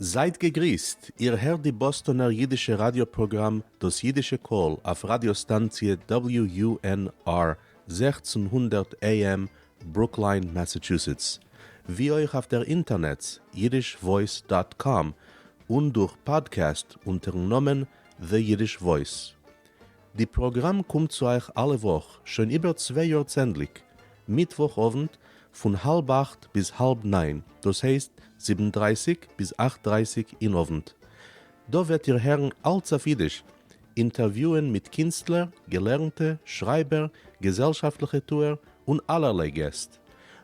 זייט געגריסט, איר הערט די באסטאנער אידישע ראדיא פראגראם דאס אידישע קול אויף ראדיא סטאנציע WUNR 1600 AM ברוקליין מאסאטשוסעטס, ווי אויך אויף דער אינטערנעץ yiddishvoice dot com און דורך פאדקעסט אונטערן נאמען The Yiddish Voice. די פראגראם קומט צו אייך אלע וואך שוין איבער צוויי יאר צענדליג, מיטוואך אוונט פון האלב אכט ביז האלב ניין, דאס הייסט זיבן דרייסיג ביז אכט דרייסיג אין אוונט. דא וועט איר הערן אלץ אויף אידיש, אינטערוויוען מיט קינסטלער, געלערנטע, שרייבער, געזעלשאפטליכע טוער, און אלערליי געסט.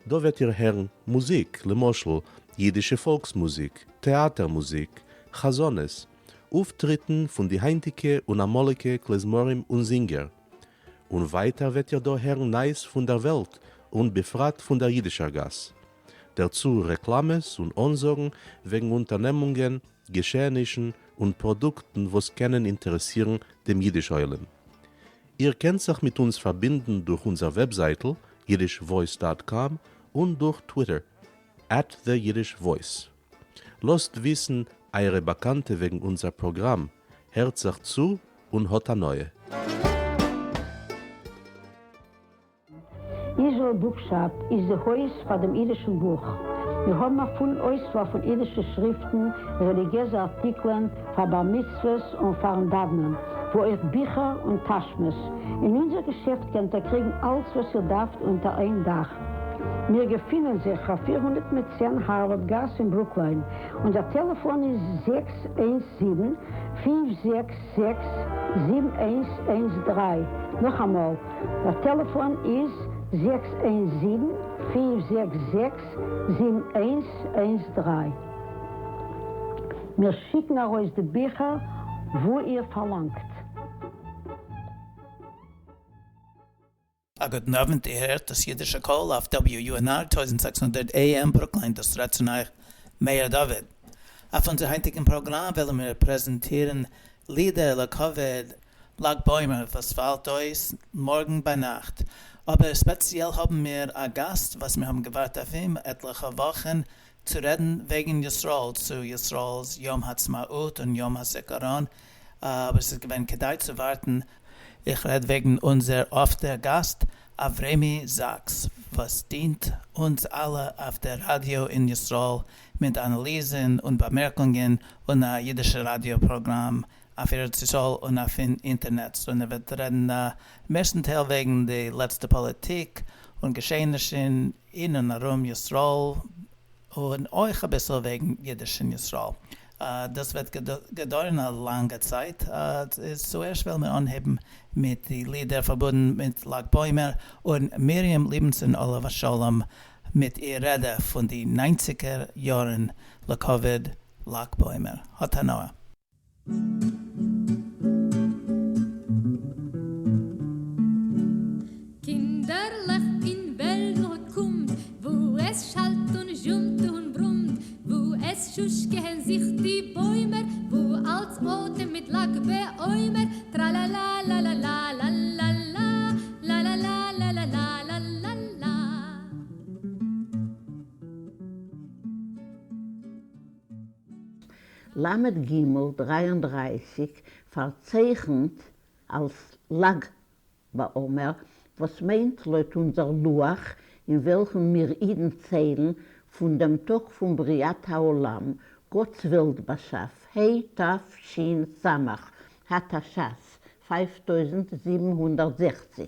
דא וועט איר הערן מוזיק, למשל, אידישע פאלקס מוזיק, טעאטער מוזיק, חזנות, אויפטריטן פון די היינטיגע און אמאליגע כלי-זמרים און זינגער. און ווייטער וועט איר דא הערן נייעס פון דער וועלט און בפרט פון דער אידישער גאס. דערצו רעקלאמעס און אנזאגן וועגן אונטערנעמונגען, געשעענישן און פראדוקטן וואס קענען אינטערעסירן דעם אידיש עולם. איר קענט זיך מיט אונז פארבינדן דורך אונזער וועבזייטל yiddishvoice dot com און דורך טוויטער at the Yiddish Voice. לאזט וויסן אייערע באקאנטע וועגן אונזער פראגראם, הערט זיך צו און האט הנאה. Israel Bookshop איז די הויז פאר דעם אידישן בוך. מיר האבן א פולן אויסוואל פון אידישע שריפטן, רעליגיעזע ארטיקלען, פאר בר מצוות און פארן דאוונען, וואו אויך ביכער און טאשמעס. אין אונזער געשעפט קענט איר קריגן אלץ וואס איר דארפט אונטער איין דאך. מיר געפינען זיך אויף 410 הארווארד גאס אין ברוקליין. אונזער טעלעפאן איז 617 566 7113. נאכאמאל. דער טעלעפאן איז 617 566 7113. מיר שיקן ארויס די ביכער וואו איר פארלאנגט. א גוטן אוונט, איר הערט דאס אידישע קול אויף WUNR 1600 AM ברוקליין, דאס רעדט צון אייך מאיר דוד. אויף אונזער היינטיגן פראגראם וועלן מיר פרעזענטירן לידער לכבוד לג בעומר וואס פאלט אויס מארגן ביינאכט, אבער ספעציעל האבן מיר א גאסט וואס מיר האבן געווארט אויף אים עטליכע וואכן צו רעדן וועגן ישראל, צו ישראל'ס יום העצמאות און יום הזיכרון, אבער ס'איז געווען כדאי צו ווארטן. איך רעד וועגן אונזער אפטער גאסט אברמי זאקס וואס דינט אונז אלע אויף דער ראדיא אין ישראל מיט אנאליזן און באמערקונגען און א אידישע ראדיא פראגראם אויף ארץ ישראל און אויפן אינטערנעץ, און ער וועט רעדן מערסטן טייל וועגן די לעצטע פאליטיק און געשעענישן אין און ארום ישראל, און אויך אביסל וועגן אידיש אין ישראל. דאס וועט געדויערן א לאנגע צייט, איז צוערשט וועלן מיר אנהייבן מיט די לידער פארבונדן מיט לג בעומר, און מרים ליבענסאן עליו השלום מיט איר רעדע פון די ניינציגער יארן לכבוד לג בעומר. האט הנאה. קינדערלעך אין וועלדל קומט, וואו עס שאלט און זשומט און ברומט, וואו עס שושקען זיך די בוימער, וואו אלץ אטעמט מיט לג בעומר, טראלאלאלאלאלאלאלא, לאלאלאלאלאלאלאלא. ל ג 33 פארצייכנט אלס לג בעומר, וואס מיינט לויט אונזער לוח אין וועלכן מיר אידן ציילן פון דעם טאג פון בריאת העולם, גאט'ס וועלט באשאף, ה' תש"ס, ה'תש"ס, 5760,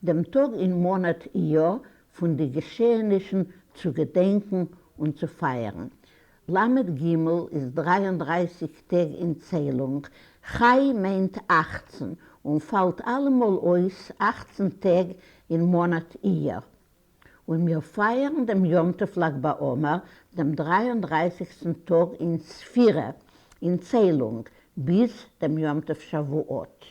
דעם טאג אין מאנאט אייר פון די געשעענישן צו געדענקן און צו פייערן. ל ג איז 33 טעג אין ציילונג, ח"י מיינט 18 און פאלט אלעמאל אויס 18 טעג אין מאנאט אייר. און מיר פייערן דעם יום טוב לג בעומר דעם דריי און דרייסיגסטן טאג אין ספירה, אין ציילונג, ביז דעם יום טוב שבועות.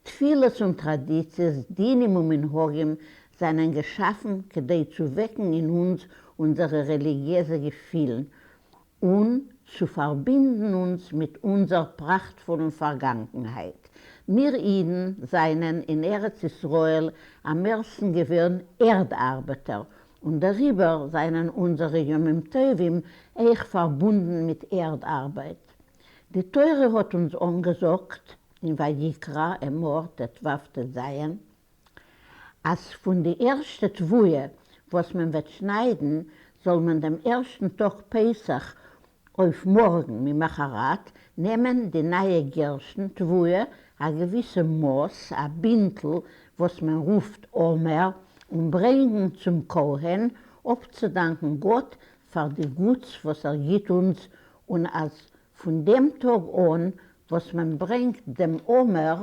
תפילות און טראדיציעס, דינים און מנהגים זענען געשאפן כדי צו וועקן אין אונז אונזערע רעליגיעזע געפילן און צו פארבינדן אונז מיט אונזער פראכטפולן פארגאנגנהייט. מיר אידן זענען אין ארץ ישראל אממערסטן געווען ערד-ארבעטער. און דעריבער זענען אונזערע ימים טובים אויך פארבונדן מיט ערד ארבייט. די תורה האט אונז אנגעזאגט אין ויקרא, אמור, ט"ו ט"ז, אז פון די ערשטע תבואה וואס מען וועט שניידן זאל מען דעם ערשטן טאג פסח אויף מארגן ממחרת נעמען די נייע גערשטן תבואה א געוויסע מאס, א בינטל וואס מען רופט עומר, און ברענגן צום כהן אפצודאנקן גאט פאר די גוטס וואס ער גיט אונז, און אז פון דעם טאג אן וואס מען ברענגט דעם עומר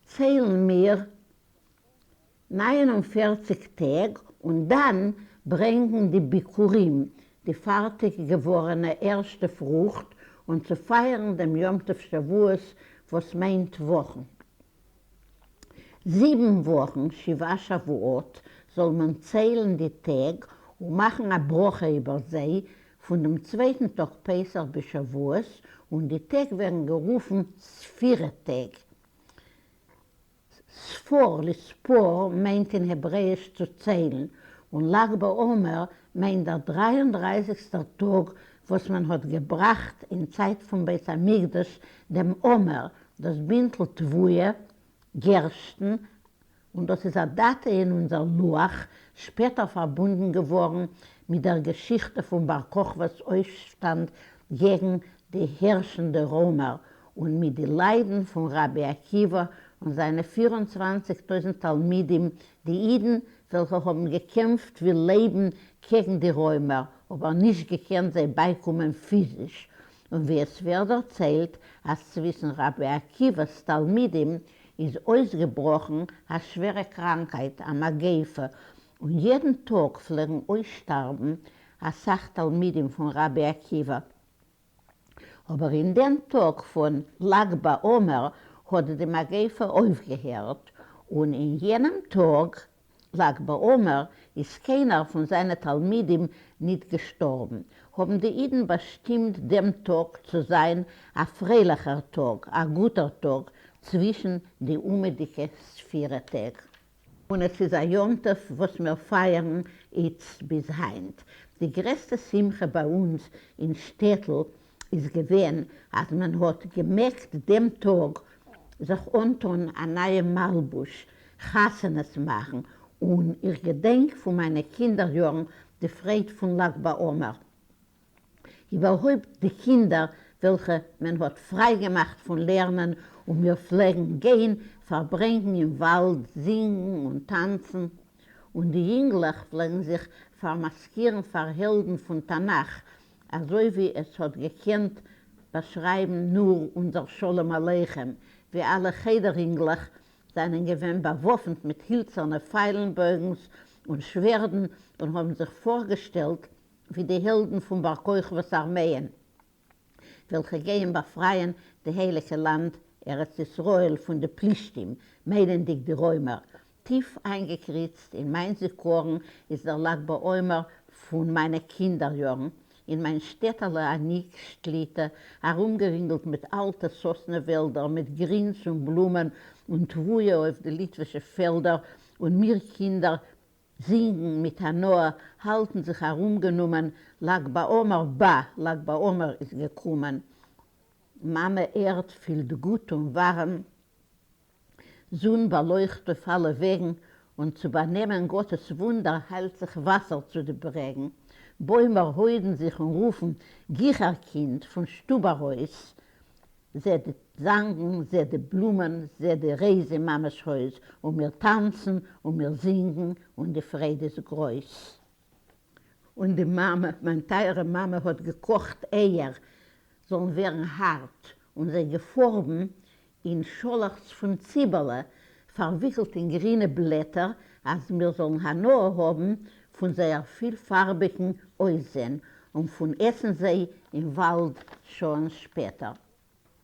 ציילן מיר 49 טעג און דאן ברענגן די ביכורים, די פארטיג געווארענע ערשטע פרוכט, און צו פייערן דעם יום טוב שבועות וואס מיינט וואכן. זיבן וואכן, שבעה שבועות, זאל מען ציילן די טעג און מאכן א ברכה איבער זיי, פון דעם צווייטן טאג פסח ביז שבועות, און די טעג ווערן גערופן ספירה טעג. ספור, לספור, מיינט אין העברעאיש צו ציילן, און ל"ג בעומר מיינט דער דריי און דרייסיגסטער טאג וואס מען האט געבראכט אין צייט פון בית המקדש דעם עומר, דאס בינטל תבואה, גערשטן, און דאס איז א דאטע אין אונזער לוח, שפעטער פארבונדן געווארן מיט דער געשיכטע פון בר כוכבא'ס אויפשטאנד געגן די הערשנדע רוימער, און מיט די ליידן פון רבי עקיבא און זיינע פיר און צוואנציג טויזנט תלמידים, די אידן וועלכע האבן געקעמפט ווי לייבן קעגן די רוימער, אבער נישט געקענט זיי בייקומען פיזיש, און ווי עס ווערט דערציילט אז צווישן רבי עקיבא'ס תלמידים איז אויסגעבראכן א שווערע קראנקייט, א מגיפה, און יעדן טאג פלעגן אויסשטארבן אסאך תלמידים פון רבי עקיבא. אבער אין דעם טאג פון ל"ג בעומר האט די מגיפה אויפגעהערט, און אין יענעם טאג ל"ג בעומר איז קיינער פון זיינע תלמידים ניט געשטארבן, האבן די אידן באשטימט דעם טאג צו זיין א פרייליכער טאג, א גוטער טאג צווישן די אומעטיגע ספירה טעג. און עס איז א יום טוב וואס מיר פייערן איצט ביז היינט. די גרעסטע שמחה ביי אונז אין שטעטל איז געווען אז מען האט געמעגט דעם טאג זיך אנטון א נייע מלבוש, חתונות מאכן, און איך געדענק פון מיינע קינדער יארן די פרייד פון ל"ג בעומר, איבערהויפט די קינדער וועלכע מען האט פריי געמאכט פון לערנען און מיר פלעגן גיין פארברענגן אין וואלד זינגן און טאנצן, און די יונגלעך פלעגן זיך פארמאסקירן פאר העלדן פון תנך, אזוי ווי עס האט געקענט באשרייבן נאר אונזער שלום עליכם, ווי אלע חדר אינגלעך זענען געווען באוואפנט מיט הילצערנע פיילן-בויגנס און שווערדן און האבן זיך פארגעשטעלט ווי די העלדן פון בר כוכבא'ס ארמעען וועלכע גייען באפרייען די הייליגע לאנד ארץ ישראל פון די פלישתים, מיינענדיג די רוימער. טיף איינגעקריצט אין מיין זיכרון איז דער ל"ג בעומר פון מיינע קינדער יארן, אין מיין שטעטעלע אניק שתליטא, ארומגערינגלט מיט אלטע סאסנע וועלדער מיט גרינס און בלומען און תבואה אויף די ליטווישע פעלדער, און מיר קינדער זינגן מיט הנאה, האלטן זיך ארומגענומען, ל"ג בעומר בא, ל"ג בעומר איז געקומען. מאמע ערד פילט גוט און ווארעם, זון באלויכט אויף אלע וועגן, און צו באנעמען גאטעס וואונדער היילט זיך וואסער צו די ברעגן. בוימער הוידן זיך און רופן, גיכער קינד, פון שטוב ארויס, זע די זאנגן, זע די בלומען, זע די רייז אין מאמעס הויז, און מיר טאנצן און מיר זינגן, און די פרייד איז גרויס. און די מאמע, מיין טייערע מאמע האט געקאכט אייער זאלן ווערן הארט, און זיי געפארבן אין שאלעכץ פון ציבעלע, פארוויקלט אין גרינע בלעטער, אז מיר זאלן הנאה האבן פון זייער פילפארביגן אויסזען, און פון עסן זיי אין וואלד שעהן שפעטער.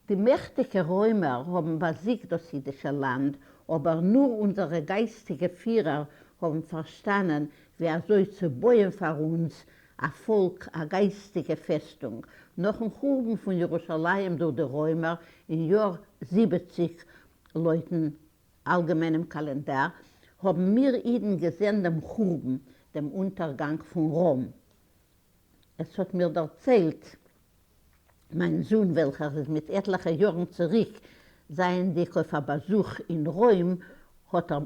די מעכטיגע רוימער האבן באזיגט דאס אידישע לאנד, אבער נאר אונזערע גייסטיגע פירער האבן פארשטאנען ווי אזוי צו בויען פאר אונז א פאלק א גייסטיגע פעסטונג. נאכן חורבן פון ירושלים דורך די רוימער אין יאר זיבעציק לויטן אלגעמיינעם קאלענדאר, האבן מיר אידן געזען דעם חורבן. דעם אונטערגאנג פון רוים. עס האט מיר דערציילט מיין זון וועלכער איז מיט עטליכע יארן צוריק זייענדיג אויף א באזוך אין רוים האט ער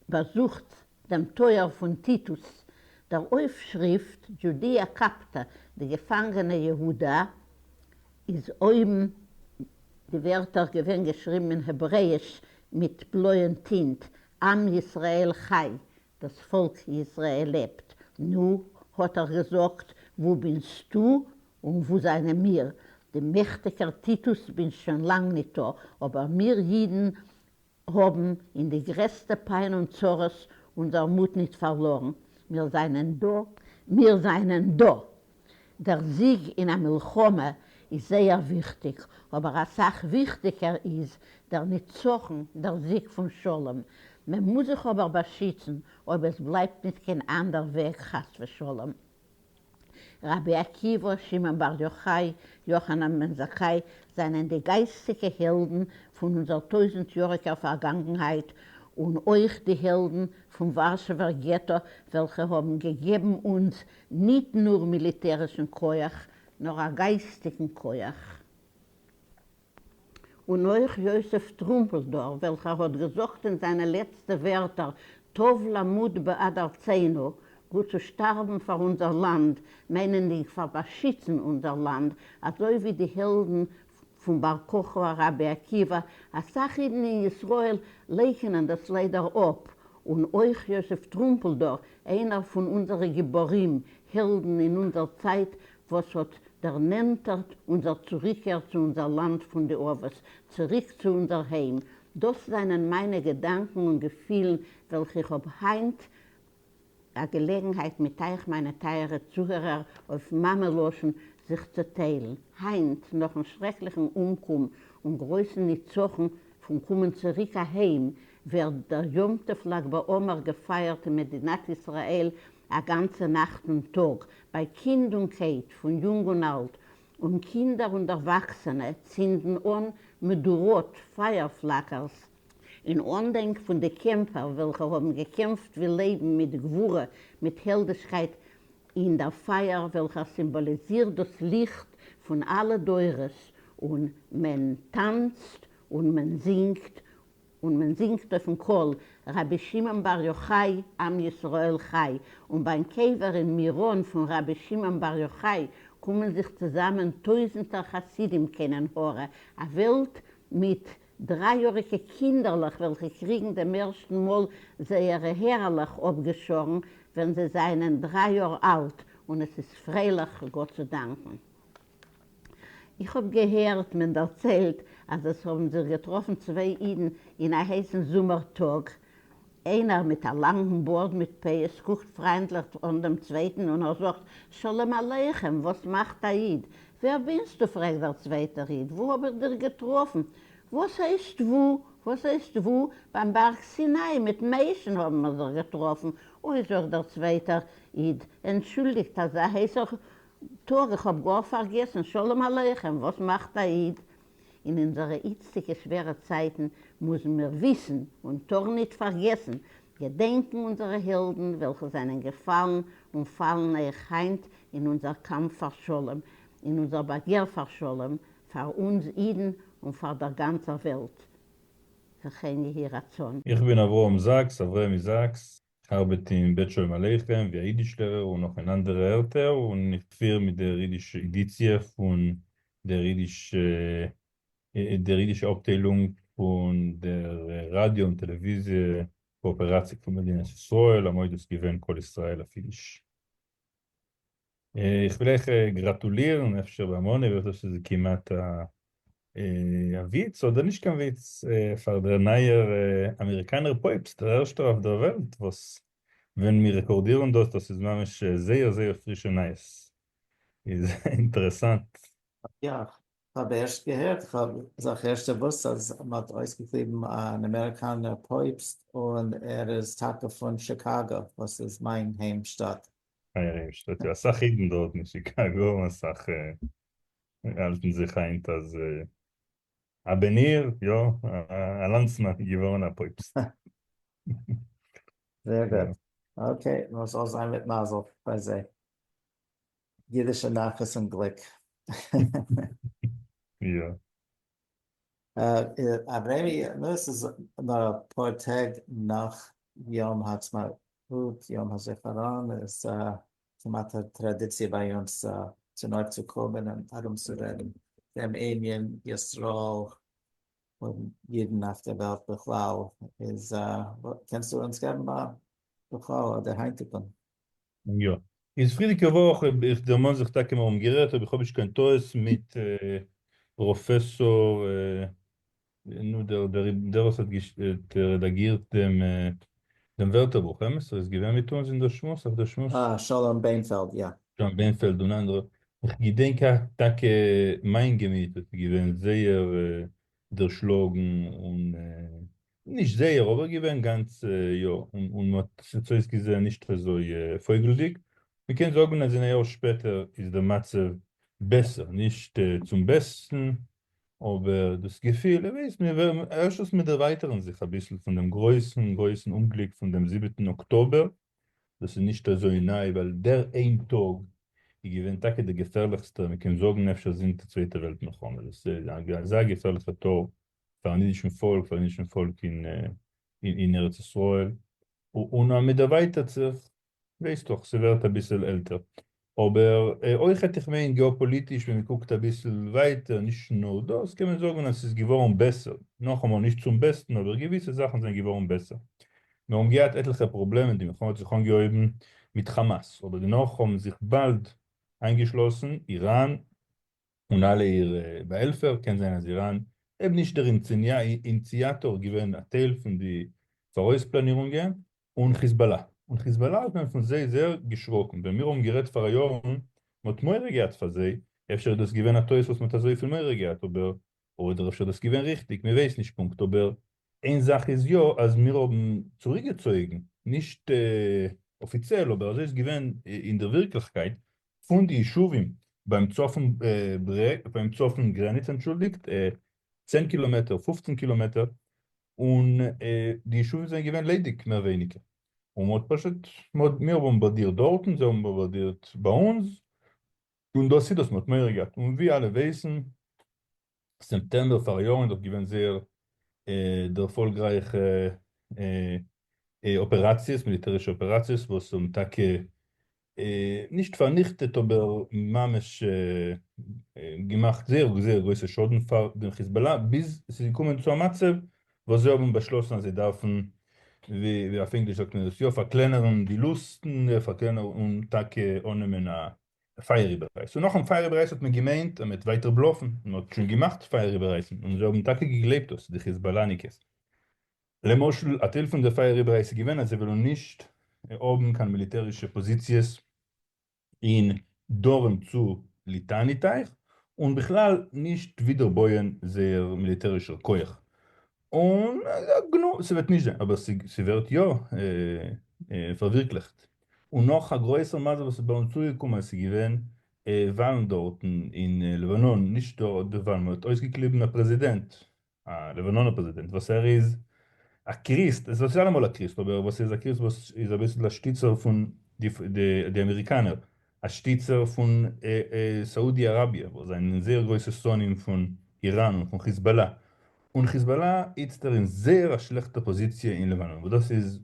באזוכט דעם טויער פון טיטוס, דער אויפשריפט Judea Capta, די געפאנגענע יהודה, איז אויבן די ווערטער געווען געשריבן אין העברעאיש מיט בלויען טינט, עם ישראל חי, דאס פאלק ישראל לעבט. נו, האט ער געזאגט, וואו בינסטו און וואו זיינען מיר? די מעכטיגער טיטוס בין שוין לאנג ניטא, אבער מיר אידן האבן אין די גרעסטע פיין און צרות אונזער מוט ניט פארלארן, מיר זיינען דא, מיר זיינען דא! דער זיג אין א מלחמה איז זייער וויכטיג, אבער אסאך וויכטיגער איז דער נצחון, דער זיג פון שלום. מען מוז זיך אבער באשיצן אויב עס בלייבט ניט קיין אנדער וועג חס ושלום. רבי עקיבא, שמעון בר יוחאי, יוחנן בן זכאי זענען די גייסטיגע העלדן פון אונזער טויזנט-יאריגער פארגאנגנהייט, און אויך די העלדן פון ווארשעווער געטא וועלכע האבן געגעבן אונז ניט נאר מיליטערישן כח, נאר א גייסטיגן כח. און אויך יוסף טרומפלדור וועלכער האט געזאגט אין זיינע לעצטע ווערטער טוב למות בעד ארצינו, גוט צו שטארבן פאר אונזער לאנד, מיינענדיג פאר באשיצן אונזער לאנד, אזוי ווי די העלדן פון בר כוכבא רבי עקיבא, אסאך אידן אין ישראל לייקענען דאס ליידער אפ, און אויך יוסף טרומפלדור, איינער פון אונזערע גיבורים, העלדן אין אונזער צייט, וואס האט דערנענטערט אונזער צוריקקער צו אונזער לאנד פון די אבות, צוריק צו אונזער היים. דאס זענען מיינע געדאנקען און געפילן וועלכע איך האב היינט א געלעגנהייט מיט אייך מיינע טייערע צוהערער אויף מאמע לשון זיך צו טיילן. היינט, נאכן שרעקליכן אומקום און גרויסן ניצחון פון קומען צוריק אהיים, ווערט דער יום טוב לג בעומר געפייערט אין מדינת ישראל א גאנצע נאכט און טאג, ביי קינד און קייט, פון יונג און אלט, און קינדער און דערוואקסענע צינדן אן מדורות, פייער פלאקערס, אין אנדענק פון די קעמפער וועלכע האבן געקעמפט ווי לייבן מיט גבורה, מיט העלדישקייט אין דער פייער וועלכער סימבאליזירט דאס ליכט פון אלע דורות, און מען טאנצט און מען זינגט און מען זינגט אויפן קול רבי שמעון בר יוחאי עם ישראל חי, און ביים קבר אין מירון פון רבי שמעון בר יוחאי קומען זיך צוזאמען טויזענטער חסידים קיין עין הרע, א וועלט מיט דריי-יאריגע קינדערלעך וועלכע קריגן דעם ערשטן מאל זייערע הערעלעך אפגעשארן ווען זיי זענען דריי יאר אלט, און עס איז פרייליך גאט צו דאנקן. איך האב געהערט מען דערציילט אז עס האבן זיך געטראפן צוויי אידן אין א הייסן זומער טאג, איינער מיט א לאנגן בארד מיט פאות קוקט פריינדליך אן דעם צווייטן און ער זאגט, שלום עליכם, וואס מאכט א איד? ווער בינסטו? פרעגט דער צווייטער איד, וואו האב איך דיר געטראפן? וואס הייסט וואו? וואס הייסט וואו? ביים בארג סיני מיט משה'ן האבן מיר זיך געטראפן. אוי זאגט דער צווייטער איד, ענטשולדיגט אזא הייסער טאג, איך האב גאר פארגעסן, שלום עליכם, וואס מאכט א איד? אין אונזערע איצטיגע שווערע צייטן מוזן מיר וויסן און טארן ניט פארגעסן, געדענקן אונזערע העלדן וועלכע זענען געפאלן און פאלן אויך היינט אין אונזער קאמף פאר שלום, אין אונזער באגער פאר שלום, פאר אונז אידן און פאר דער גאנצער וועלט. וכן יהי רצון. איך בין אברהם זאקס, אברמי זאקס, איך ארבעט אין בית שלום עליכם ווי א אידיש לערער און נאך אין אנדערע ערטער, און איך פיר מיט דער אידיש עדיציע פון דער אידיש דער אידישע אפטיילונג פון דער ראדיא און טעלעוויזיע קאאפעראציע פון מדינת ישראל, אמאל איז דאס געווען קול ישראל אויף אידיש. איך וויל אייך גראטולירן, אפשר בהמוני ווערט דאס איז כמעט א וויץ אדער נישט קיין וויץ, פאר דער נייער אמעריקאנער פויבסט, דער ערשטער אויף דער וועלט, וואס ווען מיר רעקארדירן דאס, דאס איז ממש זייער זייער פרישע נייעס, איז אינטערעסאנט. יא, כ'האב ערשט געהערט, כ'האב זיך ערשט דערוואוסט אז מ'האט אויסגעקליבן אן אמעריקאנער פויבסט, און ער איז טאקע פון שיקאגא, וואס איז מיין היים שטאט. אייער היים שטאט, יא, אסאך אידן דארט אין שיקאגא, אסאך האלטן זיך היינט אז א בן עיר, יא, א לאנדסמאן איז געווארן א פויבסט. זייער גוט. Okay, נו זאל זיין מיט מזל ביי זיי. אידישע נחת און גליק. יא. אברמי, נו עס איז נאר אפאר טעג נאך יום העצמאות, יום הזכרון, איז כמעט א טראדיציע ביי אונז צונויפצוקומען און ארומצורעדן דעם ענין ישראל און אידן אויף דער וועלט בכלל, איז קענסטו אונז געבן א בכלל אדער היינטיגן? יא. איז פריערדיגע וואך, איך דערמאן זיך טאקע מיר האבן גערעדט, אויב איך האב נישט קיין טעות, מיט פראפעסאר, נו, דער דער וואס האט רעדאגירט דעם דעם ווערטערבוך, אמת? ער איז געווען מיט אונז אין דער שמועס, אויף דער שמועס? אה, שלום ביינפעלד, יא. שלום ביינפעלד און אנדערע. איך געדענק טאקע מיין געמיט איז געווען זייער דערשלאגן און נישט זייער אבער געווען גאנץ יא און מ'האט עס אויסגעזען נישט אזוי פויגלדיג, מ'קען זאגן אז אין א יאר שפעטער איז דער מצב בעסער, נישט צום בעסטן אבער דאס געפיל, איר ווייסט מיר ווערן ערשטנס מיר דערווייטערן זיך אביסל פון דעם גרויסן גרויסן אומגליק פון דעם זיבעטן אקטאבער, דאס איז נישט אזוי ניי ווייל דער איין טאג איז געווען טאקע דער געפערליכסטער מען קען זאגן אפשר זינט די צווייטע וועלט מלחמה, דאס איז אזא געפערליכע טאג פארן אידישן פאלק, פארן אידישן פאלק אין ארץ ישראל, און אז מען דערווייטערט זיך, ווייסט דאך, ס'ווערט אביסל עלטער. אבער אויכעט איך מיין געאפאליטיש ווען מ'קוקט אביסל ווייטער, נישט נאר דאס, קען מען זאגן אז ס'איז געווארן בעסער, נאכאמאל נישט צום בעסטן אבער געוויסע זאכן זענען געווארן בעסער. מיר האבן געהאט עטליכע פראבלעמען, די מלחמה האט זיך אנגעהויבן מיט חאמאס, אבער דערנאך האבן זיך באלד איינגעשלאסן איראן, און אלע אירע באהעלפער, קען זיין אז איראן אויב נישט דער אינציאטאר געווען א טייל פון די פאראויס פלאנירונגען, און חיזבאללה, און חיזבאללה האט מען פון זיי זייער געשראקן, ווען מיר האבן גערעדט פאראיארן, מען האט מורא געהאט פאר זיי, אפשר איז דאס געווען א טעות וואס מען האט אזויפיל מורא געהאט, אבער, אדער אפשר איז דאס געווען ריכטיג, מען ווייסט נישט פונקט, אבער איין זאך איז יא אז מיר האבן צוריקגעצויגן, נישט אפיציעל אבער אזוי איז געווען אין דער ווירקליכקייט, פון די ישובים ביים צפון ברעג, ביים צפון גרעניץ אנטשולדיגט, 10 קילאמעטער, 15 קילאמעטער, און די ישובים זענען געווען ליידיג מער ווייניגער, און מ'האט פשוט, מיר האבן באמבארדירט דארטן, זיי האבן באמבארדירט ביי אונז, און דאס איז דאס, מ'האט מורא געהאט, און ווי אלע ווייסן, סעפטעמבער פאראיאר איז דאך געווען זייער דערפאלגרייכע אפעראציעס, מיליטערישע אפעראציעס וואס האבן טאקע נישט פארניכטעט אבער ממש געמאכט זייער זייער גרויסע שאדן פאר דעם חיזבאללה, ביז עס איז געקומען צו א מצב וואס זיי האבן באשלאסן אז זיי דארפן, ווי אויף ענגליש זאגט מען דאס יא, פארקלענערן די לוסטן, פארקלענערן און טאקע אננעמען א פייער איבעררייס, און נאכן פייער איבעררייס האט מען געמיינט אז מען וועט ווייטער בלאפן, און מען האט שוין געמאכט פייער איבעררייסן, און זיי האבן טאקע געגלייבט דאס, די חיזבאלאניקעס. למשל, א טייל פון די פייער איבעררייס איז געווען אז זיי ווילן נישט האבן קיין מיליטערישע פאזיציעס אין דרום צו ליטאני טייך, און בכלל נישט ווידער בויען זייער מיליטערישער כח, און נו, ס'וועט נישט זיין, אבער ס'ווערט יא פארווירקליכט. און נאך א גרויסער מזל וואס איז ביי אונז צוגעקומען אז ס'איז געווען וואלן דארטן אין לבנון, נישט דארט די וואלן, מ'האט אויסגעקליבן א פרעזידענט, א לבנונער פרעזידענט וואס ער איז א קריסט, עס איז אלעמאל א קריסט, אבער וואס איז א קריסט וואס איז אביסל א שטיצער פון די אמעריקאנער, א שטיצער פון סאודי אראביע וואס זענען זייער גרויסע שונאים פון איראן און פון חיזבאללה, און חיזבאללה איצטער אין זייער א שלעכטע פאזיציע אין לבנון וואס דאס איז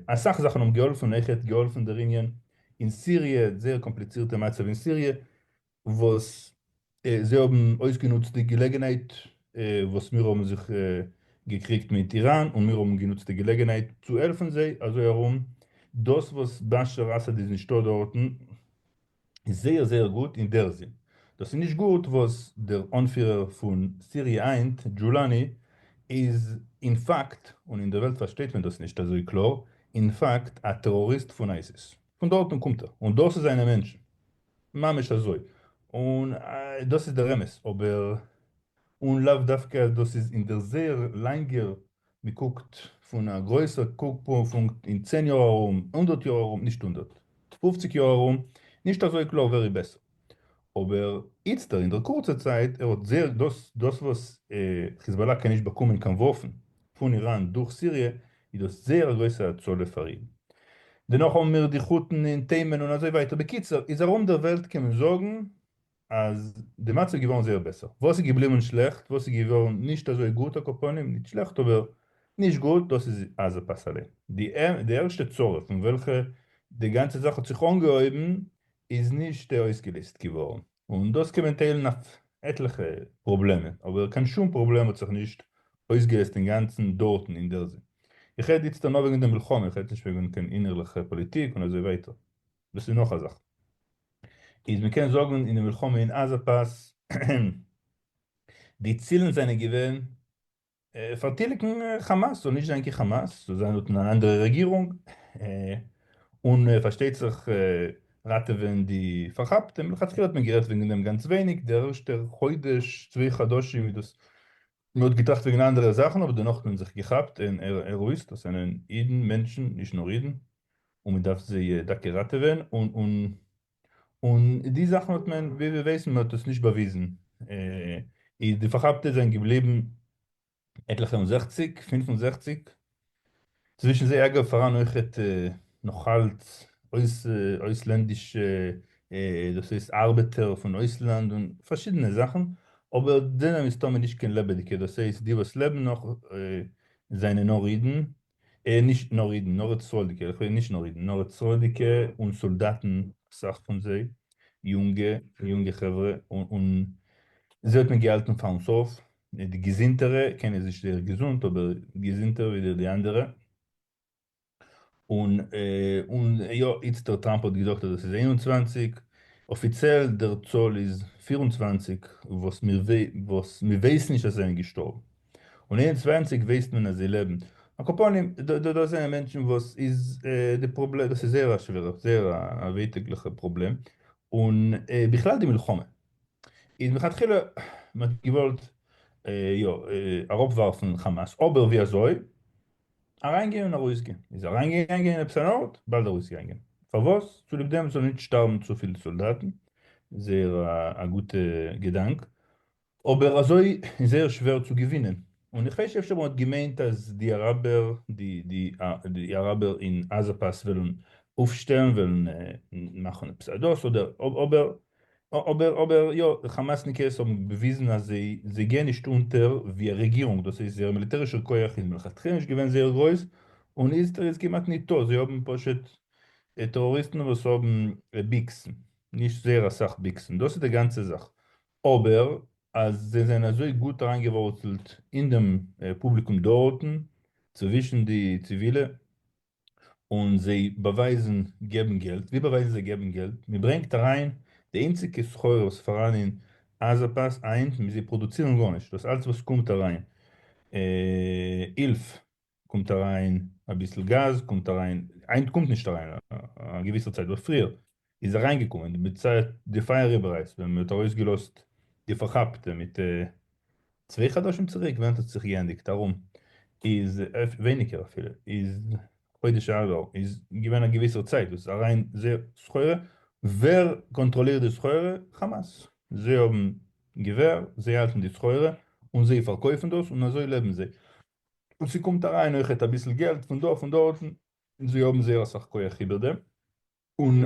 אסאך זאכן האבן געהאלפן, אויכעט געהאלפן דער ענין אין סיריע, זייער קאמפליצירטע מצב אין סיריע, וואס זיי האבן אויסגענוצט די געלעגנהייט וואס מיר האבן זיך געקריגט מיט איראן און מיר האבן גענוצט די געלעגנהייט צו העלפן זיי אזוי ארום, דאס וואס באשאר אסאד איז נישטא דארטן איז זייער זייער גוט אין דער זין, דאס איז נישט גוט וואס דער אנפירער פון סיריע היינט, דזשולאני, איז אין פאקט, און אין דער וועלט פארשטייט מען דאס נישט אזוי קלאר, אין פאקט א טעראריסט פון אייסיס, פון דארטן קומט ער, און דאס איז זיינע מענטשן. ממש אזוי, און דאס איז דער אמת, אבער און לאו דווקא אז דאס איז אין דער זייער לאנגער, מען קוקט פון א גרויסער קוקפונקט אין 10 יאר ארום, 100 יאר ארום, נישט 100, 50 יאר ארום, נישט אזוי קלאר ווער איז בעסער. אבער איצטער אין דער קורצער צייט, ער האט זייער, דאס דאס וואס חיזבאללה קען נישט באקומען קיין וואפן פון איראן דורך סיריע, איז דאס זייער א גרויסע הצלה פאר אים. דערנאך האבן מיר די חותן אין תימן און אזוי ווייטער, בקיצור איז ארום דער וועלט קען מען זאגן אז די מצב איז געווארן זייער בעסער, וואס איז געבליבן שלעכט, וואס איז געווארן נישט אזוי גוט, על כל פנים נישט שלעכט אבער נישט גוט, דאס איז עזה פאס אליין. די ערשטע צרה פון וועלכע די גאנצע זאך האט זיך אנגעהויבן איז נישט אויסגעלעזט געווארן, און דאס קען מען טיילן אויף עטליכע פראבלעמען, אבער קיין שום פראבלעם האט זיך נישט אויסגעלעזט אינגאנצן דארטן אין דער זין. איך רעד איצטער נאר וועגן די מלחמה, איך רעד נישט וועגן קיין אינערליכע פאליטיק און אזוי ווייטער, דאס איז נאך א זאך. איז מען קען זאגן אין די מלחמה אין עזה פאס, די צילן זענען געווען פארטיליגן חאמאס, זאל נישט זיין קיין חאמאס, זאל זיין דארטן אן אנדערע רעגירונג, און פארשטייט זיך ראטעווען די פארכאפטע, מלכתחילה האט מען גערעדט וועגן דעם גאנץ ווייניג, דער ערשטער חודש, צוויי חדשים איז דאס, מען האט געטראכט וועגן אנדערע זאכן, אבער דערנאך האט מען זיך געכאפט און ארויס, דאס זענען אידן, מענטשן, נישט נאר אידן, און מען דארף זיי דוקא ראטעווען, און און און די זאכן האט מען, ווי מיר ווייסן, מען האט עס נישט באוויזן, איז די פארכאפטע זענען געבליבן עטליכע און זעכציק, 65, צווישן זיי אגב פאראן אויכעט נאכאלץ אויסלענדישע, דאס הייסט ארבעטער פון אויסלאנד און פארשידענע זאכן, אבער זענען מסתמא נישט קיין לעבעדיגע, דאס הייסט די וואס לעבן נאך זענען נאר אידן, נישט נאר אידן, נאר ארץ ישראל'דיגע, איך מיין נישט נאר אידן, נאר ארץ ישראל'דיגע און סאלדאטן, אסאך פון זיי, יונגע, יונגע חברה, און זיי האט מען געהאלטן פארן סוף, די געזונטערע, קיינער איז נישט זייער געזונט, אבער געזונטער ווי די אנדערע, און און יא, איצטער טראמפ האט געזאגט אז עס איז 21, אפיציעל דער צאל איז 24 וואס מיר וואס מיר ווייסן נישט אז זיי זענען געשטארבן. און 21 ווייסט מען אז זיי לעבן. על כל פנים, דאס זענען מענטשן וואס איז די פראבלעם, דאס איז זייער א שווערע, זייער א ווייטאגליכע פראבלעם, און בכלל די מלחמה איז מלכתחילה מען האט געוואלט יא אראפווארפן חאמאס, אבער ווי אזוי? אריינגיין און ארויסגיין, איז אריינגעגאנגען אין עפעס אן ארט, באלד ארויסגעגאנגען, פארוואס? צוליב דעם זאלן נישט שטארבן צופיל סאלדאטן, זייער א גוטע געדאנק, אבער אזוי איז זייער שווער צו געווינען, און איך ווייס אפשר מען האט געמיינט אז די אראבער, די די די אראבער אין עזה פאס וועלן אויפשטעלן, וועלן מאכן עפעס א דאס אדער, אבער אבער אבער יא, די כאמאסניקעס האבן באוויזן אז זיי זיי גייען נישט אונטער ווי א רעגירונג, דאס הייסט זייער מיליטערישער כח איז מלכתחילה נישט געווען זייער גרויס, און איצטער איז כמעט ניטא, זיי האבן פשוט טעראריסטן וואס האבן ביקסן, נישט זייער אסאך ביקסן, דאס איז די גאנצע זאך, אבער אז זיי זענען אזוי גוט אריינגעווארצלט אין דעם פובליקום דארטן, צווישן די ציווילע, און זיי באווייזן געבן געלט, ווי באווייזן זיי געבן געלט? מען ברענגט אריין די איינציגע סחורה וואס איז פאראן אין עזה פאס היינט, זיי פראדוצירן גארנישט, דאס אלץ וואס קומט אריין, הילף קומט אריין אביסל גאז קומט אריין, היינט קומט נישט אריין א געוויסע צייט אבער פריער איז אריינגעקומען די צייט די פייער איבעררייס ווען מען האט ארויסגעלאזט די פארכאפטע מיט צוויי חדשים צוריק ווען האט זיך געענדיגט ארום איז ווייניגער אפילו איז חודש אדר איז געווען א געוויסער צייט וואס איז אריין זייער סחורה, ווער קאנטראלירט די סחורה? חאמאס, זיי האבן געווער, זיי האלטן די סחורה און זיי פארקויפן דאס און אזוי לעבן זיי. און ס'קומט אריין אויכעט אביסל געלט פון דא פון דארטן, און זיי האבן זייער אסאך כח איבער דעם, און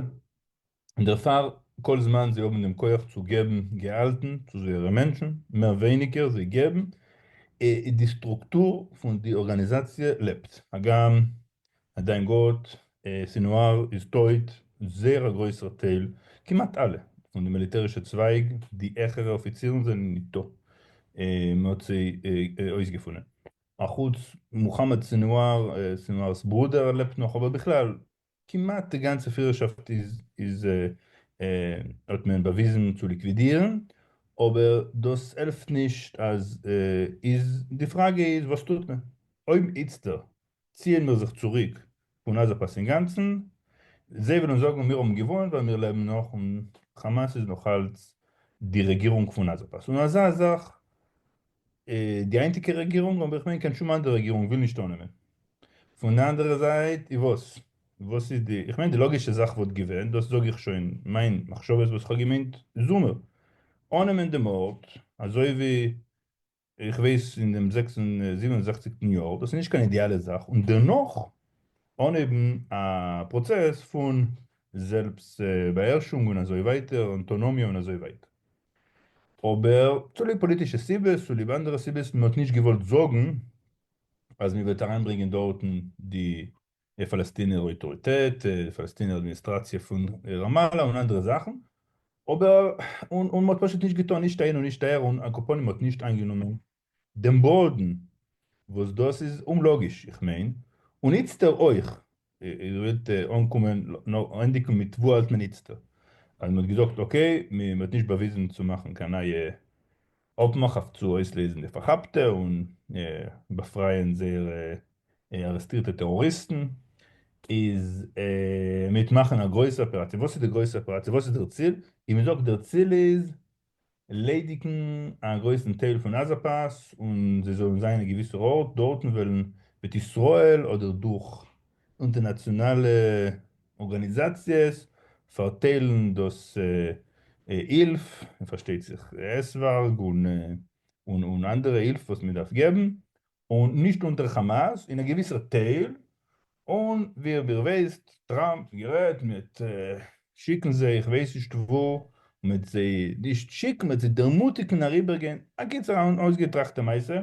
דערפאר כל זמן זיי האבן דעם כח צו געבן געהאלטן צו זייערע מענטשן, מער ווייניגער זיי געבן, די סטרוקטור פון די ארגאניזאציע לעבט, הגם א דאנק גאט סינואר איז טויט, זייער א גרויסער טייל, כמעט אלע, פון די מיליטערישע צווייג, די העכערע אפיצירן זענען ניטא, מען האט זיי אויסגעפונען. אחוץ מוחמד סינואר, סינואר'ס ברודער לעבט נאך, אבער בכלל, כמעט די גאנצע פירערשאפט איז איז האט מען באוויזן צו ליקווידירן, אבער דאס העלפט נישט אז איז די פראגע איז וואס טוט מען אויב איצטער ציען מיר זיך צוריק פון עזה פאס אינגאנצן, זיי וועלן זאגן מיר האבן געוואונט ווייל מיר לעבן נאך און חאמאס איז נאכאלץ די רעגירונג פון עזה פאס און אזא זאך די היינטיגע רעגירונג אבער איך מיין קיין שום אנדערע רעגירונג וויל נישט אננעמען. פון די אנדערע זייט איז וואס? וואס איז די, איך מיין די לאגישע זאך וואלט געווען, דאס זאג איך שוין מיין מחשבות וואס איך האב געמיינט זומער, אננעמען דעם ארט אזוי ווי איך ווייס אין דעם זעקס און זיבן און זעכציגטן יאר, דאס איז נישט קיין אידעאלע זאך, און דערנאך. אנהייבן א פראצעס פון זעלבסט באהערשונג און אזוי ווייטער, אויטאנאמיע און אזוי ווייטער. אבער צוליב פאליטישע סיבות, צוליב אנדערע סיבות, מען האט נישט געוואלט זאגן אז מען וועט אריינברענגען דארטן די פאלעסטינער אויטאריטעט, די פאלעסטינער אדמיניסטראציע פון ראמאללה און אנדערע זאכן, אבער און און מען האט פשוט נישט געטון נישט אהין און נישט אהער און על כל פנים מען האט נישט איינגענומען דעם באדן וואס דאס איז אומלאגיש איך מיין, און איצטער אויך, איר ווילט אנקומען נאר ענדיגן מיט וואו האלט מען איצטער, אז מען האט געזאגט okay מען האט נישט באוויזן צו מאכן קיין נייע אפמאך אויף צו אויסלעזן די פארכאפטע און באפרייען זייערע ארעסטירטע טעראריסטן, איז מיט מאכן א גרויסע אפעראציע, וואס איז די גרויסע אפעראציע? וואס איז דער ציל? און מען זאגט דער ציל איז ליידיגן א גרויסן טייל פון עזה פאס און זיי זאלן זיין אין א געוויסער ארט, דארטן וועלן וועט ישראל אדער דורך אינטערנאציאנאלע ארגאניזאציעס פארטיילן דאס הילף, און פארשטייט זיך עסווארג און אנדערע הילף וואס מען דארף געבן, און נישט אונטער חאמאס, אין א געוויסער טייל, און ווי איר ווייסט, טראמפ גערעדט מיט שיקן זיי איך ווייס נישט וואו, מיט זיי נישט שיקן, מיט זיי דערמוטיגן אריבערגיין, אקיצור אן אויסגעטראכטע מעשה,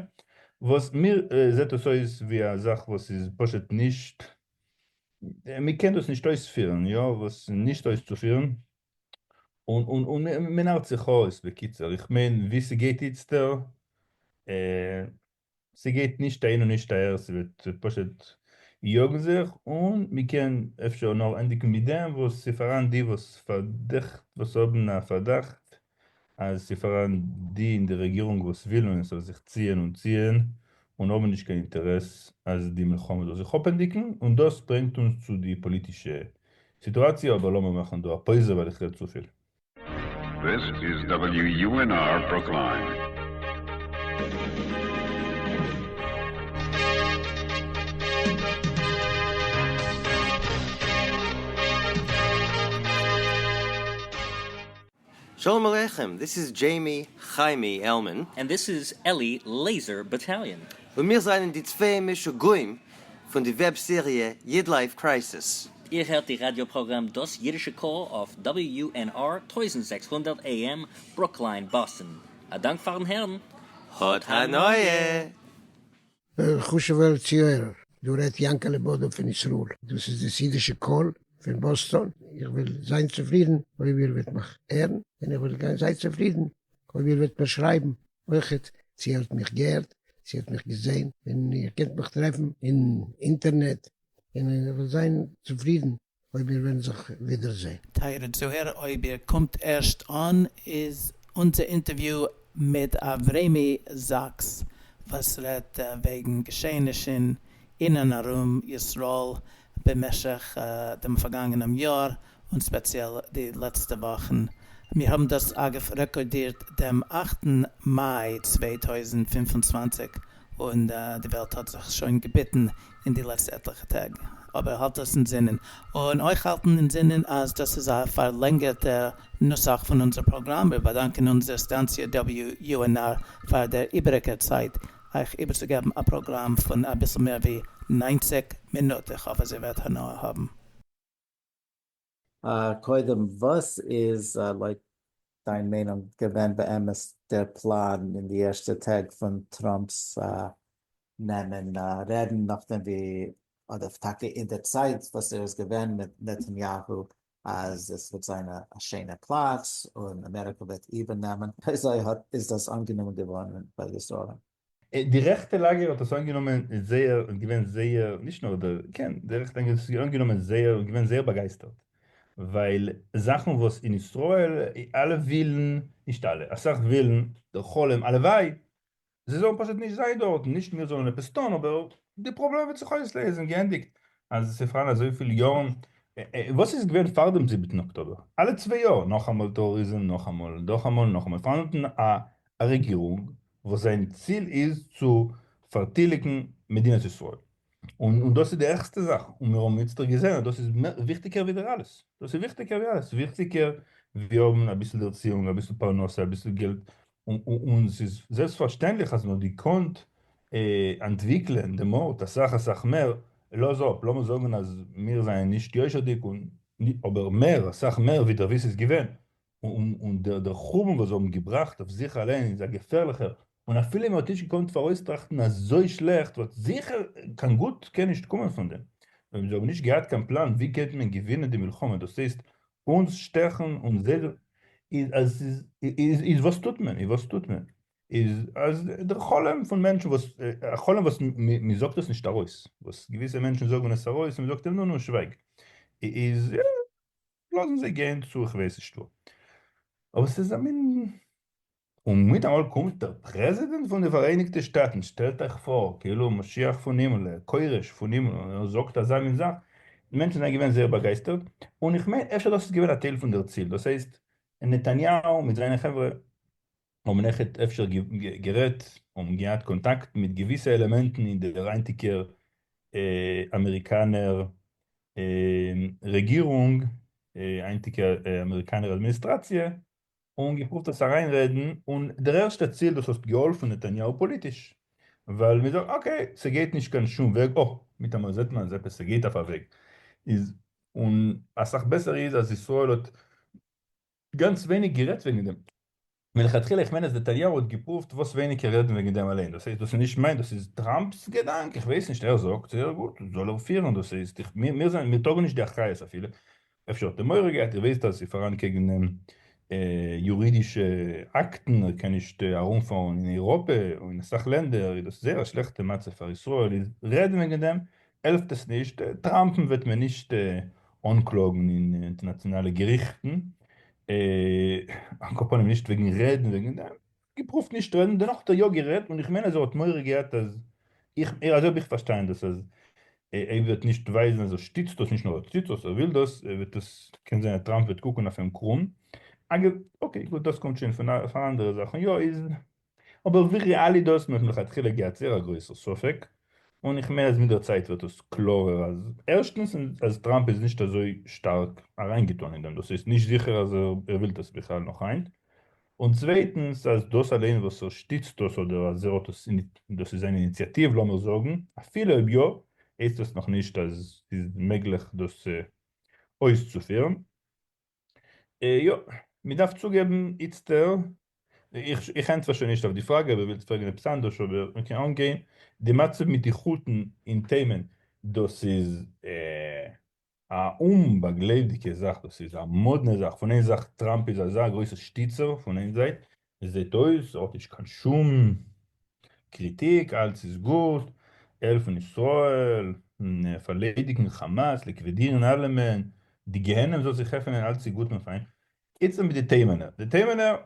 וואס מיר זעט עס אויס ווי א זאך וואס איז פשוט נישט, מען קען דאס נישט אויספירן, יא, וואס נישט אויסצופירן, און און און מען נארט זיך אויס, בקיצור, איך מיין ווי ס'גייט איצטער, ס'גייט נישט אהין און נישט אהער, ס'וועט פשוט יאגן זיך, און מ'קען אפשר נאר ענדיגן מיט דעם וואס ס'פאראן די וואס פארדעכט וואס האבן א פארדאכט אז ס'פאראן די אין די רעגירונג וואס ווילן עס זאל זיך ציען און ציען און האבן נישט קיין אינטערעס אז די מלחמה זאל זיך אפענדיגן, און דאס ברענגט אונז צו די פאליטישע סיטואציע, אבער לאמיר מאכן דא א פויזע ווייל איך רעד צופיל. This is WUNR Brookline. Shalom Aleichem, this is Jamie Chaimie Elman. And this is Eli Laser Battalion. און מיר זענען די צוויי משוגעים פון די וועב סעריע YidLife Crisis. איר הערט די ראדיא פראגראם דאס אידישע קול אויף WUNR 1600 AM ברוקליין באסטן. א דאנק פארן הערן. האט הנאה! חשוב'ער צוהערער, דא רעדט יענקעלע באדא פון ישראל, דאס איז דאס אידישע קול פון באסטאן, איך וועל זיין צופרידן אויב איר וועט מיך הערן, און איך וועל זיין צופרידן אויב איר וועט מיר שרייבן אויכעט צו איר האט מיך געהערט, צו איר האט מיך געזען, און איר קענט מיך טרעפן אין אינטערנעט, און איך וועל זיין צופרידן אויב מיר וועלן זיך ווידערזען. טייערע צוהערער אויב איר קומט ערשט אן איז אונזער אינטערוויו מיט אברמי זאקס וואס רעדט וועגן געשעענישן אין און ארום ישראל במשך דעם פארגאנגענעם יאר און ספעציעל די לעצטע וואכן. מיר האבן דאס אגב רעקארדירט דעם אכטן מאי 2025 און די וועלט האט זיך שוין געביטן אין די לעצטע עטליכע טעג. אבער האלט דאס אין זינען. און אויך האלטן אין זינען אז דאס איז א פארלענגערטער נוסח פון אונזער פראגראם. מיר באדאנקען אונזער סטאנציע WUNR פאר דער איבעריגער צייט אייך איבערצוגעבן א פראגראם פון אביסל מער ווי 90 מינוט. איך האף אז איר וועט הנאה האבן. קודם וואס איז לויט דיין מיינונג געווען באמת דער פלאן אין די ערשטע טעג פון טראמפ'ס נעמען רעדן נאכדעם ווי אדער טאקע אין די צייט וואס ער איז געווען מיט נתניהו אז עס וועט זיין א שיינע פלאץ און אמעריקא וועט איבערנעמען, וויאזוי איז דאס אנגענומען געווארן ביי ישראל? די רעכטע לאגער האט עס אנגענומען זייער און געווען זייער, נישט נאר דער, כן, די רעכטע לאגער האט עס אנגענומען זייער און געווען זייער באגייסטערט, ווייל זאכן וואס אין ישראל אלע ווילן, נישט אלע, אסאך ווילן, דער חלום, הלוואי, זיי זאלן פשוט נישט זיין דארטן, נישט מיר זאלן עפעס טון, אבער די פראבלעם וועט זיך אויסלעזן, געענדיגט, אז עס איז פארהאן אזויפיל יארן, וואס איז געווען פאר דעם זיבעטן אקטאבער? אלע צוויי יאר, נאכאמאל טעראריזם, נאכאמאל, נאכאמאל, נאכאמאל, פארהאן דארטן א רעגירונג וואס זיין ציל איז צו פארטיליגן מדינת ישראל, און דאס איז די ערגסטע זאך, און מיר האבן איצטער געזען אז דאס איז וויכטיגער ווי דער אלעס, דאס איז וויכטיגער ווי אלעס, וויכטיגער ווי האבן אביסל ערציאונג, אביסל פרנסה, אביסל געלט, און ס'איז זעלבסטפארשטענדליך אז מ'האט געקאנט אנטוויקלען דעם ארט אסאך אסאך מער. לאז אפ, לאמיר זאגן אז מיר זענען נישט יושר'דיג און אבער מער, אסאך מער ווי דער ווי ס'איז געווען, און דער חורבן וואס זיי האבן געבראכט אויף זיך אליין איז א געפערליכער, און אפילו מען האט נישט געקאנט פאראויסטראכטן אזוי שלעכט, וואלט זיכער קיין גוט קען נישט קומען פון דעם, אויב זיי האבן נישט געהאט קיין פלאן ווי קען מען געווינען די מלחמה, דאס הייסט אונז שטעכן און זיי איז אז ס'איז איז וואס טוט מען, איז וואס טוט מען, איז אז דער חלום פון מענטשן וואס, א חלום וואס מען זאגט עס נישט ארויס, וואס געוויסע מענטשן זאגן עס ארויס און מען זאגט אים נו נו שווייג, איז לאזן זיי גיין צו איך ווייס נישט וואו. אבער ס'איז א מין. און מיטאמאל קומט דער פרעזידענט פון די פאראייניגטע שטאטן, שטעלט אייך פאר, כאילו משיח פון הימל, כורש פון הימל, און ער זאגט אזא מין זאך, די מענטשן זענען געווען זייער באגייסטערט, און איך מיין אפשר דאס איז געווען א טייל פון דער ציל, דאס הייסט, נתניהו מיט זיינע חברה האבן עכט אפשר גערעדט, האבן געהאט קאנטאקט מיט געוויסע עלעמענטן אין דער היינטיגער אמעריקאנער רעגירונג, היינטיגע אמעריקאנער אדמיניסטראציע, און געפרואווט עס אריינרעדן, און דער ערשטע ציל דאס האט געהאלפן נתניהו פאליטיש, ווייל מען זאגט okay ס'גייט נישט קיין שום וועג, אה מיטאמאל זעט מען אז עפעס ס'גייט אויף א וועג, איז און אסאך בעסער איז אז ישראל האט גאנץ ווייניג גערעדט וועגן דעם מלכתחילה, איך מיין אז נתניהו האט געפרואווט וואס ווייניגער רעדן וועגן דעם אליין, דאס הייסט דאס איז נישט מיין דאס איז טראמפ'ס געדאנק, איך ווייס נישט ער זאגט זייער גוט זאל ער פירן, דאס הייסט איך מיר זענען מיר טראגן נישט די אחריות אפילו, אפשר האט ער מורא געהאט, איר ווייסט אז ס'איז פאראן קעגן אים יורידישע אקטן, ער קען נישט ארומפארן אין אייראפע און אין אסאך לענדער, איז דאס זייער א שלעכטע מצב פאר ישראל, איז רעדן וועגן דעם העלפט עס נישט, טראמפ'ן וועט מען נישט אנקלאגן אין אינטערנאציאנאלע געריכטן, על כל פנים נישט וועגן רעדן וועגן דעם, געפרואווט נישט רעדן, דערנאך האט ער יא גערעדט, און איך מיין אז ער האט מורא געהאט אז, איך, אזוי האב איך פארשטאנען דאס, אז ער וועט נישט ווייזן אז ער שטיצט דאס, נישט נאר ער שטיצט דאס, ער וויל דאס, ער וועט עס, קען זיין אז טראמפ וועט קוקן אויף אים קרום, אגב, okay, גוט דאס קומט שוין פון אנדערע זאכן, יא איז. אבער ווי ריאל איז דאס? מען האט מלכתחילה געהאט זייער א גרויסער ספק, און איך מיין אז מיט דער צייט ווערט עס קלארער אז ערשטנס אז טראמפ איז נישט אזוי שטארק אריינגעטון אין דעם, דאס הייסט נישט זיכער אז ער וויל דאס בכלל נאך היינט, און צווייטנס אז דאס אליין וואס ער שטיצט דאס אדער אז ער האט עס דאס איז זיין איניציאטיוו לאמיר זאגן, אפילו אויב יא, הייסט דאס נאכנישט אז ס'איז מעגליך דאס אויסצופירן. יא, מען דארף צוגעבן איצטער, איך ענטפער שוין נישט אויף די פראגע, אויב ווילסט פרעגן עפעס אנדערש, אבער מען קען אנגיין, די מצב מיט די חותן אין תימן, דאס איז א אומבאגלייבדיגע זאך, דאס איז א מאדנע זאך, פון איין זאך טראמפ איז אזא גרויסע שטיצער פון איין זייט, עס זעט אויס ער האט נישט קיין שום קריטיק, אלץ איז גוט, העלפן ישראל, פארליידיגן חאמאס, ליקווידירן אלעמען, די גיהנום זאל זיך עפענען, אלץ איז גוט און פיין. איצט מיט די תימנ'ער, די תימנ'ער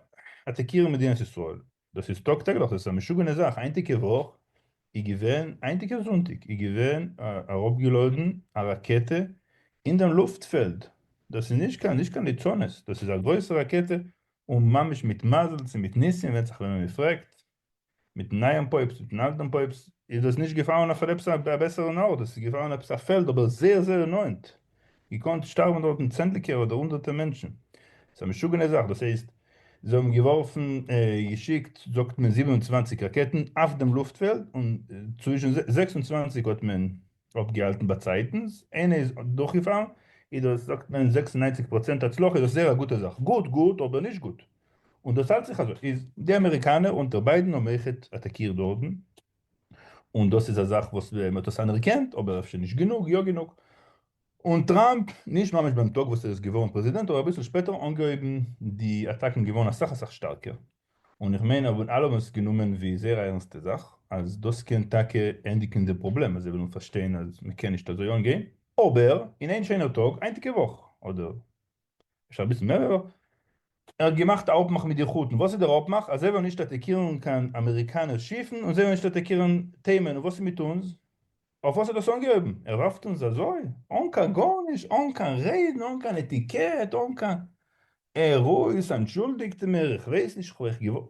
אטאקירן מדינת ישראל, דאס איז טאג טעגליך, דאס איז א משוגענע זאך, היינטיגע וואך איז געווען, היינטיגע זונטאג איז געווען אראפגעלאדן א ראקעטע אין דעם לופטפעלד, דאס איז נישט קיין נישט קיין ליצנות, דאס איז א גרויסע ראקעטע, און ממש מיט מזל צו מיט ניסים ווענדט זיך וועמען מען פרעגט, מיטן נייעם פויבסט מיטן אלטן פויבסט איז דאס נישט געפארן אויף עפעס א בעסערן ארט, עס איז געפארן עפעס א פעלד אבער זייער זייער נאענט, געקאנט שטארבן דארטן צענדליגער אדער הונדערטער מענטשן, ס'איז א משוגענע זאך, דאס הייסט זיי האבן געווארפן געשיקט זאגט מען 27 ראקעטן אויף דעם לופטפעלד און צווישן 26 האט מען אפגעהאלטן באצייטנס, איינע איז דורכגעפארן, איז דאס זאגט מען 96% הצלחה, איז דאס זייער א גוטע זאך, גוט גוט אבער נישט גוט, און דאס האלט זיך אזוי, איז די אמעריקאנער אונטער ביידן האבן אויכעט אטאקירט דארטן, און דאס איז א זאך וואס מען האט עס אנערקענט, אבער אפשר נישט גענוג, יא גענוג, און טראמפ, נישט ממש ביים טאג וואס ער איז געווארן פרעזידענט, אבער אביסל שפעטער אנגעהויבן די אטאקן געווארן אסאך אסאך שטארקער, און איך מיין אז אלע האבן עס גענומען ווי זייער א ערנסטע זאך, אז דאס קען טאקע ענדיגן די פראבלעם, אז זיי וועלן פארשטיין אז מען קען נישט אזוי אנגיין, אבער אין איין שיינער טאג, היינטיגע וואך, אדער אפשר אביסל מער, ער האט געמאכט א אפמאך מיט די חותים, וואס איז דער אפמאך? אז זיי וועלן נישט אטאקירן קיין אמעריקאנער שיפן, און זיי וועלן נישט אטאקירן תימן, און וואס איז מיט אונז? אויף וואס האט דאס אנגעהויבן? ער ווארפט אונז אזוי? אן קיין גארנישט, אן קיין רעדן, אן קיין עטיקעט, אן קיין ארויס, אנטשולדיגט מיר, איך ווייס נישט, כ'האב אייך געוואלט.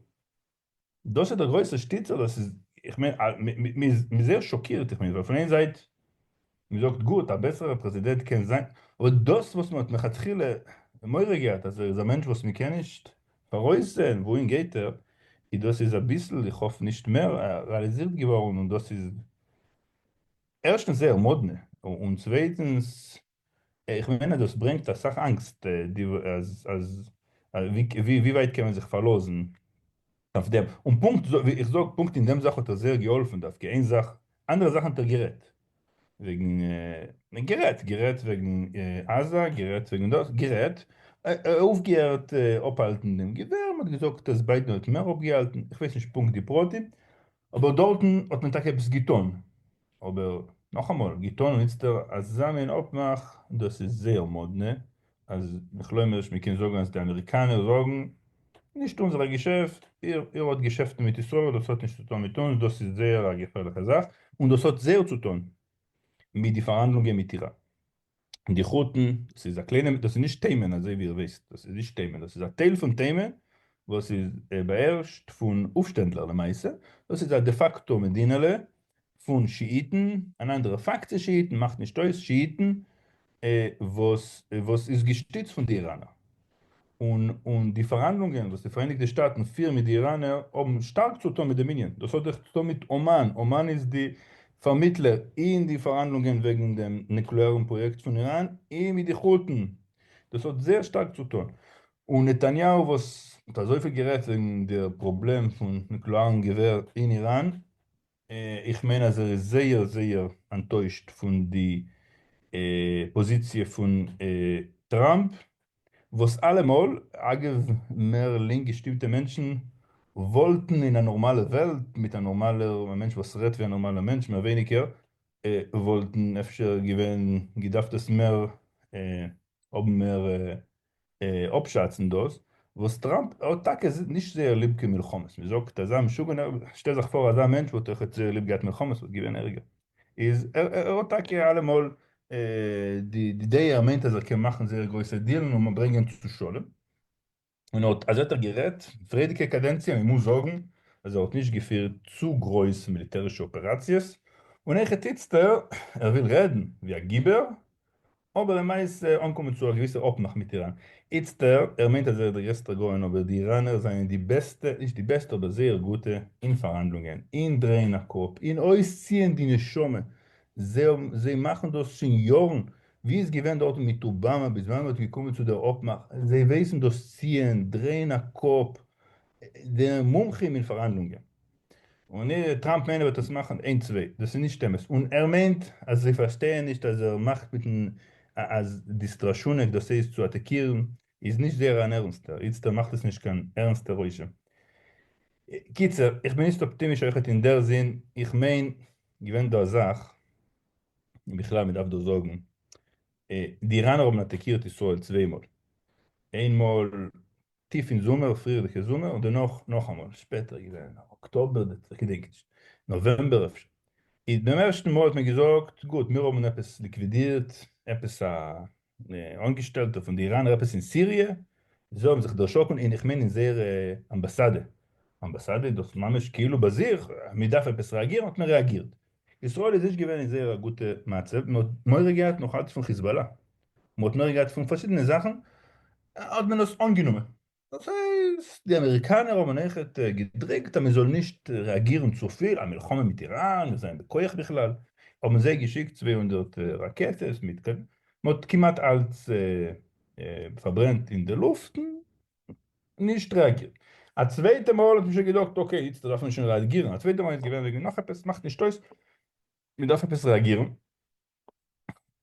דאס איז דער גרויסער שטיצער, דאס איז, איך מיין, מ'איז זייער שאקירט, איך מיין, ווייל פון איין זייט, מ'זאגט גוט, א בעסערער פרעזידענט קען זיין, אבער דאס וואס מ'האט מלכתחילה מורא געהאט אז ער איז א מענטש וואס מ'קען נישט פאראויסזען וואוהין גייט ער, איז דאס איז אביסל, איך האף נישט מער, רעאליזירט געווארן, און דאס איז. ערשטנס זייער מאדנע, און צווייטנס איך מיין אז דאס ברענגט אסאך אנגסט, אז אז ווי ווייט קען מען זיך פארלאזן אויף דעם, און פונקט ווי איך זאג פונקט אין דעם זאך האט ער זייער געהאלפן דווקא איין זאך, אנדערע זאכן האט ער גערעדט וועגן, גערעדט, גערעדט וועגן עזה, גערעדט וועגן דאס, גערעדט, אויפגעהערט אפהאלטן דעם געווער, מען האט געזאגט אז ביידן האט מער אפגעהאלטן, איך ווייס נישט פונקט די פרטים, אבער דארטן האט מען טאקע עפעס געטון, אבער נאכאמאל, געטון און איצטער אזא מין אפמאך, דאס איז זייער מאדנע, אז מכלומרשט מען קען זאגן אז די אמעריקאנער זאגן, נישט אונזערע געשעפט, איר איר האט געשעפטן מיט ישראל, דאס האט נישט צו טון מיט אונז, דאס איז זייער א געפערליכע זאך, און דאס האט זייער צו טון מיט די פארהאנדלונגען מיט איראן. די חותן, דאס איז א קליינע, דאס איז נישט תימן אזוי ווי איר וויסט, דאס איז נישט תימן, דאס איז א טייל פון תימן וואס איז באהערשט פון אויפשטענדלער למעשה, דאס איז א דע פאקטא מדינה'לע פון שיאיטן, אן אנדערע פאקציע שיאיטן, מאכט נישט אויס, שיאיטן וואס וואס איז געשטיצט פון די איראנער. און און די פארהאנדלונגען וואס די פאראייניגטע שטאטן פירן מיט די איראנער האבן שטארק צו טון מיט דעם ענין, דאס האט אויך צו טון מיט אמאן, אמאן איז די פארמיטלער אין די פארהאנדלונגען וועגן דעם נוקלעארן פראיעקט פון איראן און מיט די חותן, דאס האט זייער שטארק צו טון, און נתניהו וואס האט אזויפיל גערעדט וועגן דער פראבלעם פון נוקלעארן געווער אין איראן, איך מיין אז ער איז זייער זייער אנטוישט פון די פאזיציע פון טראמפ, וואס אלעמאל, אגב מער לינק געשטימטע מענטשן וואלטן אין א נארמאלע וועלט מיט א נארמאלער מענטש וואס רעדט ווי א נארמאלער מענטש מער ווייניגער, וואלטן אפשר געווען געדארפט עס מער האבן מער אפשאצן דאס וואס טראמפ האט טאקע נישט זייער ליב קיין מלחמות, מען זאגט אזא משוגענער, שטעל זיך פאר אזא מענטש וואלט אויכעט זייער ליב געהאט מלחמות וואלט געווען ערגער, איז ער האט טאקע אלעמאל די דעה ער מיינט אז ער קען מאכן זייער גרויסע דיעלן און ברענגען צו שלום, און האט אזוי האט ער גערעדט פריערדיגע קאדענציע, מען מוז זאגן אז ער האט נישט געפירט צו גרויס מיליטערישע אפעראציעס, און אויכעט איצטער ער וויל רעדן ווי א גיבור, אבער למעשה אנקומען צו א געוויסע אפמאך מיט איראן. איצטער, ער מיינט אז ער איז דער גרעסטער גאון אבער די איראנער זענען די בעסטע, נישט די בעסטע אבער זייער גוטע, אין פארהאנדלונגען, אין דרייען א קאפ, אין אויסציען די נשמה, זיי האבן, זיי מאכן דאס שוין יארן, ווי איז געווען דארטן מיט אובאמא ביז ווען מ'האט געקומען צו דער אפמאך, זיי ווייסן דאס ציען, דרייען א קאפ, די מומחים אין פארהאנדלונגען. און טראמפ מיינט ער וועט עס מאכן איין צוויי, דאס איז נישט אמת, און ער מיינט אז זיי פארשטייען נישט אז ער מאכט מיטן אז די סטראשונעק דאס הייסט צו אטאקירן איז נישט זייער אן ערנסטער, איצטער מאכט עס נישט קיין ערנסטע רושם. קיצר, איך בין נישט אפטימיש אויכעט אין דער זין, איך מיין געווען דא א זאך, און בכלל מען דארף דא זאגן, די איראנער האבן אטאקירט ישראל צוויי מאל, איינמאל טיף אין זומער, פריערדיגע זומער, און דערנאך נאכאמאל, שפעטער געווען, אקטאבער, איך געדענק נישט, נאוועמבער אפשר. איז ביים ערשטן מאל האט מען געזאגט, גוט, מיר האבן עפעס ליקווידירט, עפעס א אנגעשטעלטער פון די איראנער עפעס אין סיריע, זיי האבן זיך דערשראקן, און איך מיין אין זייער אמבאסאדע, אמבאסאדע איז דאך ממש כאילו ביי זיך, מען דארף עפעס רעאגירן, האט מען רעאגירט. ישראל איז נישט געווען אין זייער א גוטע מצב, מען האט מורא געהאט נאך אלץ פון חיזבאלא, מען האט מורא געהאט פון פארשידענע זאכן, האט מען עס אנגענומען. דאס הייסט, די אמעריקאנער האבן אויכעט געדריקט אז מען זאל נישט רעאגירן צופיל, א מלחמה מיט איראן, מיר זענען בכח בכלל, האבן זיי געשיקט 200 ראקעטעס מיט, מען האט כמעט אלץ פארברענט אין די לופטן, נישט רעאגירט. א צווייטע מאל האט מען שוין געזאגט okay איצטער דארף מען שוין רעאגירן, א צווייטע מאל איז געווען וועגן נאך עפעס, מאכט נישט אויס, מען דארף עפעס רעאגירן,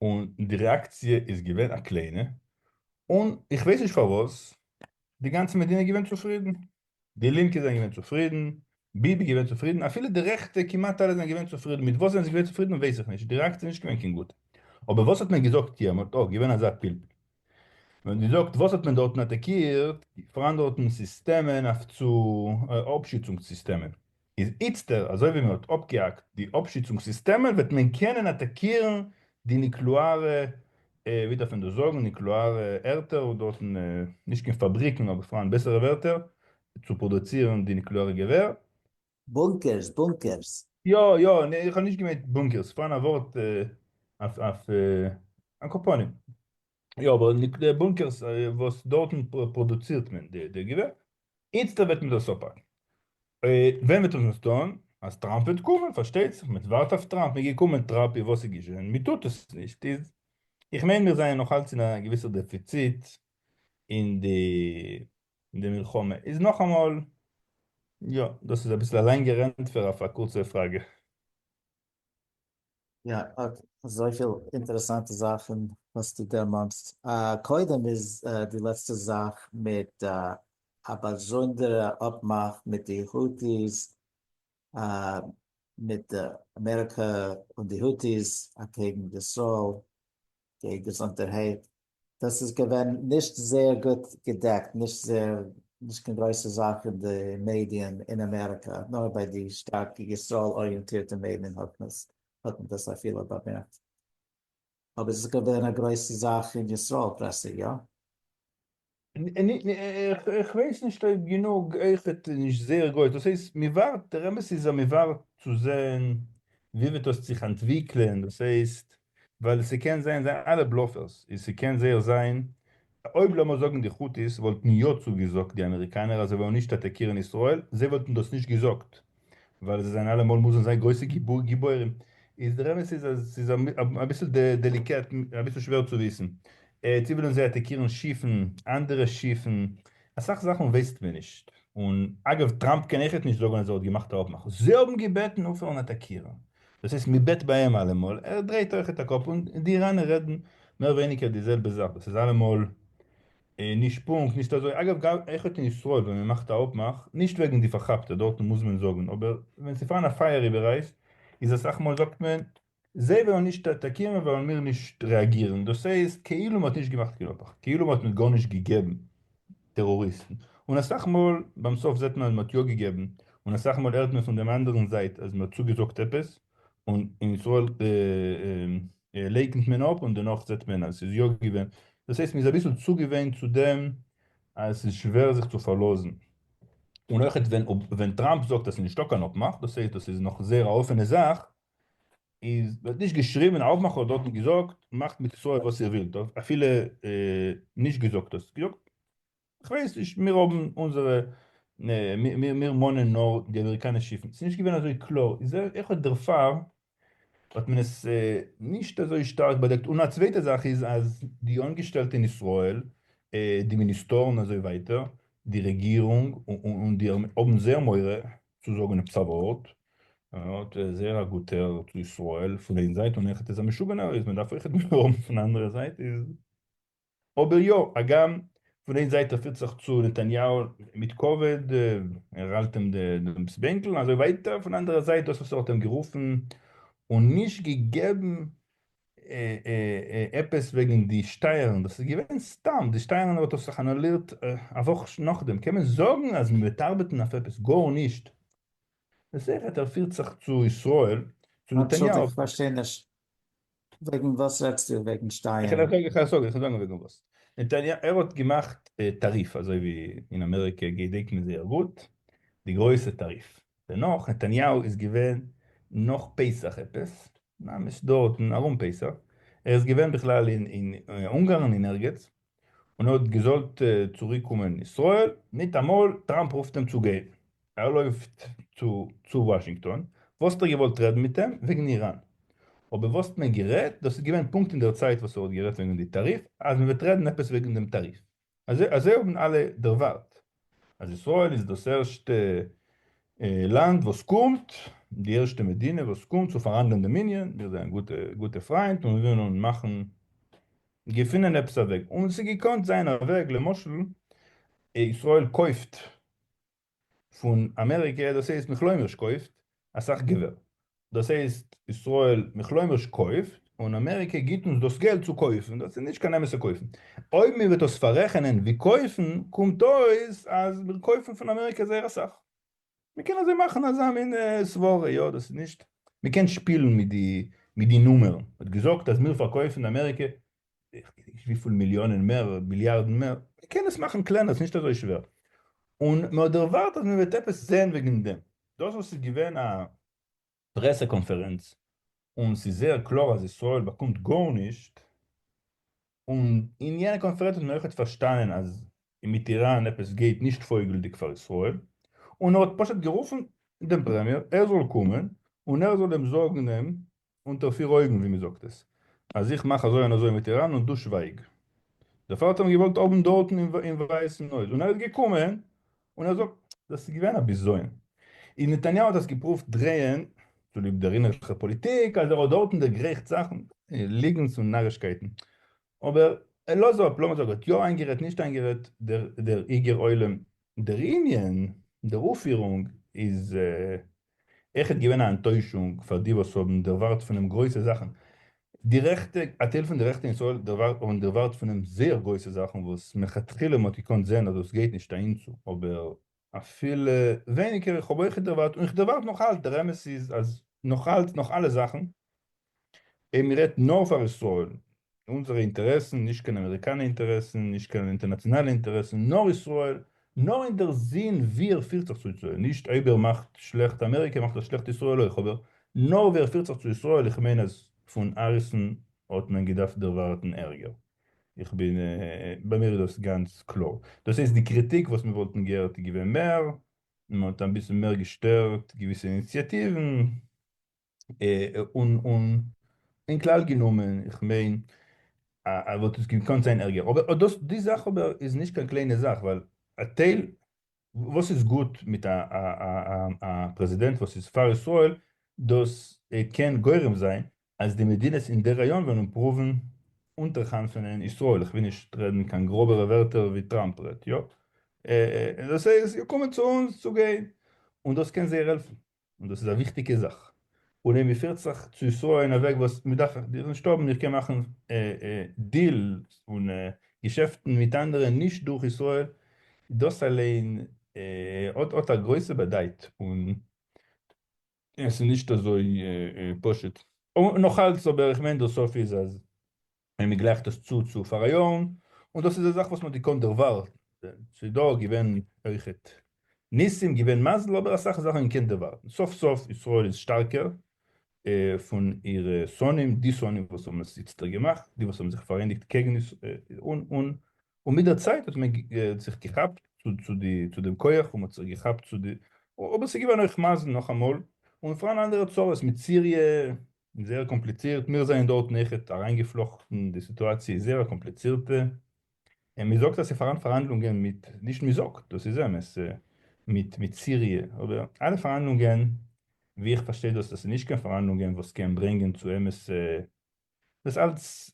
און די רעאקציע איז געווען א קליינע, און איך ווייס נישט פארוואס, די גאנצע מדינה איז געווען צופרידן, די לינקע זענען געווען צופרידן, ביבי געווען צופרידן, אפילו די רעכטע, כמעט אלע זענען געווען צופרידן, מיט וואס זענען זיי געווען צופרידן ווייס איך נישט, די רעאקציע איז נישט געווען קיין גוטע. אבער וואס האט מען געזאגט יעמאלט, אה, געווען אזא פלפול. מען האט געזאגט וואס האט מען דארטן אטאקירט, פאראן דארטן סיסטעמען אויף צו אפשיצונג סיסטעמען. איז איצטער אזוי ווי מען האט אפגעהאקט די אפשיצונג סיסטעמען וועט מען קענען אטאקירן די נוקלוארע, ווי דארף מען דאס זאגן, נוקלוארע ערטער דארטן, נישט קיין פאבריקן אבער פאראן בעסערע ווערטער, צו פראדוצירן די נוקלוארע געווער. בונקערס, בונקערס. יא יא, איך האב נישט געמיינט בונקערס, פאראן א ווארט אויף אויף על כל פנים. יא אבער די בונקערס וואס דארטן פראדוצירט מען די געווער, איצטער וועט מען דאס אפהאקן. ווען וועט מען עס טון? אז טראמפ וועט קומען, פארשטייט זיך, מען ווארט אויף טראמפ, איז געקומען טראמפ, איז וואס איז געשען? מען טוט עס נישט, איז איך מיין מיר זענען נאך אלץ אין א געוויסער דעפיציט אין די אין די מלחמה, איז נאכאמאל, יא, דאס איז אביסל א לענגערע ענטפער אויף א קורצע פראגע. יא, אזויפיל אינטערעסאנטע זאכן וואס דו דערמאנסט. קודם איז די לעצטע זאך מיט א באזונדערע אפמאך מיט די הוטיס, מיט אמעריקא און די הוטיס אקעגן ישראל, גיי געזונטערהייט. דאס איז געווען נישט זייער גוט געדעקט, נישט זייער, נישט קיין גרויסע זאך אין די מעדיען אין אמעריקא, נאר ביי די שטארק ישראל אריענטירטע מעדיען האט מען עס, האט מען דאס אפילו באמערקט. אבער עס איז געווען א גרויסע זאך אין ישראל פרעסע, יא? איך ווייס נישט אויב גענוג, אויכעט נישט זייער גרויס, דאס הייסט מ'ווארט, דער אמת איז אז מ'ווארט צו זען ווי וועט דאס זיך אנטוויקלען, דאס הייסט ווייל ס'קען זיין זיי אלע bluffers, איז ס'קען זייער זיין אויב לאמיר זאגן די חוטיס וואלטן יא צוגעזאגט די אמעריקאנער אז זיי וועלן נישט אטאקירן ישראל, זיי וואלטן דאס נישט געזאגט ווייל זיי זענען אלעמאל מוזן זיין גרויסע גיבורים, איז דער אמת איז אז ס'איז אביסל דעליקעט, אביסל שווער צו וויסן, צו ווילן זיי אטאקירן שיפן, אנדערע שיפן, אסאך זאכן ווייסט מען נישט, און אגב טראמפ קען אויכעט נישט זאגן אז ער האט געמאכט א אפמאך, זיי האבן געבעטן אויפהערן אטאקירן, דאס הייסט מען בעט ביי אים אלעמאל, ער דרייט אויכעט א קאפ, און די איראנער רעדן מער ווייניגער די זעלבע זאך, דאס איז אלעמאל נישט פונקט, נישט אזוי, אגב גאר אויכעט אין ישראל ווען מען מאכט א אפמאך, נישט וועגן די פארכאפטע, דארטן מוז מען זאגן, אבער ווען ס'פארהאן א פייער איבעררייס, איז אסאך מאל זאגט מען, זיי וועלן נישט אטאקירן וועלן מיר נישט רעאגירן, דאס הייסט כאילו מען האט נישט געמאכט קיין אפמאך, כאילו מען האט מיט גארנישט געגעבן טעראריסטן, און אסאך מאל ביים סוף זעט מען אז מען האט יא געגעבן, און אסאך מאל הערט מען פון דעם אנדערן זייט אז מען האט צוגעזאגט עפעס, און אין ישראל לייקנט מען אפ און דערנאך זעט מען אז ס'איז יא געווען, דאס הייסט מ'איז אביסל צוגעוואינט צו דעם אז ס'איז שווער זיך צו פארלאזן, און אויכעט ווען ווען טראמפ זאגט אז ס'איז נישטא קיין אפמאך, דאס הייסט דאס איז נאך זייער א אפענע זאך, איז ווערט נישט געשריבען א אפמאך האט דארטן געזאגט מאכט מיט ישראל וואס איר ווילט, אפילו נישט געזאגט דאס, געזאגט כ'ווייס נישט, מיר האבן אונזערע, מיר מאנען נאר די אמעריקאנע שיפן, ס'איז נישט געווען אזוי קלאר, איז אויך דערפאר האט מען עס נישט אזוי שטארק באדעקט, און א צווייטע זאך איז אז די אנגעשטעלטע אין ישראל, די מיניסטארן אזוי ווייטער, די רעגירונג און די האבן זייער מורא צו זאגן עפעס א ווארט, האט זייער א גוטער צו ישראל פון איין זייט און אויכעט איז א משוגענער איז מען דארף אויכעט מורא האבן פון אנדערע זייט איז אבער יא, הגם פון איין זייט ער פירט זיך צו נתניהו מיט כבוד, ער האלט אים דעם בענקל און אזוי ווייטער, פון אנדערע זייט דאס וואס ער האט אים גערופן און נישט געגעבן עפעס וועגן די שטייערן, דאס איז געווען סתם, די שטייערן ער האט דאס זיך אנולירט א וואך נאכדעם, קען מען זאגן אז מען וועט ארבעטן אויף עפעס? גארנישט. זעכער ער פירט זיך צו ישראל, צו נתניהו. אנטשולדיגט, כ'פארשטיי נישט. וועגן וואס רעדסטו וועגן שטייערן? איך וועל זאגן, איך וועל זאגן וועגן וואס. נתניהו, ער האט געמאכט טאריף, אזוי ווי אין אמעריקע געדענקט מען זייער גוט, די גרויסע טאריף. דערנאך, נתניהו איז געווען נאך פסח עפעס, ממש דארטן ארום פסח, ער איז געווען בכלל אין אונגארן אין ערגעץ, און ער האט געזאלט צוריק קומען אין ישראל, מיטאמאל טראמפ רופט אים צו גיין, ער לויפט צו צו וואשינגטאן, וואס האט ער געוואלט רעדן מיט אים? וועגן איראן, אבער וואס האט מען גערעדט? דאס איז געווען פונקט אין דער צייט וואס ער האט גערעדט וועגן די טאריף, אז מען וועט רעדן עפעס וועגן דעם טאריף, אזוי אזוי האבן אלע דערווארט, אז ישראל איז דאס ערשטע לאנד וואס קומט, די ערשטע מדינה וואס קומט צו פארהאנדלען דעם ענין, מיר זענען גוטע גוטע פריינט און מיר ווילן מאכן געפינען עפעס א וועג, און ס'איז געקאנט זיין א וועג, למשל ישראל קויפט פון אמעריקע, דאס הייסט מכלומר'שט קויפט אסאך געווער, דאס הייסט ישראל מכלומר'שט קויפט און אמעריקע גיבט אונז דאס געלט צו קויפן, דאס איז נישט קיין אמת'ע קויפן, אויב מען וועט דאס פאררעכענען ווי קויפן, קומט אויס אז מיר קויפן פון אמעריקע זייער אסאך. מען קען אזוי מאכן אזא מין סברה, יא דאס איז נישט, מען קען שפילן מיט די מיט די נומערן, מען האט געזאגט אז מיר פארקויפן אמעריקע איך געדענק נישט וויפיל מיליאנען מער, ביליארדן מער, מען קען עס מאכן קלענער, ס'איז נישט אזוי שווער, און מען האט דערווארט אז מען וועט עפעס זען וועגן דעם, דאס וואס איז געווען א פרעסע קאנפערענץ און ס'איז זייער קלאר אז ישראל באקומט גארנישט, און אין יענע קאנפערענץ האט מען אויכעט פארשטאנען אז מיט איראן עפעס גייט נישט פויגלדיג פאר ישראל, און ער האט פשוט גערופן. דעם פרעמיער, ער זאל קומען און ער זאל אים זאגן אים אונטער פיר אויגן ווי מען זאגט עס, אז איך מאך אזוי און אזוי מיט איראן און דו שווייג. דערפאר האט ער אים געוואלט האבן דארטן אין ווייסן הויז, און ער איז געקומען און ער זאגט, דאס איז געווען א בזיון, און נתניהו האט עס געפרואווט דרייען צוליב דער אינערליכער פאליטיק אז ער האט דארטן דערגרייכט זאכן, ליגנס און נארישקייטן, אבער לאז אפ, לאמיר זאגן ער האט יא איינגערעדט נישט איינגערעדט, דער היגער עולם, דער ענין, דער אויפפירונג איז עכט געווען א אנטוישונג פאר די וואס האבן דערווארט פון אים גרויסע זאכן. די רעכטע, א טייל פון די רעכטע אין ישראל האבן דערווארט פון אים זייער גרויסע זאכן וואס מלכתחילה מ'האט געקאנט זען אז דאס גייט נישט אהינצו, אבער אפילו ווייניגער, איך האב אויכעט דערווארט און איך דערווארט נאך אלץ, דער אמת איז אז נאך אלץ, נאך אלע זאכן, אויב מען רעדט נאר פאר ישראל, אונזערע אינטערעסן, נישט קיין אמעריקאנע אינטערעסן, נישט קיין אינטערנאציאנאלע אינטערעסן, נאר ישראל, נאר אין דער זין ווי ער פירט זיך צו ישראל, נישט אויב ער מאכט שלעכט אמעריקע מאכט ער שלעכט ישראל אויך, אבער נאר ווי ער פירט זיך צו ישראל, איך מיין אז פון האריסן האט מען געדארפט דערווארטן ערגער. איך בין, ביי מיר איז דאס גאנץ קלאר. דאס הייסט די קריטיק וואס מיר וואלטן געהערט איז געווען מער, מען האט אביסל מער געשטערט געוויסע איניציאטיוון, און און אין כלל גענומען, איך מיין וואלט עס געקאנט זיין ערגער, אבער דאס די זאך אבער איז נישט קיין קליינע זאך, ווייל א טייל וואס איז גוט מיט א א פרעזידענט וואס איז פאר ישראל, דאס קען גורם זיין אז די מדינות אין די ראיאן וועלן פרואוון אונטערחנפענען ישראל, איך וויל נישט רעדן קיין גראבערע ווערטער ווי טראמפ רעדט, יא, דאס הייסט קומען צו אונז צו גיין, און דאס קען זייער העלפן. און דאס איז א וויכטיגע זאך, און אויב מ'פירט זיך צו ישראל אין א וועג וואס מ'דארף דיר נישט האבן, איך קען מאכן deals און געשעפטן מיט אנדערע נישט דורך ישראל, דאס אליין האט א גרויסע באדייט, און עס איז נישט אזוי פשוט. און נאכאלץ אבער, איך מיין דער סוף איז אז און מען גלייכט עס צו צו פאראיארן, און דאס איז א זאך וואס מען האט געקאנט דערווארטן, ס'איז דא געווען אויכעט ניסים, געווען מזל, אבער אסאך זאכן געקענט דערווארטן, סוף סוף ישראל איז שטארקער פון אירע שונאים, די שונאים וואס האבן עס איצטער געמאכט, די וואס האבן זיך פאראייניגט קעגן ישראל, און און און מיט דער צייט האט מען זיך געכאפט צו די צו דעם כח און מען האט זיך געכאפט צו די, אבער ס'איז געווען אויך מזל נאכאמאל, און פאראן אנדערע צרות מיט סיריע, זייער קאמפליצירט, מיר זענען דארטן אויכעט אריינגעפלאכטן, די סיטואציע איז זייער א קאמפליצירטע, און מען זאגט אז ס'איז פאראן פארהאנדלונגען מיט, נישט מען זאגט, דאס איז אמת, מיט מיט סיריע, אבער אלע פארהאנדלונגען ווי איך פארשטיי דאס, דאס איז נישט קיין פארהאנדלונגען וואס קען ברענגען צו אמת, דאס אלץ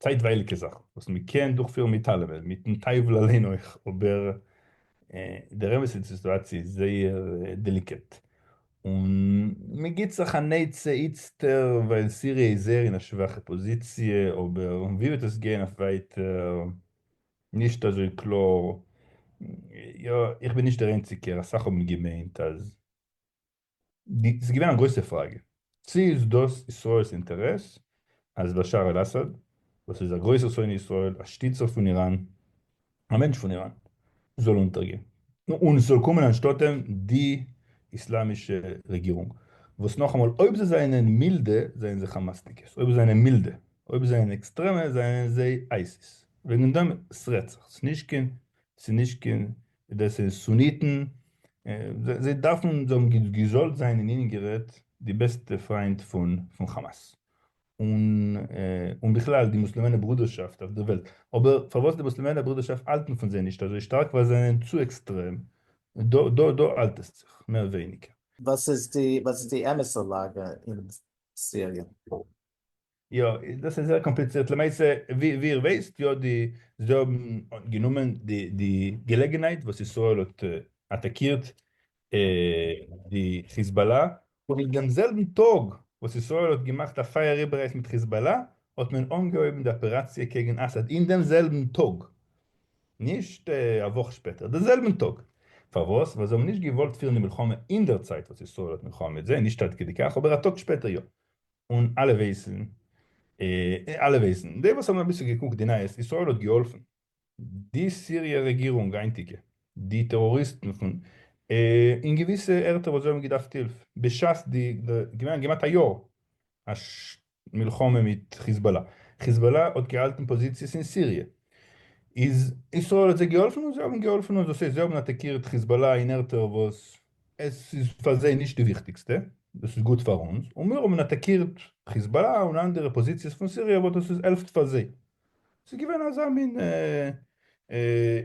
צייטווייליגע זאכן וואס מען קען דורכפירן מיט אלעמען, מיטן טייוול אליין אויך, אבער דער אמת איז די סיטואציע איז זייער delicate, און מען גיבט זיך אן עצה איצטער ווייל סיריע איז זייער אין א שוואכע פאזיציע, אבער ווי וועט עס גיין אויף ווייטער נישט אזוי קלאר, יא איך בין נישט דער איינציגער, אסאך האבן געמיינט אז. ס'איז געווען א גרויסע פראגע, צי איז דאס ישראל'ס אינטערעס אז באשאר אל אסאד, וואס איז א גרויסער שונא ישראל, א שטיצער פון איראן, א מענטש פון איראן, זאל אונטערגיין, און עס זאל קומען אנשטאט אים די איסלאמישע רעגירונג, וואס נאכאמאל, אויב זיי זענען מילדע, זענען זיי כאמאסניקעס, אויב זיי זענען מילדע, אויב זיי זענען עקסטרעמע, זענען זיי אייסיס. וועגן דעם ס'רעדט זיך, ס'איז נישט קיין, ס'איז נישט קיין דאס איז סוניטן, זיי דארפן, זיי האבן געזאלט זיין אין ענין גערעדט די בעסטע פריינט פון חאמאס, און און בכלל די מוסלעמענע ברודערשאפט אויף דער וועלט, אבער פארוואס די מוסלעמענע ברודערשאפט האלטן פון זיי נישט אזוי שטארק ווייל זיי זענען צו עקסטרעם, דא דא דא האלט עס זיך מער ווייניגער. וואס איז די וואס איז די אמת'ע לאגע אין סיריע? יא, דאס איז זייער קאמפליצירט, למעשה ווי איר ווייסט יא די זיי האבן גענומען די די געלעגנהייט וואס ישראל האט אטאקירט די חיזבאללה, און אין דעם זעלבן טאג וואס ישראל האט געמאכט א פייער איבעררייס מיט חיזבאללה האט מען אנגעהויבן די אפעראציע קעגן אסאד אין דעם זעלבן טאג, נישט א וואך שפעטער, דעם זעלבן טאג. פארוואס? ווייל זיי האבן נישט געוואלט פירן די מלחמה אין דער צייט וואס ישראל האט מלחמה מיט זיי, נישט עד כדי כך, אבער א טאג שפעטער יא. און אלע ווייסן, אלע ווייסן, די וואס האבן אביסל געקוקט די נייעס, ישראל האט געהאלפן די סיריע רעגירונג היינטיגע, די טעראריסטן פון, אין געוויסע ערטער וואס זיי האבן געדארפט הילף, בשעת די, געווען כמעט א יאר א מלחמה מיט חיזבאללה, חיזבאללה האט געהאלטן פאזיציעס אין סיריע, איז ישראל האט זיי געהאלפן און זיי האבן געהאלפן און דאס הייסט זיי האבן אטאקירט חיזבאללה אין ערטער וואס. עס איז פאר זיי נישט די וויכטיגסטע, דאס איז גוט פאר אונז, און מיר האבן אטאקירט חיזבאללה און אנדערע פאזיציעס פון סיריע וואס דאס איז העלפט פאר זיי. ס'איז געווען אזא מין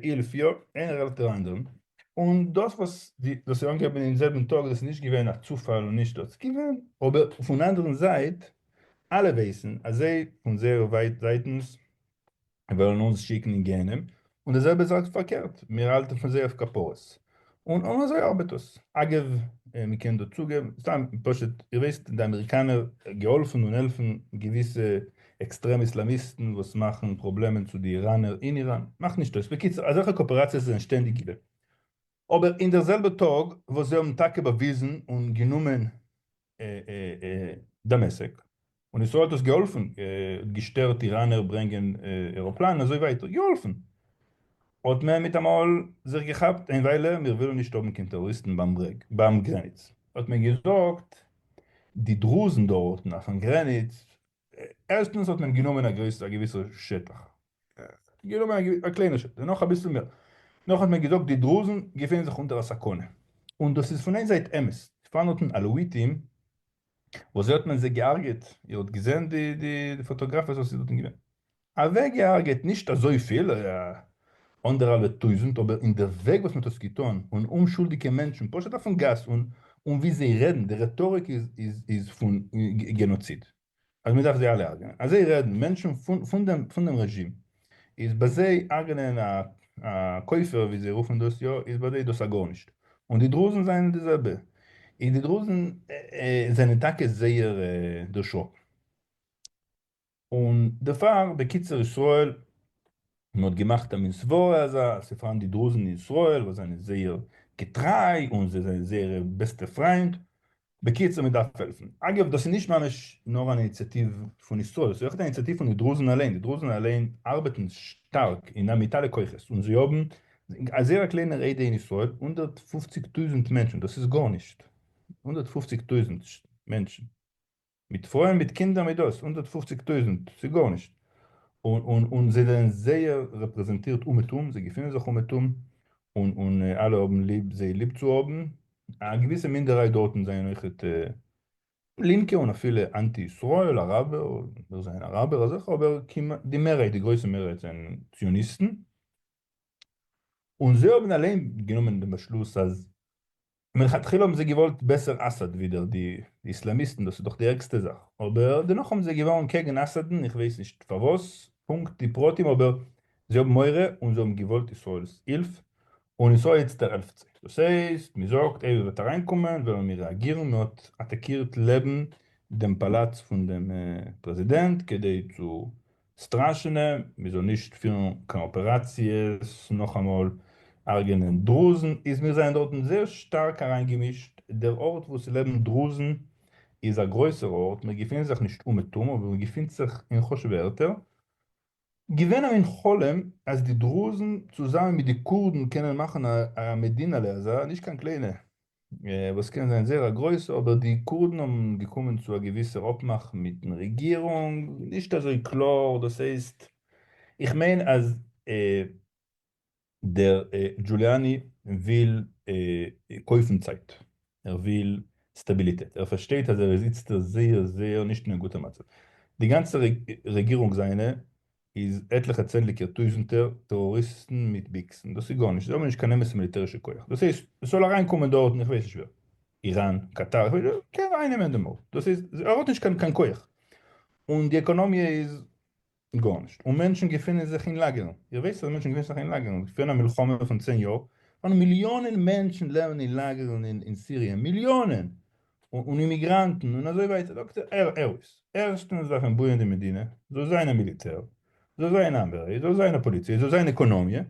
הילף, יא, איינער העלפט דער אנדערן, און דאס וואס די דאס איז אנגעהויבן אין זעלבן טאג דאס איז נישט געווען א צופאל און נישט דאס געווען, אבער פון אנדערן זייט אלע ווייסן אז זיי פון זייער זייטנס וועלן אונז שיקן אין גיהנום, און די זעלבע זאך פארקערט, מיר האלטן פון זיי אויף כפרות. און און אזוי ארבעט עס. אגב, מען קען דא צוגעבן, סתם פשוט, איר ווייסט די אמעריקאנער געהאלפן און העלפן געוויסע עקסטרעם איסלאמיסטן וואס מאכן פראבלעמען צו די איראנער אין איראן, מאכט נישט אויס, בקיצור אזעלכע קאאפעראציעס זענען שטענדיג געווען. אבער אין דער זעלבע טאג וואס זיי האבן טאקע באוויזן און גענומען דמשק, און ישראל האט עס געהאלפן, האט געשטערט איראנער ברענגען עראפלאנען אזוי ווייטער, געהאלפן, האט מען מיטאמאל זיך געכאפט איין וויילע מיר ווילן נישט האבן קיין טעראריסטן ביים ברעג, ביים גרעניץ, האט מען געזאגט די דרוזן דארטן אויפן גרעניץ, ערשטנס האט מען גענומען א גרויסע א געוויסע שטח, גענומען א קליינע שטח, דערנאך אביסל מער, נאך האט מען געזאגט די דרוזן געפינען זיך אונטער א סכנה, און דאס איז פון איין זייט אמת, פארן האט אלעוויטים וואס זיי האט מען זיי געהארגעט, איר האט געזען די די פאטאגראפיעס וואס איז דארטן געווען, אוועק געהארגעט נישט אזויפיל, אנדערהאלבע טויזענט, אבער אין די וועג וואס מען האט עס געטון, און אומשולדיגע מענטשן פשוט אויפן גאס, און און ווי זיי רעדן, די רעטאריק איז איז איז פון גענאציד, אז מען דארף זיי אלע הרג'נען, אזוי רעדן מענטשן פון פון דעם פון דעם רעזשים, איז ביי זיי הרג'נען א א כופר ווי זיי רופן דאס יא, איז ביי זיי דאס א גארנישט, און די דרוזן זענען די זעלבע, איז די דרוזן זענען טאקע זייער דערשראקן. און דערפאר בקיצור ישראל מען האט געמאכט א מין סברה אזא אז ס'פארהאן די דרוזן אין ישראל וואס זענען זייער געטריי און זיי זענען זייערע בעסטע פריינד, בקיצור מען דארף העלפן. אגב דאס איז נישט ממש נאר אן איניציאטיוו פון ישראל, דאס איז אויך אן איניציאטיוו פון די דרוזן אליין, די דרוזן אליין ארבעטן שטארק אין מיט אלע כוחות און זיי האבן א זייער א קליינער עדה אין ישראל, 150 טויזנט מענטשן, דאס איז גארנישט, 150 טויזנט מענטשן. מיט פרויען מיט קינדער מיט דאס, 150 טויזנט, ס'איז גארנישט. און און און זיי זענען זייער רעפרעזענטירט אומעטום, זיי געפינען זיך אומעטום, און און אלע האבן ליב זיי ליב צו האבן. א געוויסע מינדערהייט דארטן זענען אויכעט לינקע און אפילו אנטי ישראל, אראבער, מיר זענען אראבער אזעלכע, אבער כמעט די מערהייט, די גרויסע מערהייט זענען ציוניסטן. און זיי האבן אליין גענומען דעם באשלוס אז מלכתחילה האבן זיי געוואלט בעסער אסאד ווידער די איסלאמיסטן, דאס איז דאך די ערגסטע זאך, אבער דערנאך האבן זיי געווארן קעגן אסאד'ן, איך ווייס נישט פארוואס פונקט די פרטים, אבער זיי האבן מורא און זיי האבן געוואלט ישראל'ס הילף, און ישראל איצטער העלפט זיי, דאס הייסט מען זאגט אויב ער וועט אריינקומען וועלן מיר רעאגירן, מען האט אטאקירט לעבן דעם פאלאץ פון דעם פרעזידענט כדי צו סטראשענען מען זאל נישט פירן קיין אפעראציעס, נאכאמאל הרג'ענען דרוזן, איז מיר זענען דארטן זייער שטארק אריינגעמישט, דער ארט וואו ס'לעבן דרוזן איז א גרויסער ארט, מיר געפינען זיך נישט אומעטום אבער מען געפינט זיך אין חשוב'ע ערטער, געווען א מין חלום אז די דרוזן צוזאמען מיט די קורדן קענען מאכן א מדינה'לע אזא, נישט קיין קליינע, וואס קען זיין זייער א גרויסע, אבער די קורדן האבן געקומען צו א געוויסער אפמאך מיטן רעגירונג, נישט אזוי קלאר, דאס הייסט, איך מיין אז דער דזשוליאני וויל קויפן צייט, ער וויל סטאביליטעט, ער פארשטייט אז ער איז איצטער זייער זייער נישט אין א גוטע מצב, די גאנצע רעגירונג זיינע איז עטליכע צענדליגער טויזנטער טעראריסטן מיט ביקסן, דאס איז גארנישט, זיי האבן נישט קיין אמת'ע מיליטערישע כח, דאס הייסט עס זאל אריין קומען דארטן איך ווייס נישט ווער, איראן, קאטאר, איך ווייס נישט, קען ארייננעמען דעם ארט, דאס הייסט ער האט נישט קיין קיין כח, און די עקאנאמיע איז גארנישט, און מענטשן געפינען זיך אין לאגערן, איר ווייסט אז מענטשן געפינען זיך אין לאגערן, פון א מלחמה פון צען יאר, פארן מיליאנען מענטשן לעבן אין לאגערן אין סיריע, מיליאנען! און אימיגראנטן און אזוי ווייטער, זאגט ער, הער אויס, ערשטנס דארף מען בויען די מדינה, זאל זיין א מיליטער, זאל זיין א ארמיי, זאל זיין א פאליציי, זאל זיין עקאנאמיע,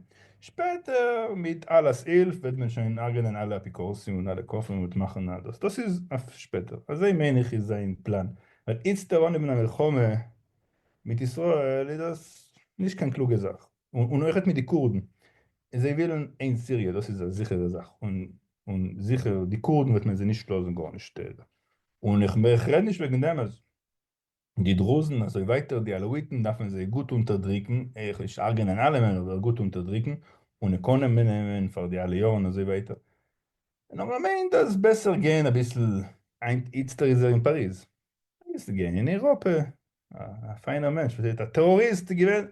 שפעטער מיט אללא'ס הילף וועט מען שוין הרג'נען אלע אפיקורסים און אלע כופרים און מאכן א דאס, דאס איז אויף שפעטער, אזוי מיין איך איז זיין פלאן, ווייל איצטער אנהייבן א מלחמה מיט ישראל איז דאס נישט קיין קלוגע זאך, און אויכעט מיט די קורדן, זיי ווילן איין סיריע דאס איז א זיכערע זאך, און און זיכער די קורדן וועט מען זיי נישט לאזן גארנישט, און איך רעד נישט וועגן דעם אז די דרוזן אזוי ווייטער די אלאוויטן דארף מען זיי גוט אונטערדריקן, איך נישט הרג'נען אלעמען אבער גוט אונטערדריקן, און נקמה נעמען פאר די אלע יארן אזוי ווייטער. און האבן געמיינט אז בעסער גיין אביסל, היינט איצטער איז ער אין פאריז, אביסל גיין אין אייראפע, א פיינער מענטש, פארשטייט א טעראריסט איז געווען,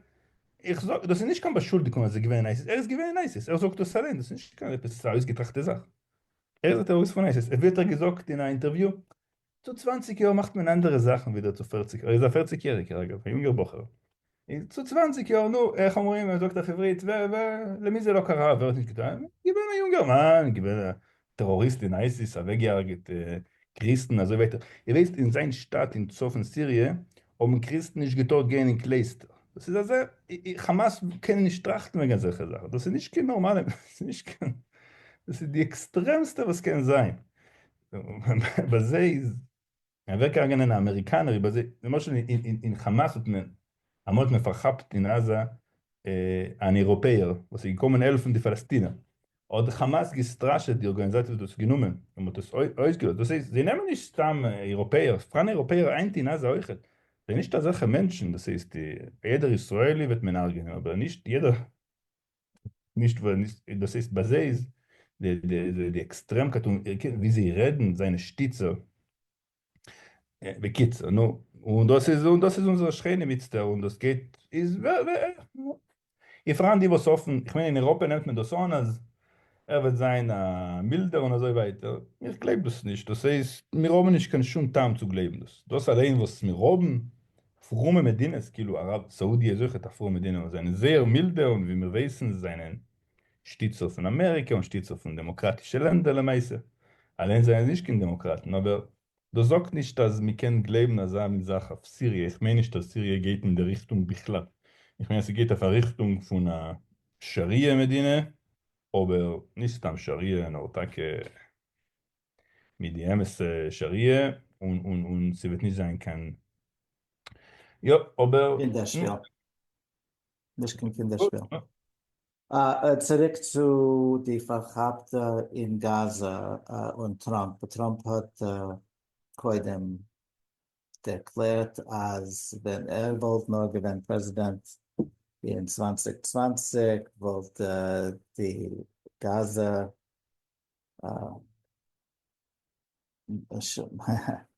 איך זאג, דאס איז נישט קיין באשולדיגונג אז ער איז געווען אין אייסיס, ער איז געווען אין אייסיס, ער זאגט דאס אליין, דאס איז נישט קיין עפעס א אויסגעטראכטע זאך, ער איז א טעראריסט פון אייסיס, ווי האט ער געזאגט אין א אינטערוויו, צו צוואנציג יאר מאכט מען אנדערע זאכן ווידער צו פערציג, ער איז א פערציג יעריגער אגב, א יונגער בחור, צו צוואנציג יאר, נו, איך אומרים, מען זאגט אויף עברית, ווער, ווער, למי זה לא קרה, ווער האט נישט געטאן, געווען א יונגערמאן, געווען א טעראריסט אין אייסיס, אוועקגעהרגעט קריסטן, אזוי ווייטער, איר ווייסט אין זיין שטאט אין צפון סיריע האבן קריסטן נישט געטארט גיין אין קלייסטער, דאס איז אזא, חאמאס קען נישט טראכטן וועגן אזעלכע זאכן, דאס איז נישט קיין נארמאלע, דאס איז נישט קיין, דאס איז די עקסטרעמסטע וואס קען זיין. ביי זיי איז אוועקגעגאנגען אן אמעריקאנער איבער זיי, למשל אין חאמאס האט מען, אמאל האט מען פארכאפט אין עזה אן אירופעיער וואס איז געקומען העלפן די פאלעסטינער, האט די חאמאס געסטראשעט די ארגאניזאציע וואס האט דאס גענומען און מ'האט עס אויסגעלאזט, דאס הייסט זיי נעמען נישט סתם אירופעיער, ס'פאראן אירופעיער היינט אין עזה אויכעט, זיי נישט אזעלכע מענטשן, דאס הייסט יעדער ישראלי וועט מען הרג'נען אבער נישט יעדער נישט וואס דאס הייסט ביי זיי איז די עקסטרעמקייט און ווי זיי רעדן זיינע שטיצער, בקיצור נו, און דאס איז און דאס איז אונזערע שכנים איצטער און דאס גייט איז איז פארהאן די וואס האפן, איך מיין אין אירופה נעמט מען דאס אן אז ער וועט זיין א מילדער און אזוי ווייטער, איך גלייב דאס נישט, דאס הייסט מיר האבן נישט קיין שום טעם צו גלייבן דאס, דאס אליין וואס מיר האבן פרומע מדינות כאילו ערב סאודיע איז אויכעט א פרומע מדינה און זענען זייער מילדע און ווי מיר ווייסן זענען שטיצער פון אמעריקע און שטיצער פון דעמאקראטישע לענדער למעשה אליין זענען זיי נישט קיין דעמאקראטן אבער דאס זאגט נישט אז מען קען גלייבן אזא מין זאך אויף סיריע איך מיין נישט אז סיריע גייט אין די ריכטונג בכלל איך מיין אז ס'גייט אויף א ריכטונג פון א שאריא מדינה אבער נישט סתם שאריא נאר טאקע מיט די אמת'ע שאריא און און און ס'וועט נישט זיין קיין יא אבער. קינדער שפיל. נישט קיין קינדער שפיל. צוריק צו די פארכאפטע אין גאזא און טראמפ. טראמפ האט קודם דערקלערט אז ווען ער וואלט נאר געווען פרעזידענט אין 2020 וואלט די גאזא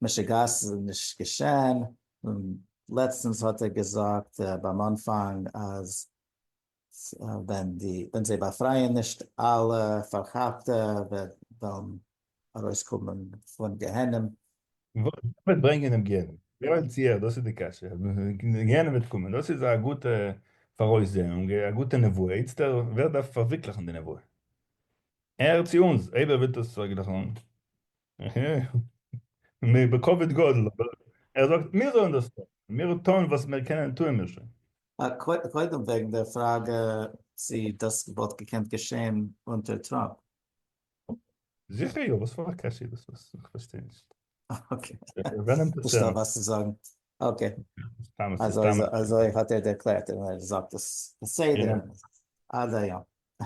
משוגעת נישט געשען, און לעצטנס האט ער געזאגט ביים אנפאנג אז ווען די ווען זיי באפרייען נישט אלע פארכאפטע וועלן ארויסקומען פון גיהנום. וואס וועט ברענגען דעם גיהנום? ווער וועט צו ער? דאס איז די קשיא. גיהנום וועט קומען, דאס איז א גוטע פאראויסזעאונג, א גוטע נבואה. איצטער ווער דארף פארווירקליכן די נבואה? ער צו אונז, אויב ער וויל דאס פארווירקליכן, בכבוד גדול, אבער ער זאגט מיר זאלן דאס טון, מיר טון וואס מיר קענען טוען מיר שוין. קודם וועגן דער פראגע צי דאס וואלט געקענט געשען אונטער טראמפ. זיכער יא, וואס פאר א קשיא איז דאס, איך פארשטיי נישט. Okay. ווער נעמט עס נישטא ערנסט? וואס צו זאגן. Okay. סתם עס איז אזוי סתם. אזוי האט ער דערקלערט און ער זאגט עס כסדר עד היום.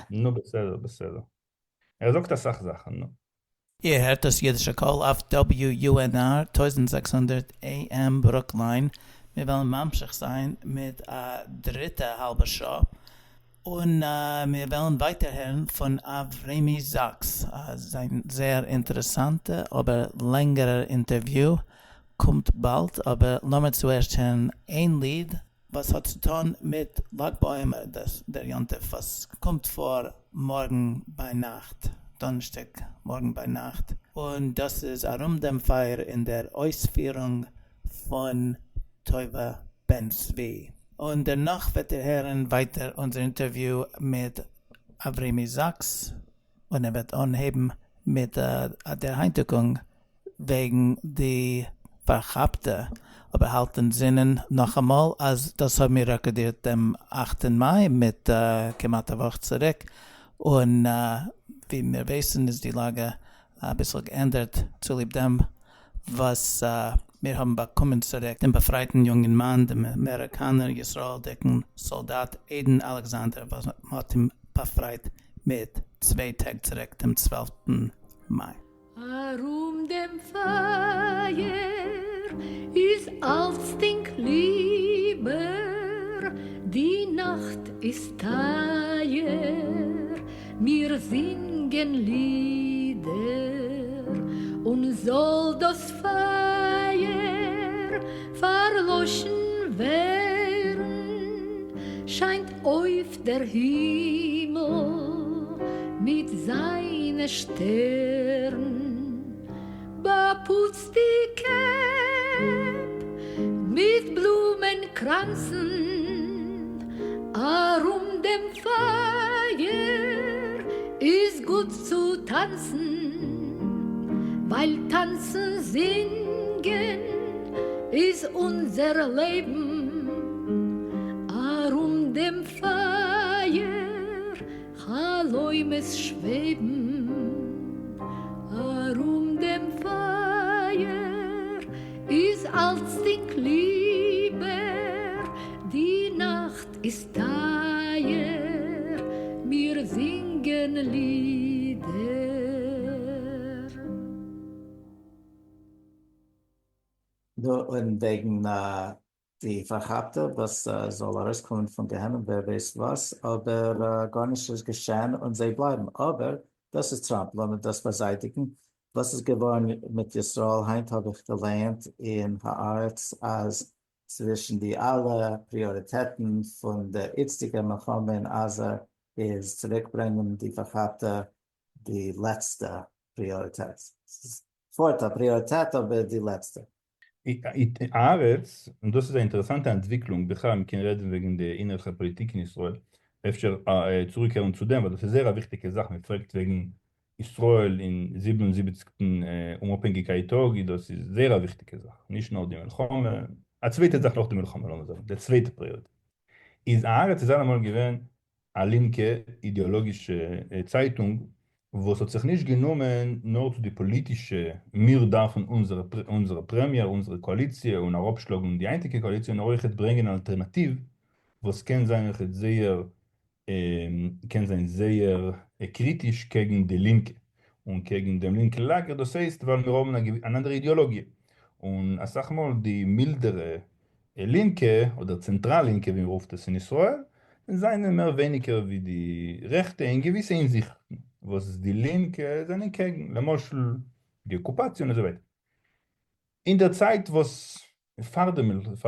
נו בסדר בסדר. ער זאגט אסאך זאכן נו. איר הערט דאס אידישע קול אויף WUNR 1600 AM ברוקליין, מיר וועלן ממשיך זיין מיט א דריטע האלבע שעה, און מיר וועלן ווייטער הערן פון אברמי זאקס, זיין זייער אינטערעסאנטע אבער לענגערער אינטערוויו קומט באלד, אבער לאמיר צוערשט הערן איין ליד וואס האט צו טון מיט לג בעומר, דער יום טוב וואס קומט פאר מארגן ביינאכט, דאנערשטאג מארגן ביינאכט, און דאס איז ארום דעם פייער אין דער אויספירונג פון טובה בן צבי. און דערנאך וועט איר הערן ווייטער אונזער אינטערוויו מיט אברמי זאקס, און ער וועט אנהייבן מיט א דערהיינטיגונג וועגן די פארכאפטע, אבער האלט אין זינען נאכאמאל אז דאס האבן מיר רעקארדירט דעם אכטן מאי מיט כמעט א וואך צוריק, און ווי מיר ווייסן איז די לאגע אביסל געענדערט צוליב דעם וואס מיר האבן באקומען צוריק דעם באפרייטן יונגנמאן, דעם אמעריקאנער ישראל'דיגן סאלדאט עדן אלעקסאנדער וואס מ'האט אים באפרייט מיט צוויי טעג צוריק דעם צוועלפטן מאי. אַרום דעם פֿײַער איז אַלצדינג ליבער, די נאַכט איז טײַער, מיר זינגען לידער. לידער, און זאָל דאָס פֿײַער פֿאַרלאָשן ווערן, שײַנט אויף דער הימל מיט זײַנע שטערן, באַפּוצט די קעפּ מיט בלומען-קראַנצן, אַרום דעם פֿײַער איז גוט צו טאַנצן, ווײַל טאַנצן, זינגען איז אונדזער לעבן. אַרום דעם פֿײַער חלומות שוועבן, אַרום דעם פֿײַער איז אַלצדינג ליבער, די נאַכט איז טײַער, מיר זינגען לידער. נו, און וועגן די פארכאפטע וואס זאל ארויסקומען פון גיהנום ווער ווייסט וואס, אבער גארנישט איז געשען און זיי בלייבן, אבער דאס איז טראמפ, לאמיר דאס באזייטיגן, וואס איז געווארן מיט ישראל, היינט האב איך געלייענט אין הארץ אז צווישן די אלע פריאריטעטן פון די איצטיגע מלחמה אין עזה איז צוריקברענגען די פארכאפטע די לעצטע פריאריטעט, ס'איז פארט א פריאריטעט אבער די לעצטע. הארץ, און דאס איז א אינטערעסאנטע אנטוויקלונג, בכלל מען קען רעדן וועגן די אינערליכע פאליטיק אין ישראל, אפשר צוריקקערן צו דעם ווייל דאס איז זייער א וויכטיגע זאך, מען פרעגט וועגן ישראל אין זיבן און זיבעציגסטן אומאפהענגיקייט טאג, דאס איז זייער א וויכטיגע זאך, נישט נאר די מלחמה, א צווייטע זאך נאך די מלחמה לאמיר זאגן, די צווייטע פריאריטעט איז הארץ איז אלעמאל געווען א לינקע אידעאלאגישע צייטונג וואס האט זיך נישט גענומען נאר צו די פאליטישע מיר דארפן אונזערע פרעמיער, אונזערע קאאליציע און אראפשלאגן די היינטיגע קאאליציע נאר אויכעט ברענגען אן אלטערנאטיוו וואס קען זיין אויכעט זייער קען זיין זייער קריטיש קעגן די לינקע און קעגן דעם לינקע לאגער דאס הייסט ווייל מיר האבן אן אנדערע אידעאלאגיע און אסאך מאל די מילדערע לינקע, אדער צענטראל לינקע ווי מ'רופט עס אין ישראל, זענען מער ווייניגער ווי די רעכטע אין געוויסע הינזיכטן וואס די לינקע זענען קעגן, למשל די אקופאציע און אזוי ווייטער. אין דער צייט וואס פאר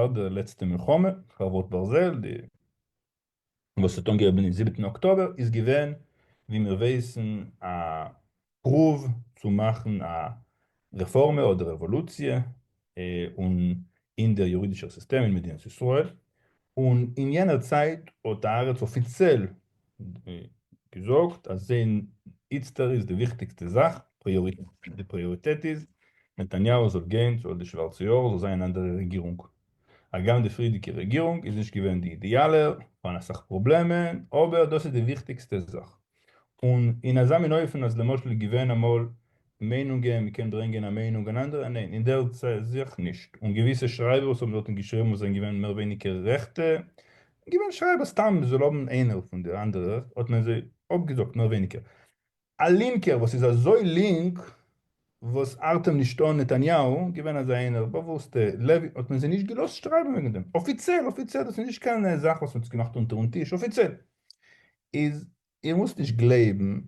דער לעצטע מלחמה, חרבות ברזל, די וואס האט אנגעהויבן אין זיבעטן אקטאבער איז געווען ווי מיר ווייסן א פרואוו צו מאכן א רעפארמע אדער רעוואלוציע און אין דער יורידישער סיסטעם אין מדינת ישראל, און אין יענער צייט האט הארץ אפיציעל געזאגט אז זיי איצטער איז די וויכטיגסטע זאך, די פריאריטעט איז נתניהו זאל גיין צו די שווארצע יאר זאל זיין אן אנדערע רעגירונג. הגם די פריערדיגע רעגירונג איז נישט געווען די אידעאלער, פארהאן אסאך פראבלעמען, אבער דאס איז די וויכטיגסטע זאך. און אין אזא מין אופן אז למשל איז געווען אמאל מיינונגען, מען קען ברענגען א מיינונג אן אנדערע, ניין, אין דער זיך נישט. און געוויסע שרייבער וואס האבן דארטן געשריבן וואס זענען געווען מער ווייניגער רעכטע, געווען שרייבער סתם מען זאל האבן איינער פון די אנדערע, האט מען זיי אפגעזאגט מער ווייניגער. א לינקער וואס איז אזוי לינק וואס ארט אים נישט אן נתניהו, געווען אזא איינער באוואוסטע לעווי, האט מען זיי נישט געלאזט שרייבן וועגן דעם, אפיציעל, אפיציעל, דאס איז נישט קיין זאך וואס מען האט געמאכט אונטערן טיש, אפיציעל איז, איר מוזט נישט גלייבן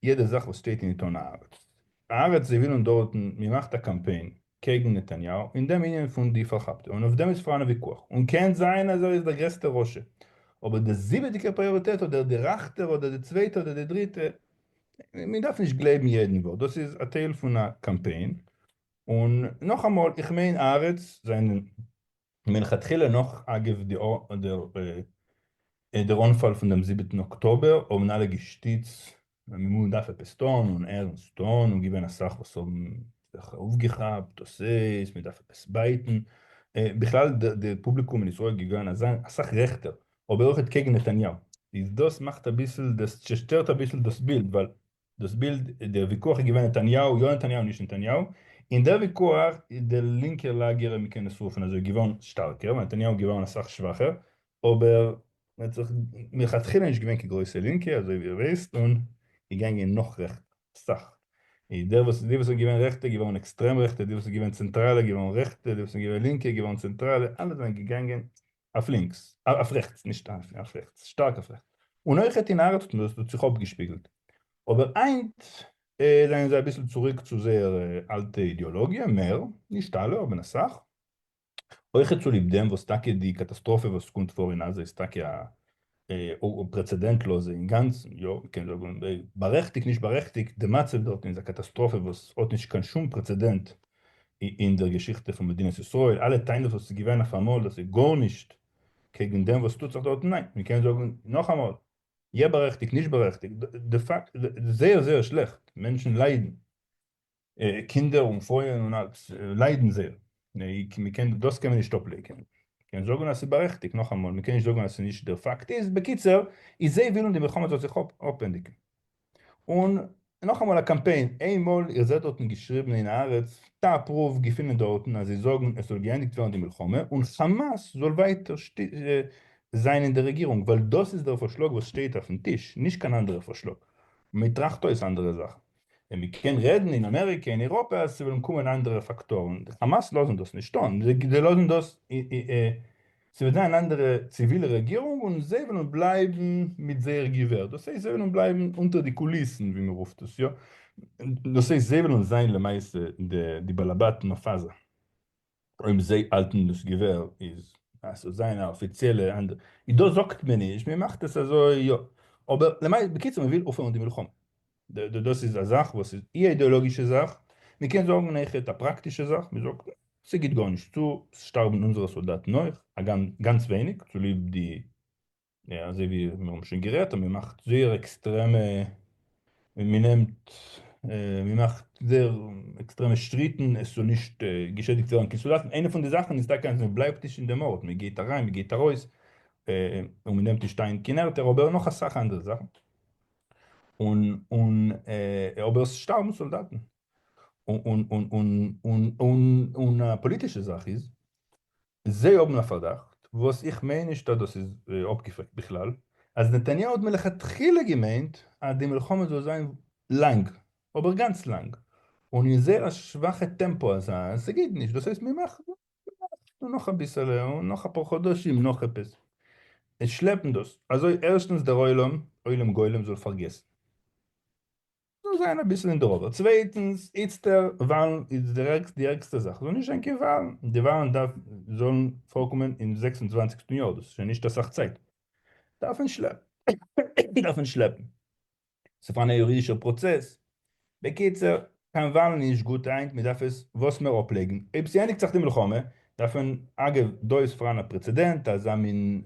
יעדע זאך וואס שטייט אין עיתון הארץ, הארץ זיי ווילן דארטן, מען מאכט א קאמפיין קעגן נתניהו אין דעם ענין פון די פארכאפטע, און אויף דעם איז פארהאן א ויכוח, און קען זיין אז ער איז דער גרעסטער רשע, אבער די זיבעטיגע פריאריטעט אדער די אכטער אדער די צווייטע אדער די דריטע, מען דארף נישט גלייבן יעדן ווארט, דאס איז א טייל פון א קאמפיין, און נאכאמאל, איך מיין הארץ זענען מלכתחילה נאך אגב דער אנפאל פון דעם זיבעטן אקטאבער האבן אלע געשטיצט מען דארף עפעס טון און ערנסט טון און געווען אסאך וואס האבן זיך אויפגעכאפט דאס איז מען דארף עפעס בייטן בכלל די פובליקום אין ישראל געגאנגען אסאך רעכטער אבער אויכעט קעגן נתניהו איז דאס מאכט אביסל דאס צעשטערט אביסל דאס בילד ווייל דאס בילד, דער ויכוח איז געווען נתניהו יא נתניהו נישט נתניהו, אין דער ויכוח איז דער לינקער לאגער מען קען עס רופן אזוי געווארן שטארקער, ווייל נתניהו געווארן אסאך שוואכער, אבער מען האט זיך מלכתחילה נישט געווען קיין גרויסע לינקע אזוי ווי איר ווייסט, און געגאנגען נאך רעכטער אסאך, איז דער וואס די וואס זענען געווען רעכטע געווארן עקסטרעם רעכטע, די וואס זענען געווען צענטראלע געווארן רעכטע, די וואס זענען געווען לינקע געווארן צענטראלע, אלע זענען געגאנגען אויף לינקס, אויף רעכטס, נישט אויף רעכטס, שטארק אויף רעכטס, און אויכעט אין הארץ האט זיך אפגעשפיגלט, אבער היינט. זענען זיי אביסל צוריק צו זייער אלטע אידעאלאגיע, מער, נישט אלע אבער אסאך, אויכעט צוליב דעם וואס טאקע די קאטאסטראפע וואס קומט פאר אין עזה איז טאקע א פרעצעדענטלאזע אינגאנצן, יא, מ'קען זאגן בארעכטיגט נישט בארעכטיגט, די מצב דארטן איז א קאטאסטראפע וואס האט נישט קיין שום פרעצעדענט אין דער געשיכטע פון מדינת ישראל, אלע טענות וואס איז געווען אויפאמאל דאס איז גארנישט קעגן דעם וואס טוט זיך דארטן, ניין, מ'קען זאגן נאכאמאל, יא בארעכטיגט נישט בארעכטיגט, די פאקט זייער זייער שלעכט, מענטשן ליידן, קינדער און פרויען און אלץ ליידן זייער, מ'קען דאס קען מען נישט אפלייקענען, מ'קען זאגן אז ס'איז בארעכטיגט, נאכאמאל מ'קען נישט זאגן אז ס'איז נישט, דער פאקט איז, בקיצור, איז זיי ווילן די מלחמה זאל זיך אפענדיגן, און נאכאמאל א קאמפיין, איינמאל איר זעט דארטן געשריבן אין הארץ, טאפ רוב געפינען דארטן אז זיי זאגן עס זאל געענדיגט ווערן די מלחמה און חאמאס זאל ווייטער זיין אין די רעגירונג, ווייל דאס איז דער פארשלאג וואס שטייט אויפן טיש, נישט קיין אנדערע פארשלאג, מען טראכט אויס אנדערע זאכן. און מען קען רעדן אין אמעריקע אין אירופע אז ס'וועלן קומען אנדערע פאקטארן, די חאמאס לאזן דאס נישט טון, זיי לאזן דאס, ס'וועט זיין אנדערע ציווילע רעגירונג און זיי וועלן בלייבן מיט זייער געווער, דאס הייסט זיי וועלן בלייבן אונטער די קוליסן ווי מען רופט עס יא, דאס הייסט זיי וועלן זיין למעשה די בעלי בתים אויף עזה. אויב זיי האלטן דאס געווער איז אז ס'זאל זיין א אפיציעלע אנדערע, איז דאס זאגט מען נישט, מען מאכט עס אזוי יא, אבער למעשה בקיצור מען וויל אויפהערן די מלחמה, דאס איז א זאך וואס איז אי אידעלאגישע זאך, מען קען זאגן אויכעט א פראקטישע זאך, מען זאגט ס'גיט גארנישט צו, ס'שטארבן אונזערע סאלדאטן אויך, הגם גאנץ ווייניג צוליב די אזוי ווי מיר האבן שוין גערעדט אז מען מאכט זייער עקסטרעמע, מען נעמט, מען מאכט זייער עקסטרעמע שריטן עס זאל נישט געשעדיגט ווערן קיין סאלדאטן, איינע פון די זאכן איז טאקע אז מען בלייבט נישט אין דעם ארט, מען גייט אריין מען גייט ארויס, און מען נעמט נישט איין קיין ערטער, אבער נאך אסאך אנדערע זאכן, און און אבער עס שטארבן סאלדאטן, און און און און און א פאליטישע זאך איז זיי האבן א פארדאכט, וואס איך מיין נישט אז דאס איז אפגעפרעגט בכלל, אז נתניהו האט מלכתחילה געמיינט אז די מלחמה זאל זיין לאנג, אבער גאנץ לאנג, און אין זייער א שוואכע טעמפא אזא אז ס'גייט נישט, דאס הייסט מ'מאכט און נאך אביסעלע און נאך אפאר חדשים נאך עפעס, און שלעפן דאס אזוי ערשטנס דער עולם, עולם גולם זאל פארגעסן. זאל זיין אביסל אין דער אבער צווייטנס איצטער וואלן איז די ערגסטע זאך זאל נישט זיין קיין וואלן די וואלן דארף זאלן פארקומען אין זעקס און צוואנציגסטן יאר דאס איז שוין נישט אסאך צייט דארף מען שלעפן דארף מען שלעפן ס'פארהאן א יורידישער פראצעס בקיצור קיין וואלן איז נישט גוט היינט מ'דארף עס וואס מער אפלייגן אויב ס'ענדיגט זיך די מלחמה דארף מען אגב דא איז פארהאן א פרעצעדענט אזא מין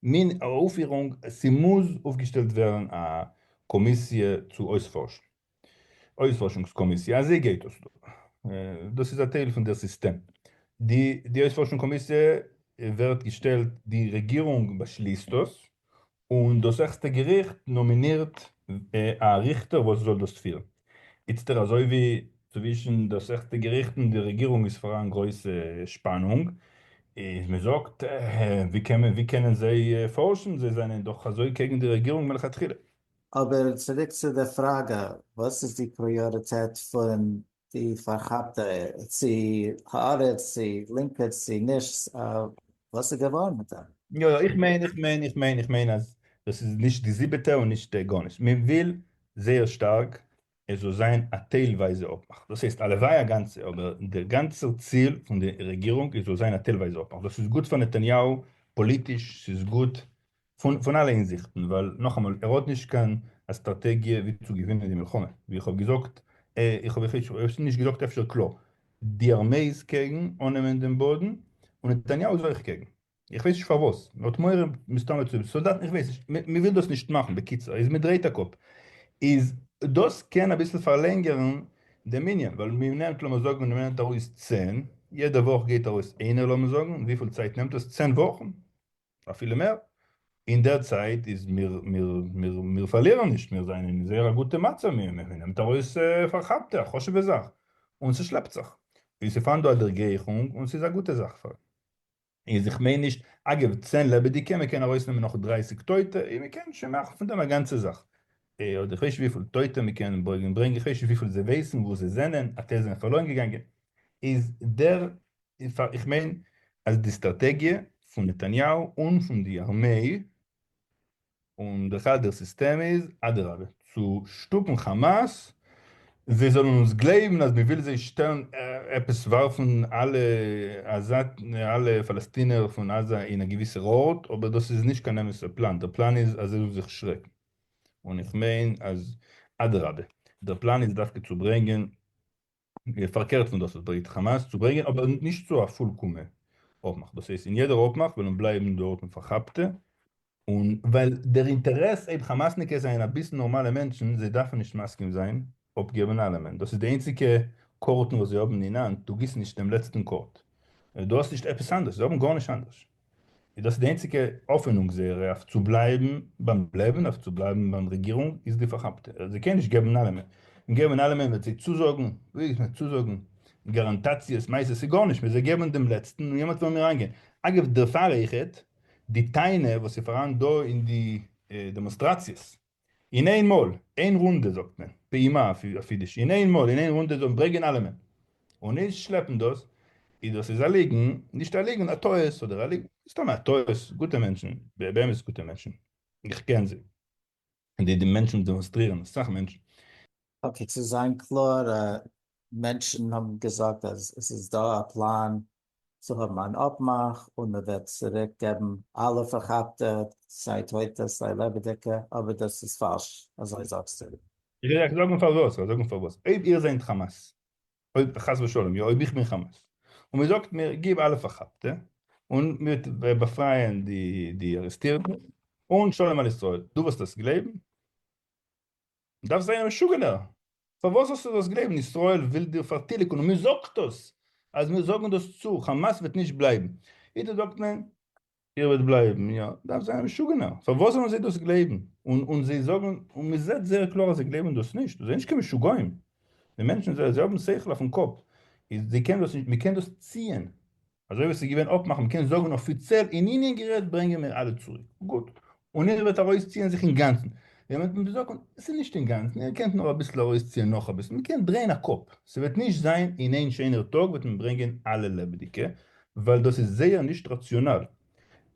מין אויפפירונג, ס'מוז אויפגעשטעלט ווערן א קאמיסיע צו אויספארשן, אויספארשונגס קאמיסיע, אזוי גייט דאס דא, דאס איז א טייל פון דער סיסטעם, די די אויספארשונג קאמיסיע ווערט געשטעלט, די רעגירונג באשליסט דאס, און דאס העכסטע געריכט נאמינירט א ריכטער וואס זאל דאס פירן. איצטער אזוי ווי צווישן דאס העכסטע געריכט און די רעגירונג איז פאראן גרויסע שפאנונג, איז מען זאגט ווי קען מען ווי קענען זיי פארשן זיי זענען דאך אזוי קעגן די רעגירונג מלכתחילה. אבער צוריק צו די פראגע, וואס איז די פריאריטעט פון די פארכאפטע, צו הארץ, צו לינקע, צו נישט, וואס איז געווארן מיט דעם? יא יא, איך מיין, איך מיין, איך מיין, איך מיין אז דאס איז נישט די זיבעטע און נישט גארנישט, מען וויל זייער שטארק עס זאל זיין א טיילווייזע אפמאך, דאס הייסט הלוואי א גאנצע, אבער דער גאנצער ציל פון די רעגירונג איז זאל זיין א טיילווייזע אפמאך, דאס איז גוט פאר נתניהו פאליטיש, ס'איז גוט פון פון אלע הינזיכטן, ווייל נאכאמאל ער האט נישט קיין אסטראטעגיע ווי צו געווינען די מלחמה, ווי איך האב געזאגט, איך האב איך האב עס נישט געזאגט אפשר קלאר, די ארמעי איז קעגן אננעמען דעם באדן, און נתניהו איז אויך קעגן, איך ווייס נישט פארוואס, מען האט מורא מסתמא צו סאלדאטן, איך ווייס נישט, מען וויל דאס נישט מאכן, בקיצור איז מען דרייט א קאפ, איז דאס קען אביסל פארלענגערן דעם ענין, ווייל מען נעמט לאמיר זאגן מען נעמט ארויס צען, יעדע וואך גייט ארויס איינער לאמיר זאגן, וויפיל צייט נעמט עס? צען וואכן? אפילו מער, אין דער צייט איז מיר מיר מיר מיר פארלירן נישט, מיר זענען אין זייער א גוטע מצב, מיר נעמט ארויס פארכאפטע, א חשוב'ע זאך, און ס'שלעפט זיך, און ס'פארהאן דא א דערגרייכונג, און ס'איז א גוטע זאך פאר איז איך מיין נישט, אגב, צען לעבעדיגע, מען קען ארויסנעמען נאך דרייסיג טויטע, און מען קען שוין מאכן פון דעם א גאנצע זאך, אדער איך ווייס נישט וויפיל טויטע מען קען ברענגען, איך ווייס נישט וויפיל זיי ווייסן וואו זיי זענען, א טייל זענען פארלוירן געגאנגען, איז דער איך מיין אז די סטראטעגיע פון נתניהו און פון די ארמיי און בכלל דער סיסטעם איז אדרבה צו שטופן חאמאס. זיי זאלן אונז גלייבן אז מ'וויל זיי שטעלן עפעס ווארפן אלע עזה אלע פאלעסטינער פון עזה אין א געוויסער ארט, אבער דאס איז נישט קיין אמת'ער פלאן, דער פלאן איז אז זיי זאלן זיך שרעקן, און איך מיין אז אדרבה, דער פלאן איז דווקא צו ברענגען פארקערט פון דאס וואס ברענגט חאמאס צו ברענגען אבער נישט צו א פולקאמע אפמאך, דאס הייסט אין יעדער אפמאך וועלן בלייבן דארטן פארכאפטע, און ווייל דער אינטערעס אויב חאמאסניקעס זענען אביסל נארמאלע מענטשן זיי דארפן נישט מסכים זיין אפגעבן אלעמען דאס איז די איינציגע קארטן וואס זיי האבן אין האנט דו גיבסט נישט דעם לעצטן קארט דו האסט נישט עפעס אנדערש זיי האבן גארנישט אנדערש איז דאס די איינציגע האפענונג זייערע אויף צו בלייבן ביים לעבן אויף צו בלייבן ביים רעגירונג איז די פארכאפטע זיי קענען נישט געבן אלעמען און געבן אלעמען וועט זיי צוזאגן ווי איז מען צוזאגן גאראנטאציעס מעשות ס'איז גארנישט מען זיי געבן דעם לעצטן און יעמאלט וועלן מיר אריינגיין אגב דערפאר אויכעט די טענה וואס איז פאראן דא אין די דעמאנסטראציעס, אין איין מאל, איין רונדע זאגט מען, פעימה אויף אידיש, אין איין מאל, אין איין רונדע זאל מען ברענגען אלעמען, און נישט שלעפן דאס, איז דאס איז א ליגן, נישט א ליגן, א טעות אדער א ליגן, מסתמא א טעות, גוטע מענטשן, באמת גוטע מענטשן, איך קען זיי. די די מענטשן דעמאנסטרירן, אסאך מענטשן. okay, צו זיין קלאר, מענטשן האבן געזאגט אז עס איז דא א פלאן צו האבן אן אפמאך און מען וועט צוריק געבן אלע פארכאפטע, סיי טויטע סיי לעבעדיגע, אבער דאס איז פאלש, אזוי זאגסטו. איך וועל אייך זאגן פארוואס, איך וועל זאגן פארוואס, אויב איר זענט חאמאס, אויב חס ושלום יא, אויב איך בין חאמאס, און מען זאגט מיר גיב אלע פארכאפטע, און מען וועט באפרייען די ארעסטירטע, און שלום על ישראל, דו וועסט דאס גלייבן? דארפסט זיין א משוגענער! פארוואס זאלסטו דאס גלייבן? ישראל וויל דיר פארטיליגן און מען זאגט דאס אז מיר זאגן דאס צו, חאמאס וועט נישט בלייבן. איצט זאגט מען איר וועט בלייבן, יא, דארף זיין א משוגענער, פארוואס זאלן זיי דאס גלייבן? און און זיי זאגן, און מען זעט זייער קלאר אז זיי גלייבן דאס נישט, זיי זענען נישט קיין משוגעים, די מענטשן זיי זיי האבן שכל אויפן קאפ, איז זיי קענען דאס נישט, מען קען דאס ציען, אזוי ווי עס איז געווען אפמאך, מען קען זאגן אפיציעל אין ענין גערעדט ברענגען מיר אלע צוריק, גוט, און איר וועט ארויסציען זיך אינגאנצן, ווען מען וועט זאגן, עס איז נישט אינגאנצן, איר קענט נאר אביסל ארויסציען נאך אביסל, מען קען דרייען א קאפ, ס'וועט נישט זיין אין איין שענער טאג וועט מען ברענגען אלע לעבעדיגע, ווייל דאס איז זייער נישט ראציאנאל.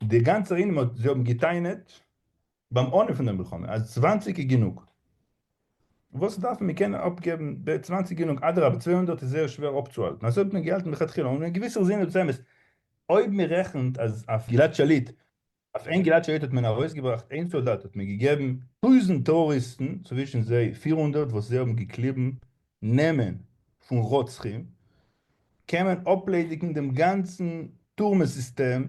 די גאנצע ענין האט זיי האבן געטענה'ט ביים אנהויב פון דער מלחמה אז 20 איז גענוג. וואס דארף מען קענען אפגעבן די 20 גענוג אדרבה 200 איז זייער שווער אפצוהאלטן אזוי האט מען געהאלטן לכתחילה און אין געוויסער זין איז דאס אמת אויב מען רעכנט אז אויף גלעד שליט אויף איין גלעד שליט האט מען ארויסגעבראכט איין סאלדאט האט מען געגעבן טויזענט טעראריסטן צווישן זיי 400 וואס זיי האבן געקליבן נעמען פון רוצחים קען מען אפליידיגן דעם גאנצן טורמע סיסטעם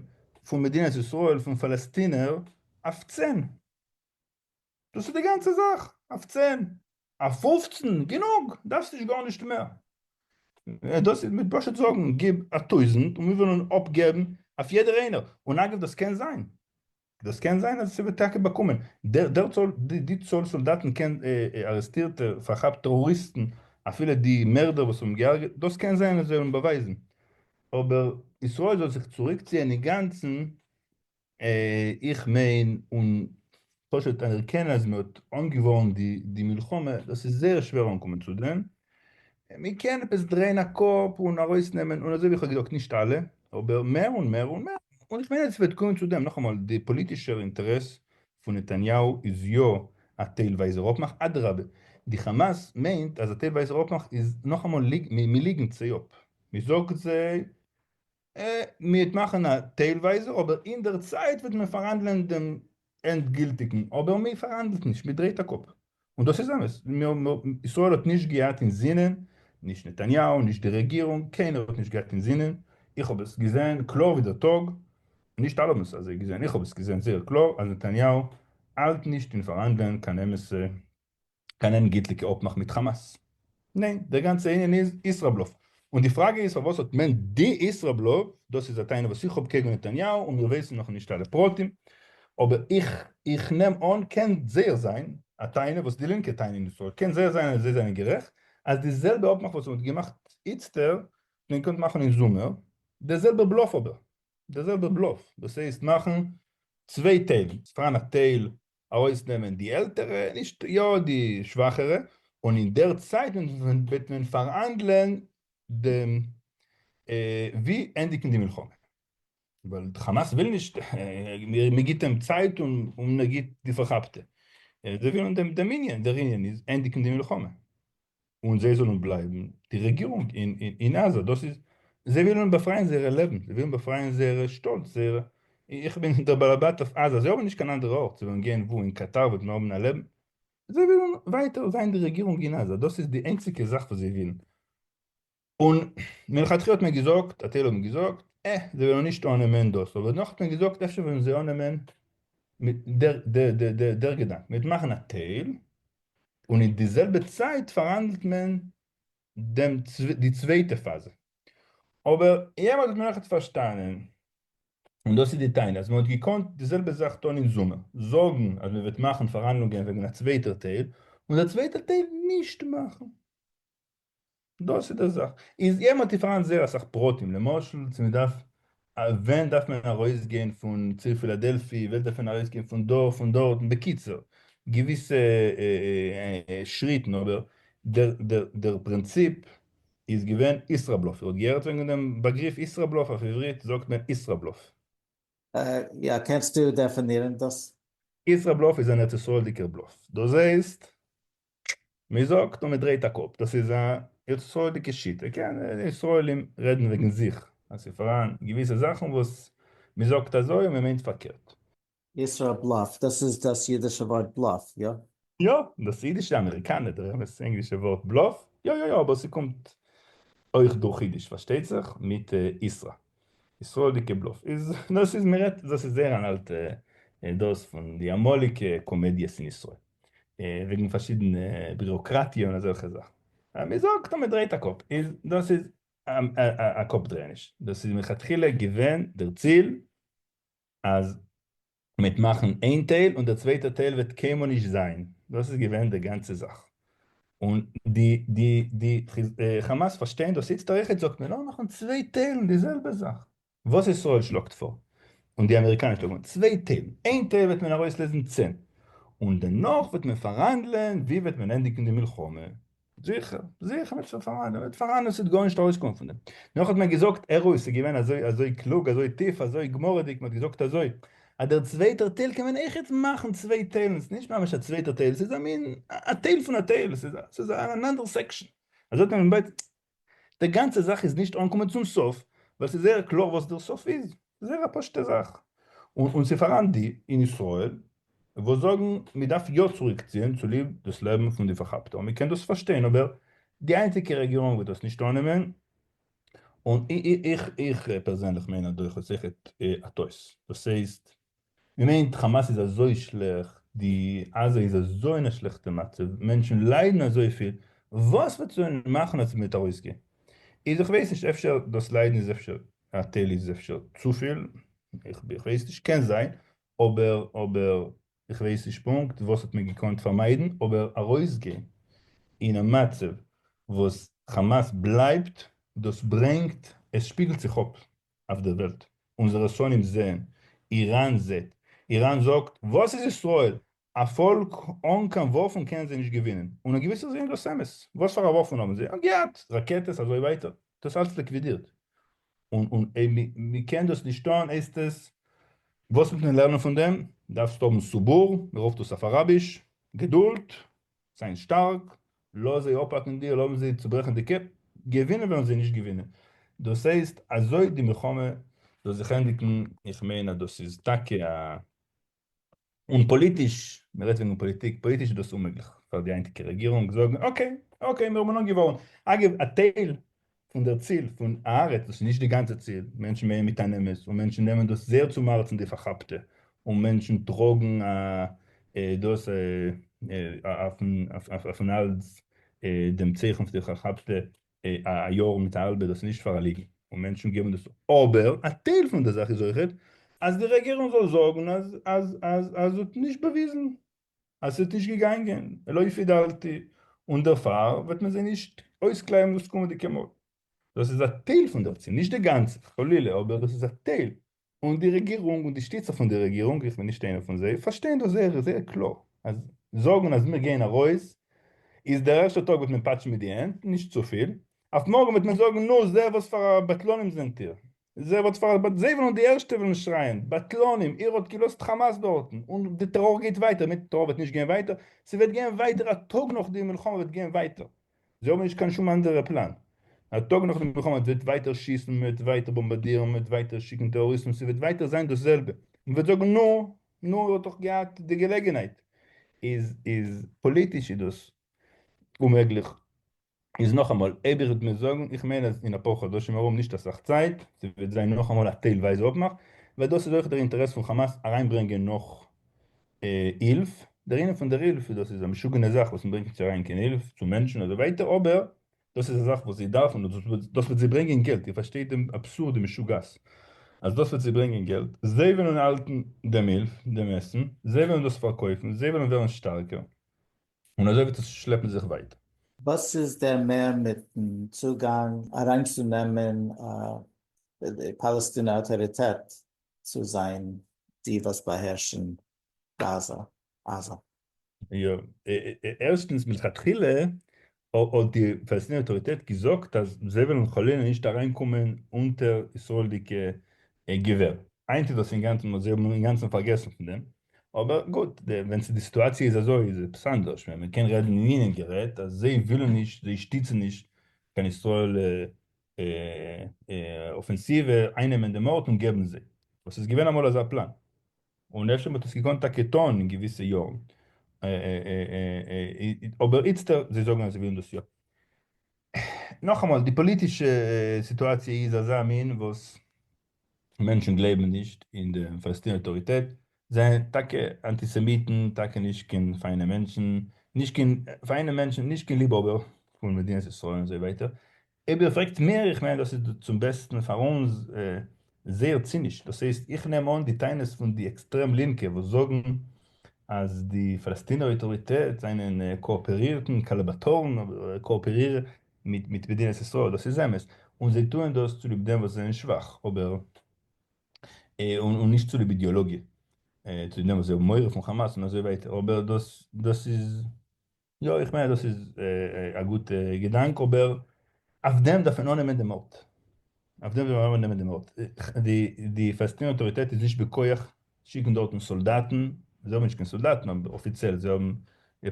פון מדינת ישראל פון פאלעסטינער אויף צען. דאס איז די גאנצע זאך, אויף צען, אויף 15, גענוג, דארפסט נישט גארנישט מער. דאס איז מיט פשוט זאגן גיב א טויזענט און מיר וועלן אפגעבן אויף יעדער איינער, און אגב דאס קען זיין, דאס קען זיין אז ס'וועט טאקע באקומען דער צאל, די צאל סאלדאטן קען ארעסטירטע פארכאפט טעראריסטן אפילו די מערדער וואס האבן געהארגעט, דאס קען זיין אז זיי וועלן באווייזן, אבער ישראל זאל זיך צוריקציען אינגאנצן איך מיין און פשוט אנערקענען אז מען האט אנגעווארן די מלחמה, דאס איז זייער שווער אנקומען צו דעם, מען קען עפעס דרייען א קאפ און ארויסנעמען, און אזוי ווי איך האב געזאגט נישט אלע, אבער מער און מער און מער, און איך מיין אז עס וועט קומען צו דעם, נאכאמאל די פאליטישער אינטערעס פון נתניהו איז יא א טיילווייזער אפמאך, אדרבה די חאמאס מיינט אז א טיילווייזער אפמאך איז נאכאמאל מען ליגנט זיי אפ, מען זאגט זיי מ'וועט מאכן א טיילווייזער אבער אין דער צייט וועט מען פארהאנדלען דעם ענדגילטיגן, אבער מען פארהאנדלט נישט, מען דרייט א קאפ. און דאס איז אמת, ישראל האט נישט געהאט אין זינען, נישט נתניהו, נישט די רעגירונג, קיינער האט נישט געהאט אין זינען, איך האב עס געזען קלאר ווי דער טאג, נישט אלע האבן עס אזוי געזען, איך האב עס געזען זייער קלאר אז נתניהו האלט נישט אין פארהאנדלען קיין אמת'ע קיין ענדגילטיגע אפמאך מיט חאמאס. ניין, דער גאנצער ענין איז ישראבלוף. און די פראגע איז פארוואס האט מען די ישראבלוף, דאס איז א טענה וואס איך האב קעגן נתניהו און מיר ווייסן נאך נישט אלע פרטים, אבער איך איך נעם אן, קען זייער זיין א טענה וואס די לינקע טענה'ן אין ישראל, קען זייער זיין אז זיי זענען גערעכט, אז די זעלבע אפמאך וואס מען האט געמאכט איצטער האט מען געקענט מאכן אין זומער, דער זעלבער בלוף אבער, דער זעלבער בלוף, דאס הייסט מאכן צוויי טיילן, ס'פאראן א טייל ארויסנעמען די עלטערע, נישט יא די שוואכערע, און אין דער צייט וועט מען פארהאנדלען דעם ווי ענדיגן די מלחמה. ווייל חאמאס וויל נישט, מען גיבט אים צייט און מען גיבט די פארכאפטע. זיי ווילן דעם ענין, דער ענין איז ענדיגן די מלחמה. און זיי זאלן בלייבן די רעגירונג אין עזה, דאס איז, זיי ווילן באפרייען זייערע לעבן, זיי ווילן באפרייען זייערע שטאלץ, זייערע, איך בין דער בעל הבית אויף עזה, זיי האבן נישט קיין אנדערע ארט, זיי ווילן גיין וואו? אין קאטאר וועט מען האבן א לעבן? זיי ווילן ווייטער זיין די רעגירונג אין עזה, דאס איז די איינציגע זאך וואס זיי ווילן. און מלכתחילה האט מען געזאגט, א טייל האבן געזאגט, אה, זיי וועלן נישט אננעמען דאס, אבער דערנאך האט מען געזאגט, אפשר וועלן זיי אננעמען מיט דער דער דער דער געדאנק, מען וועט מאכן א טייל, און אין די זעלבע צייט פארהאנדלט מען דעם די צווייטע פאזע. אבער יעמאלט האט מען אויכעט פארשטאנען, און דאס איז די טענה, אז מען האט געקאנט די זעלבע זאך טון אין זומער, זאגן אז מען וועט מאכן פארהאנדלונגען וועגן א צווייטער טייל, און דער צווייטער טייל נישט מאכן. דאס איז די זאך. איז יעמאלט איז פארהאן זייער אסאך פרטים, למשל צו מען דארף, ווען דארף מען ארויסגיין פון ציר פילאדעלפי, ווען דארף מען ארויסגיין פון דא פון דארטן, בקיצור, געוויסע שריטן, אבער דער דער דער פרינציפ איז געווען ישראבלוף, איר האט געהערט וועגן דעם באגריף ישראבלוף? אויף עברית זאגט מען ישראבלוף. יא, קענסטו דעפינירן דאס? ישראבלוף איז אן ארץ ישראל'דיגער בלוף, דאס הייסט מען זאגט און מען דרייט א קאפ, דאס איז א ישראל'דיגע שיטה, כן, די ישראלים רעדן וועגן זיך, אז ס'איז פאראן געוויסע זאכן וואס מען זאגט אזוי און מען מיינט פארקערט. ישרא בלאף, דאס איז דאס אידישע ווארט בלאף, יא? יא, דאס אידישע אמעריקאנער, דער אמת ענגלישע ווארט bluff, יא יא יא, אבער ס'קומט אויך דורך אידיש פארשטייט זיך, מיט ישרא. ישראל'דיגע בלאף איז, דאס איז מען רעדט, דאס איז זייער אן אלטע דאס פון די אמאליגע קאמעדיעס אין ישראל. וועגן פארשידענע ביראקראטיע און אזעלכע זאכן. אז מען זאגט און מען דרייט א קאפ, איז דאס איז א קאפ דרייעניש. דאס איז מלכתחילה געווען דער ציל אז מען וועט מאכן איין טייל און דער צווייטער טייל וועט קיינמאל נישט זיין. דאס איז געווען די גאנצע זאך. און די די די חאמאס פארשטייען דאס איצט אויכעט זאגט מען לאמיר מאכן צוויי טיילן די זעלבע זאך. וואס ישראל שלאגט פאר און די אמעריקאנער שלאגן פאר, צוויי טיילן, איין טייל וועט מען ארויסלעזן צען, און דערנאך וועט מען פארהאנדלען ווי וועט מען ענדיגן די מלחמה, זיכער, זיכער מען וועט פארהאנדלען, מען וועט פארהאנדלען ס'וועט גארנישט ארויסקומען פון דעם, נאך האט מען געזאגט ער איז געווען אזוי אזוי קלוג אזוי טיף אזוי גמרא'דיג, מען האט געזאגט אזוי אז דער צווייטער טייל קען מען אויכעט מאכן צוויי טיילן, ס'איז נישט ממש א צווייטער טייל, ס'איז א מין א טייל פון א טייל, ס'איז אן אנדערע section, אזוי האט מען די גאנצע זאך איז נישט אנקומען צום סוף, ווייל ס'איז זייער קלאר וואס דער סוף איז, זייער א פשוטע זאך. און און ס'איז פאראן די אין ישראל וואס זאגן מ'דארף יא צוריקציען צוליב דאס לעבן פון די פארכאפטע, און מ'קען דאס פארשטיין, אבער די היינטיגע רעגירונג וועט דאס נישט אננעמען, און איך איך פערזענליך מיין אז דאס איז זיכער א טעות, דאס הייסט מ'מיינט חאמאס איז אזוי שלעכט, די עזה איז אזוי אין א שלעכטע מצב, מענטשן ליידן אזויפיל, וואס וועט זיי מאכן אז מ'וועט ארויסגיין? איז איך ווייס נישט, אפשר דאס ליידן איז אפשר א טייל איז אפשר צופיל, איך ווייס נישט, קען זיין, אבער אבער איך ווייס נישט פונקט וואס האט מען געקאנט פארמיידן, אבער ארויסגיין אין א מצב וואס חאמאס בלייבט, דאס ברענגט, עס שפיגלט זיך אפ אויף דער וועלט, אונזערע שונאים זעען, איראן זעט, איראן זאגט, וואס איז ישראל? א פאלק אן קיין וואפן קענען זיי נישט געווינען, און א געוויסער זין איז דאס אמת, וואס פאר א וואפן האבן זיי געהאט? ראקעטעס אזוי ווייטער, דאס אלץ ליקווידירט, און און מען קען דאס נישט טון, הייסט עס, וואס מוז מען לערנען פון דעם? דארפסט האבן סבור, מען רופט דאס אויף אראביש, געדולד, זיין שטארק, לאז זיי אפהאקן דיר, לאז זיי צוברעכן די קעפ, געווינען וועלן זיי נישט געווינען, דאס הייסט אזוי די מלחמה זאל זיך ענדיגן, איך מיין אז דאס איז טאקע א, און פאליטיש, מען רעדט וועגן פאליטיק, פאליטיש איז דאס אוממעגליך פאר די היינטיגע רעגירונג זאגן okay, okay מיר האבן אנגעווארן, אגב א טייל פון דער ציל פון הארץ, דאס איז נישט די גאנצע ציל, מענטשן מיינען מיט אן אמת, און מענטשן נעמען דאס זייער צום הארצן די פארכאפטע, און מענטשן טראגן דאס אויפן האלז דעם צייכן פון די פארכאפטע א יאר מיט א האלבע, דאס איז נישט פאר א ליגן, און מענטשן געבן דאס אפ, אבער א טייל פון דער זאך איז אויכעט אז די רעגירונג זאל זאגן אז אז אז אז האט נישט באוויזן אז ס'איז נישט געגאנגען לפי דעתי, און דערפאר וועט מען זיי נישט אויסקלייבן דאס קומענדיגע מאל. דאס איז א טייל פון דער ציל, נישט די גאנצע, חלילה, אבער דאס איז א טייל, און די רעגירונג און די שטיצער פון די רעגירונג, איך בין נישט איינער פון זיי, פארשטייען דאס זייער זייער קלאר, אז זאגן אז מיר גייען ארויס, איז דער ערשטער טאג וועט מען פאטשן מיט די הענט, נישט צופיל, אויף מארגן וועט מען זאגן, נו, זע וואס פאר א בטלנים זענט איר, זיי וואלט פאר באט זיי וועלן די ערשטע וועלן שרייען בטלנים איר האט געלאזט חאמאס דארטן און די טעראר גייט ווייטער מיט טעראר וועט נישט גיין ווייטער ס'וועט גיין ווייטער א טאג נאך די מלחמה וועט גיין ווייטער. זיי האבן נישט קיין שום אנדערע פלאן. א טאג נאך די מלחמה מען וועט ווייטער שיסן, מען וועט ווייטער באמבארדירן, מען וועט ווייטער שיקן טעראריסטן, ס'וועט ווייטער זיין דאס זעלבע. מען וועט זאגן נו, נו, איר האט דאך געהאט די געלעגנהייט. איז איז פאליטיש איז דאס אוממעגליך. איז נאכאמאל, אויב איר וועט מיר זאגן, איך מיין אז אין אפאר חדשים ארום, נישט אסאך צייט, ס'וועט זיין נאכאמאל א טיילווייזע אפמאך, ווייל דאס איז אויך דער אינטערעס פון חאמאס אריינברענגען נאך הילף, דער ענין פון דער הילף איז דאס איז א משוגענע זאך וואס מ'ברענגט נישט אריין קיין הילף צו מענטשן אזוי ווייטער, אבער דאס איז א זאך וואס זיי דארפן און דאס וועט זיי ברענגען געלט, איר פארשטייט דעם אבסורד די משוגעת אז דאס וועט זיי ברענגען געלט, זיי וועלן האלטן דעם הילף, דעם עסן, זיי וועלן דאס פארקויפן, זיי וועלן ווערן שטארקער, און אזוי וועט עס שלעפן זיך ווייטער. וואס איז דער מער מיטן צוגאנג אריינצונעמען די פאלעסטינע אויטאריטעט צו זיין די וואס באהערשן גאזא, עזה? יא, ערשטנס מלכתחילה האט די פאלעסטינער אויטאריטעט געזאגט אז זיי וועלן חלילה נישט אריינקומען אונטער ישראל'דיגע געווער. היינט איז דאס אינגאנצן, זיי האבן אינגאנצן פארגעסן פון דעם. אבער גוט, ווען די סיטואציע איז אזוי איז עפעס אנדערש, מען קען רעדן ענינים גערעדט אז זיי ווילן נישט, זיי שטיצן נישט קיין ישראל אפענסיווע, אייננעמען דעם ארט און געבן זיי, וואס איז געווען אמאל אזא פלאן, און אפשר מען האט עס געקאנט טאקע טון אין געוויסע יארן, אבער איצטער זיי זאגן אז זיי ווילן דאס יא. נאכאמאל, די פאליטישע סיטואציע איז אזא מין וואס מענטשן גלייבן נישט אין די פאלעסטינער אויטאריטעט, זענען טאקע אנטיסעמיטן, טאקע נישט קיין פיינע מענטשן, נישט קיין פיינע מענטשן, נישט קיין ליבהאבער פון מדינת ישראל און אזוי ווייטער. אויב איר פרעגט מיר, איך מיין דאס איז צום בעסטן פאר אונז זייער ציניש, דאס הייסט איך נעם אן די טענות פון די עקסטרעם לינקע וואס זאגן אז די פאלעסטינער אויטאריטעט זענען קאאפערירטן, קאלאבאטארן, קאאפערירער מיט מיט מדינת ישראל, דאס איז אמת, און זיי טוען דאס צוליב דעם וואס זיי זענען שוואך, אבער און נישט צוליב אידעאלאגיע, צוליב דעם וואס זיי האבן מורא פון חאמאס און אזוי ווייטער, אבער דאס דאס איז, יא איך מיין אז דאס איז א גוטע געדאנק, אבער אויף דעם דארף מען אננעמען דעם ארט. אויף דעם זאל מען נעמען דעם ארט. די די פאלעסטינער אויטאריטעט איז נישט בכח שיקן דארטן סאלדאטן, זיי האבן נישט קיין סאלדאטן אבער אפיציעל, זיי האבן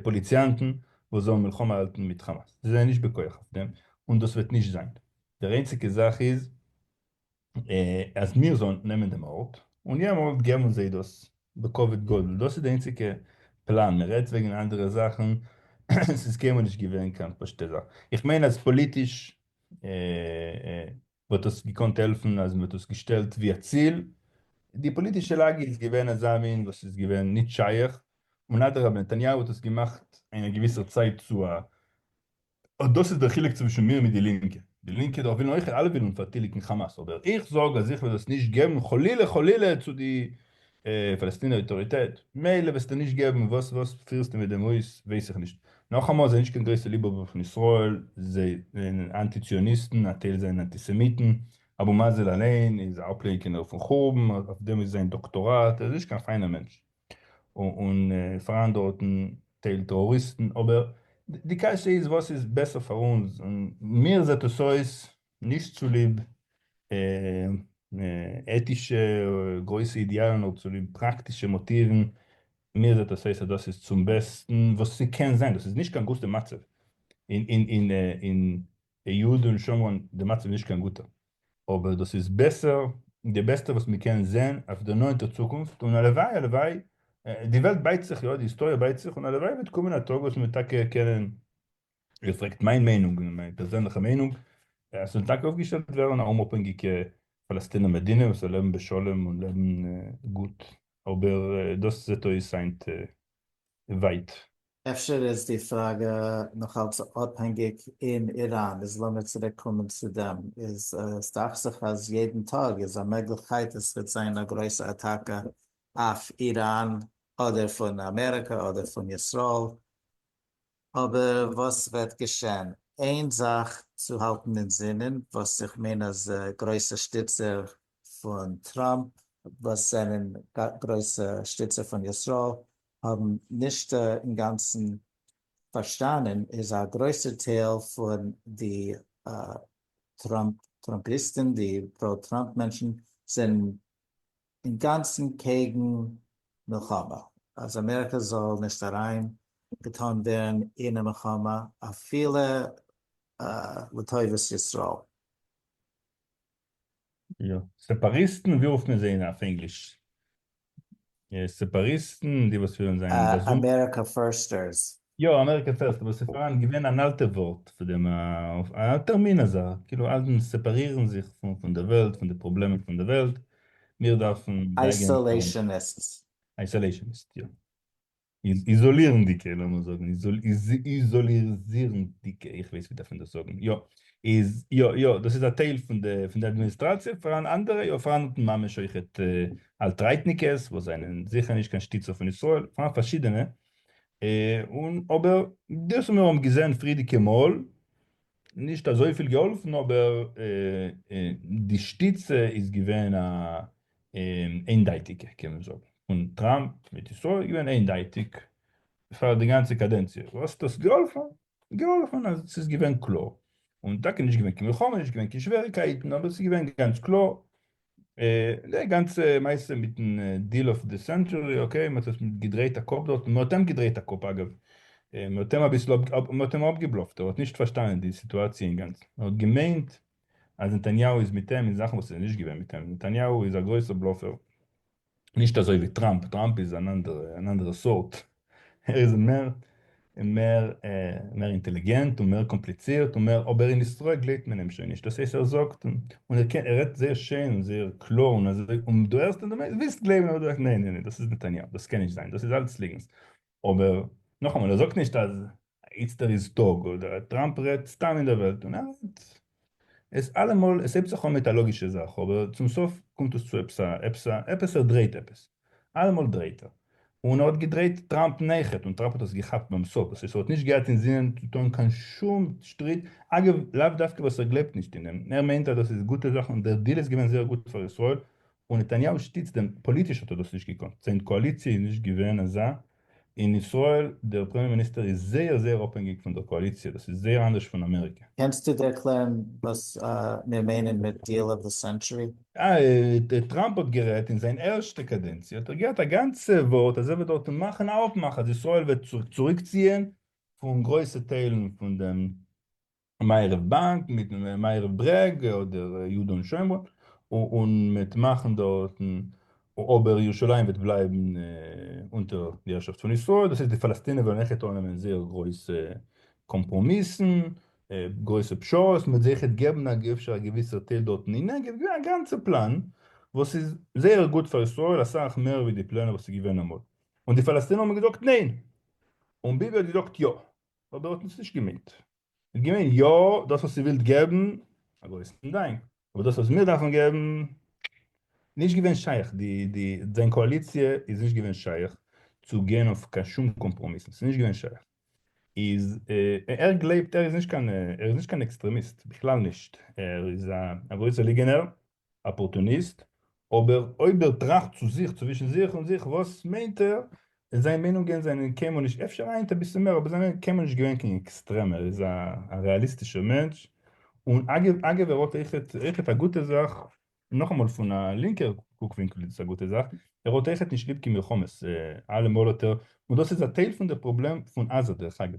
פאליציאנטן וואס זאלן מלחמה האלטן מיט חאמאס, זיי זענען נישט בכח אויף דעם, און דאס וועט נישט זיין. דער איינציגע זאך איז אז מיר זאלן נעמען דעם ארט, און יעמאלט געבן זיי דאס בכבוד גדול, דאס איז די איינציגע פלאן, מען רעדט וועגן אנדערע זאכן, ס'איז קיינמאל נישט געווען קיין פשוטע זאך, איך מיין אז פאליטיש וואלט דאס געקאנט העלפן אז מען האט דאס געשטעלט ווי א ציל, די פאליטישע לאגע איז געווען אזא מין וואס איז געווען נישט שייך, און אדרבה נתניהו האט עס געמאכט אין א געוויסער צייט צו א, אט דאס איז דער חילוק צווישן מיר מיט די לינקע, די לינקע דאך ווילן אויך, אלע ווילן פארטיליגן חאמאס, אבער איך זאג אז איך וועל דאס נישט געבן חלילה חלילה צו די פאלעסטינער אויטאריטעט, מילא וועסטו נישט געבן, וואס וואס פירסטו מיט דעם אויס ווייס איך נישט. נאכאמאל, זיי נישט קיין גרויסע ליבהאבער פון ישראל, זיי זענען אנטי ציוניסטן, א טייל זענען אנטיסעמיטן, אבו מאזען אליין איז א אפלייקענער פון חורבן, אויף דעם איז זיין דאקטאראט, ער איז נישט קיין פיינער מענטש, און פאראן דארטן טייל טעראריסטן, אבער די קשיא איז וואס איז בעסער פאר אונז, און מיר זעט עס אויס נישט צוליב עטישע גרויסע אידעאלן נאר צוליב פראקטישע מאטיוון, מיר זעט עס אויס אז דאס איז צום בעסטן וואס ס'קען זיין, דאס איז נישט קיין גוטע מצב אין יהודה און שומרון, די מצב איז נישט קיין גוטער, אבער דאס איז בעסער, די בעסטע וואס מ'קען זען אויף דער נאענטער צוקונפט, און הלוואי הלוואי, די וועלט בייט זיך יא, די היסטאריע בייט זיך, און הלוואי וועט קומען א טאג וואס מ'וועט טאקע קענען איר פרעגט מיין מיינונג, מיין פערזענליכע מיינונג, עס זאל טאקע אויפגעשטעלט ווערן א אומאפהענגיקע פאלעסטינער מדינה וואס זאל לעבן בשלום און לעבן גוט, אבער דאס זעט אויס היינט ווייט. אפשר איז די פראגע נאכאלץ אפהענגיק אין איראן, איז לאמיר צוריק קומען צו דעם, איז עס דאכט זיך אז יעדן טאג איז א מעגליכקייט עס וועט זיין א גרויסע אטאקע אויף איראן אדער פון אמעריקא אדער פון ישראל, אבער וואס וועט געשען? איין זאך צו האלטן אין זינען, וואס איך מיין אז גרויסע שטיצער פון טראמפ וואס זענען גרויסע שטיצער פון ישראל האבן נישט אינגאנצן פארשטאנען, איז א גרויסער טייל פון די טראמפ טראמפיסטן, די פרא טראמפ מענטשן, זענען אינגאנצן קעגן מלחמה, אז אמעריקא זאל נישט אריין געטאן ווערן אין א מלחמה אפילו. לטובת ישראל. יא, סעפאריסטן, ווי רופט מען זיי אויף ענגליש? סעפאריסטן, די וואס ווילן זיין באזונדער. America Firsters. יא, America First, אבער ס'איז פאראן געווען אן אלטע ווארט פאר דעם, א טערמין אזא, כאילו האלטן סעפארירן זיך פון דער וועלט, פון די פראבלעמען פון דער וועלט, מיר דארפן Isolationists. Isolationist, יא. איזאלירנדיקע, לאמיר זאגן, איזאלירזירנדיקע, איך ווייס ווי דארף מען דאס זאגן, יא, איז, יא, יא, דאס איז א טייל פון די, פון די אדמיניסטראציע, פאראן אנדערע, יא, פאראן ממש אויכעט alt-right ניקעס, וואס זענען זיכער נישט קיין שטיצער פון ישראל, פאראן פארשידענע, און אבער דאס וואס מיר האבן געזען פריערדיגע מאל, נישט אזויפיל געהאלפן, אבער די שטיצע איז געווען א איינדייטיגע קען מען זאגן, פון טראמפ מיט ישראל איז געווען איינדייטיג פאר די גאנצע קאדענציע, וואס האט דאס געהאלפן? געהאלפן אז ס'איז געווען קלאר, און טאקע נישט געווען קיין מלחמה, נישט געווען קיין שוועריקייטן, אבער ס'איז געווען גאנץ קלאר, די גאנצע מעשה מיטן deal of the century, okay, מ'האט עס געדרייט א קאפ דארט, מ'האט אים געדרייט א קאפ אגב, מ'האט אים אביסל מ'האט אים אפגעבלאפט, ער האט נישט פארשטאנען די סיטואציע אינגאנצן, ער האט געמיינט אז נתניהו איז מיט אים אין זאכן וואס איז נישט געווען מיט אים, נתניהו איז א גרויסער bluffer, נישט אזוי ווי טראמפ, טראמפ איז אן אנדערע אן אנדערע סארט, ער איז מער מער מער אינטעליגענט און מער קאמפליצירט און מער, אבער אין ישראל גלייבט מען אים שוין נישט, דאס הייסט ער זאגט און ער קען ער רעדט זייער שיין און זייער קלאר און אזוי און דו הערסט און דו ווילסט גלייבן אבער דו זאגסט ניין ניין ניין דאס איז נתניהו דאס קען נישט זיין דאס איז אלץ ליגנס, אבער נאכאמאל ער זאגט נישט אז איצטער איז טאג אדער טראמפ רעדט סתם אין דער וועלט און ער רעדט עס אלעמאל עס הייבט זיך אן מיט א לאגישע זאך אבער צום סוף קומט עס צו עפעס א עפעס א עפעס ער דרייט עפעס אלעמאל דרייט ער און ער האט געדרייט טראמפ נייכעט און טראמפ האט עס געכאפט ביים סוף דאס הייסט ער האט נישט געהאט אינזינען צו טון קיין שום שטריט אגב לאו דווקא וואס ער גלייבט נישט אין דעם ער מיינט אז דאס איז גוטע זאכן און דער דיל איז געווען זייער גוט פאר ישראל און נתניהו שטיצט דעם פאליטיש האט ער דאס נישט געקאנט זיין קאאליציע איז נישט געווען אזא אין ישראל דער פרעמיער מיניסטער איז זייער זייער אפהענגיג פון דער קאאליציע, דאס איז זייער אנדערש פון אמעריקע. קענסטו ערקלערן וואס מיר מיינען מיט deal of the century? טראמפ האט גערעדט אין זיין ערשטע קאדענציע האט ער געהאט א גאנצע ווארט אז ער וועט דארטן מאכן א אפמאך אז ישראל וועט צוריקציען פון גרויסע טיילן פון דעם מערב באנק מיטן מערב ברעג אדער יהודה און שומרון און מ'וועט מאכן דארטן אבער ירושלים וועט בלייבן אונטער די הערשאפט פון ישראל דאס הייסט די פאלעסטינער וועלן עכט אננעמען זייער גרויסע קאמפראמיסן גרויסע פשרות מ'וועט זיי עכט געבן אפשר א געוויסער טייל דארטן אין נגב געווען א גאנצע פלאן וואס איז זייער גוט פאר ישראל אסאך מער ווי די פלענער וואס איז געווען אמאל און די פאלעסטינער האבן געזאגט ניין און ביבי האט געזאגט יא אבער האט עס נישט געמיינט. האט געמיינט יא דאס וואס איר ווילט געבן, א גרויסן דאנק, אבער דאס וואס מיר דארפן געבן, נישט געווען שייך, די די זיין קאאליציע איז נישט געווען שייך צו גיין אויף קיין שום קאמפראמיסן, ס'איז נישט געווען שייך. איז ער גלייבט ער איז נישט קיין ער איז נישט קיין עקסטרעמיסט, בכלל נישט, ער איז א גרויסער ליגענער, אפארטוניסט, אבער אויב ער טראכט צו זיך צווישן זיך און זיך וואס מיינט ער, און זיין מיינונגען זענען קיינמאל נישט, אפשר היינט אביסל מער, אבער זענען קיינמאל נישט געווען קיין עקסטרעם, ער איז א רעאליסטישער מענטש, און אגב אגב ער האט אויכעט אויכעט א גוטע זאך, נאכאמאל פון א לינקער קוק ווינקל איז עס א גוטע זאך, ער האט אויכעט נישט ליב קיין מלחמות, אלעמאל האט ער, און דאס איז א טייל פון די פראבלעם פון עזה דרך אגב.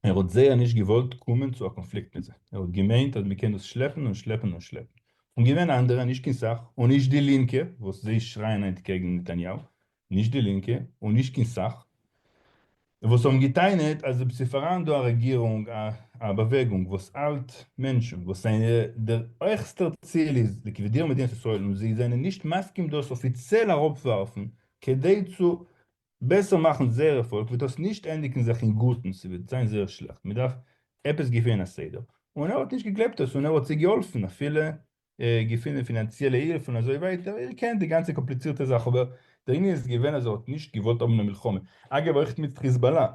ער האט זייער נישט געוואלט קומען צו א קאנפליקט מיט זיי, ער האט געמיינט אז מ'קען דאס שלעפן און שלעפן און שלעפן, און געווען אנדערע נישט קיין סאך, און נישט די לינקע וואס זיי שרייען היינט קעגן נתניהו, נישט די לינקע און נישט קיין סאך, וואס האבן געטענה'ט אז אויב ס'פאראן דא א רעגירונג א באוועגונג וואס האלט מענטשן וואס זייער דער העכסטער ציל איז ליקווידירן מדינת ישראל און זיי זענען נישט מסכים דאס אפיציעל אראפווארפן כדי צו בעסער מאכן זייער פאלק וועט דאס נישט ענדיגן זיך אין גוטן, ס'וועט זיין זייער שלעכט, מ'דארף עפעס געפינען א סדר, און ער האט נישט געגלייבט דאס און ער האט זיי געהאלפן אפילו געפינען פינאנציעלע הילף און אזוי ווייטער, איר קענט די גאנצע קאמפליצירטע זאך, אבער דער ענין איז געווען אז ער האט נישט געוואלט האבן א מלחמה, אגב אויך מיט חיזבאללה,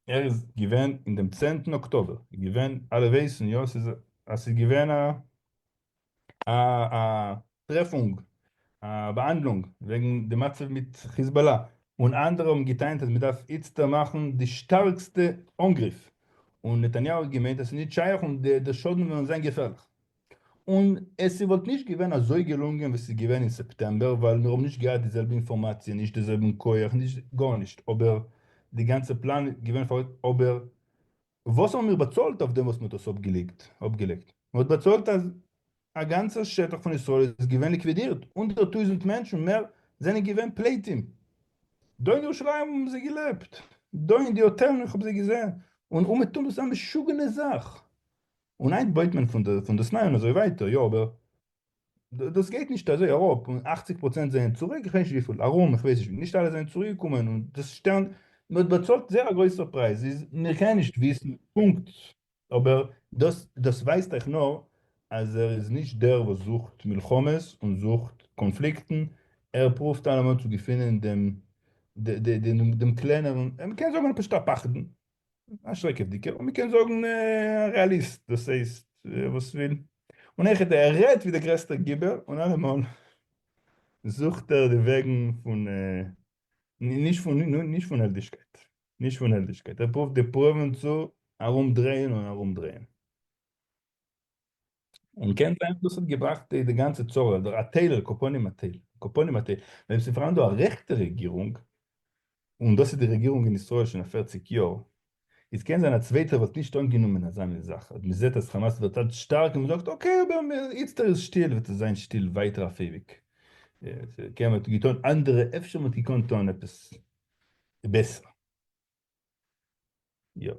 ער איז געווען אין דעם צענטן אקטאבער, געווען אלע ווייסן יא ס'איז אז ס'איז געווען א א א טרעפונג, א באהאנדלונג וועגן די מצב מיט חיזבאללה, און אנדערע האבן געטענה'ט אז מ'דארף איצטער מאכן די שטארקסטע אנגריף, און נתניהו האט געמיינט אז ס'איז נישט שייך און די שאדן וועלן זיין געפערליך. און עס וואלט נישט געווען אזוי געלונגען ווי ס'איז געווען אין סעפטעמבער ווייל מיר האבן נישט געהאט די זעלבע אינפארמאציע, נישט די זעלבן כח, נישט גארנישט, אבער די גאנצע פלאן איז געווען פאר אבער. וואס האבן מיר באצאלט אויף דעם וואס מען האט עס אפגעלייגט? מען האט באצאלט אז א גאנצער שטח פון ישראל איז געווען ליקווידירט, 100,000 מענטשן מער זענען געווען פליטים. דא אין ירושלים האבן זיי געלעבט, דא אין די האטעלן, איך האב זיי געזען, און אומעטום, דאס איז א משוגענע זאך. און היינט בויט מען פון דאס ניי און אזוי ווייטער, יא אבער דאס גייט נישט אזוי אראפ, און 80% זענען צוריק, איך ווייס נישט וויפיל, ארום, איך ווייס נישט, נישט אלע זענען צוריק געקומען, און דאס שטערן, מען האט באצאלט זייער א גרויסער פרייז, איז מיר קענען נישט וויסן פונקט, אבער דאס דאס ווייזט אייך נאר אז ער איז נישט דער וואס זוכט מלחמות און זוכט קאנפליקטן, ער פרואווט אלעמאל צו געפינען דעם דעם קלענערן, מען קען זאגן פשוט א פחדן, א שרעקעוודיגער, און מ'קען זאגן א רעאליסט, דאס הייסט וואס וויל, און אויכעט ער רעדט ווי דער גרעסטער גיבור, און אלעמאל זוכט ער די וועגן פון, נישט פון, נישט פון העלדישקייט, נישט פון העלדישקייט, ער פרואווט די פראבלעם צו ארום דרייען און ארום דרייען. און קען זיין דאס האט געבראכט די גאנצע צרה, אדער א טייל, על כל פנים א טייל, על כל פנים א טייל, ווען עס איז פארהאן דא א רעכטע רעגירונג, און דאס איז די רעגירונג אין ישראל שוין א פערציג יאר, איז קען זיין א צווייטער וואלט נישט אנגענומען אזא מין זאך, אז מען זעט אז חאמאס ווערט אלץ שטארק און מען זאגט okay אבער איצטער איז שטיל וועט עס זיין שטיל ווייטער אויף אייביג, קען מען האט געטון אנדערע אפשר מען האט געקאנט טון עפעס בעסער. יא.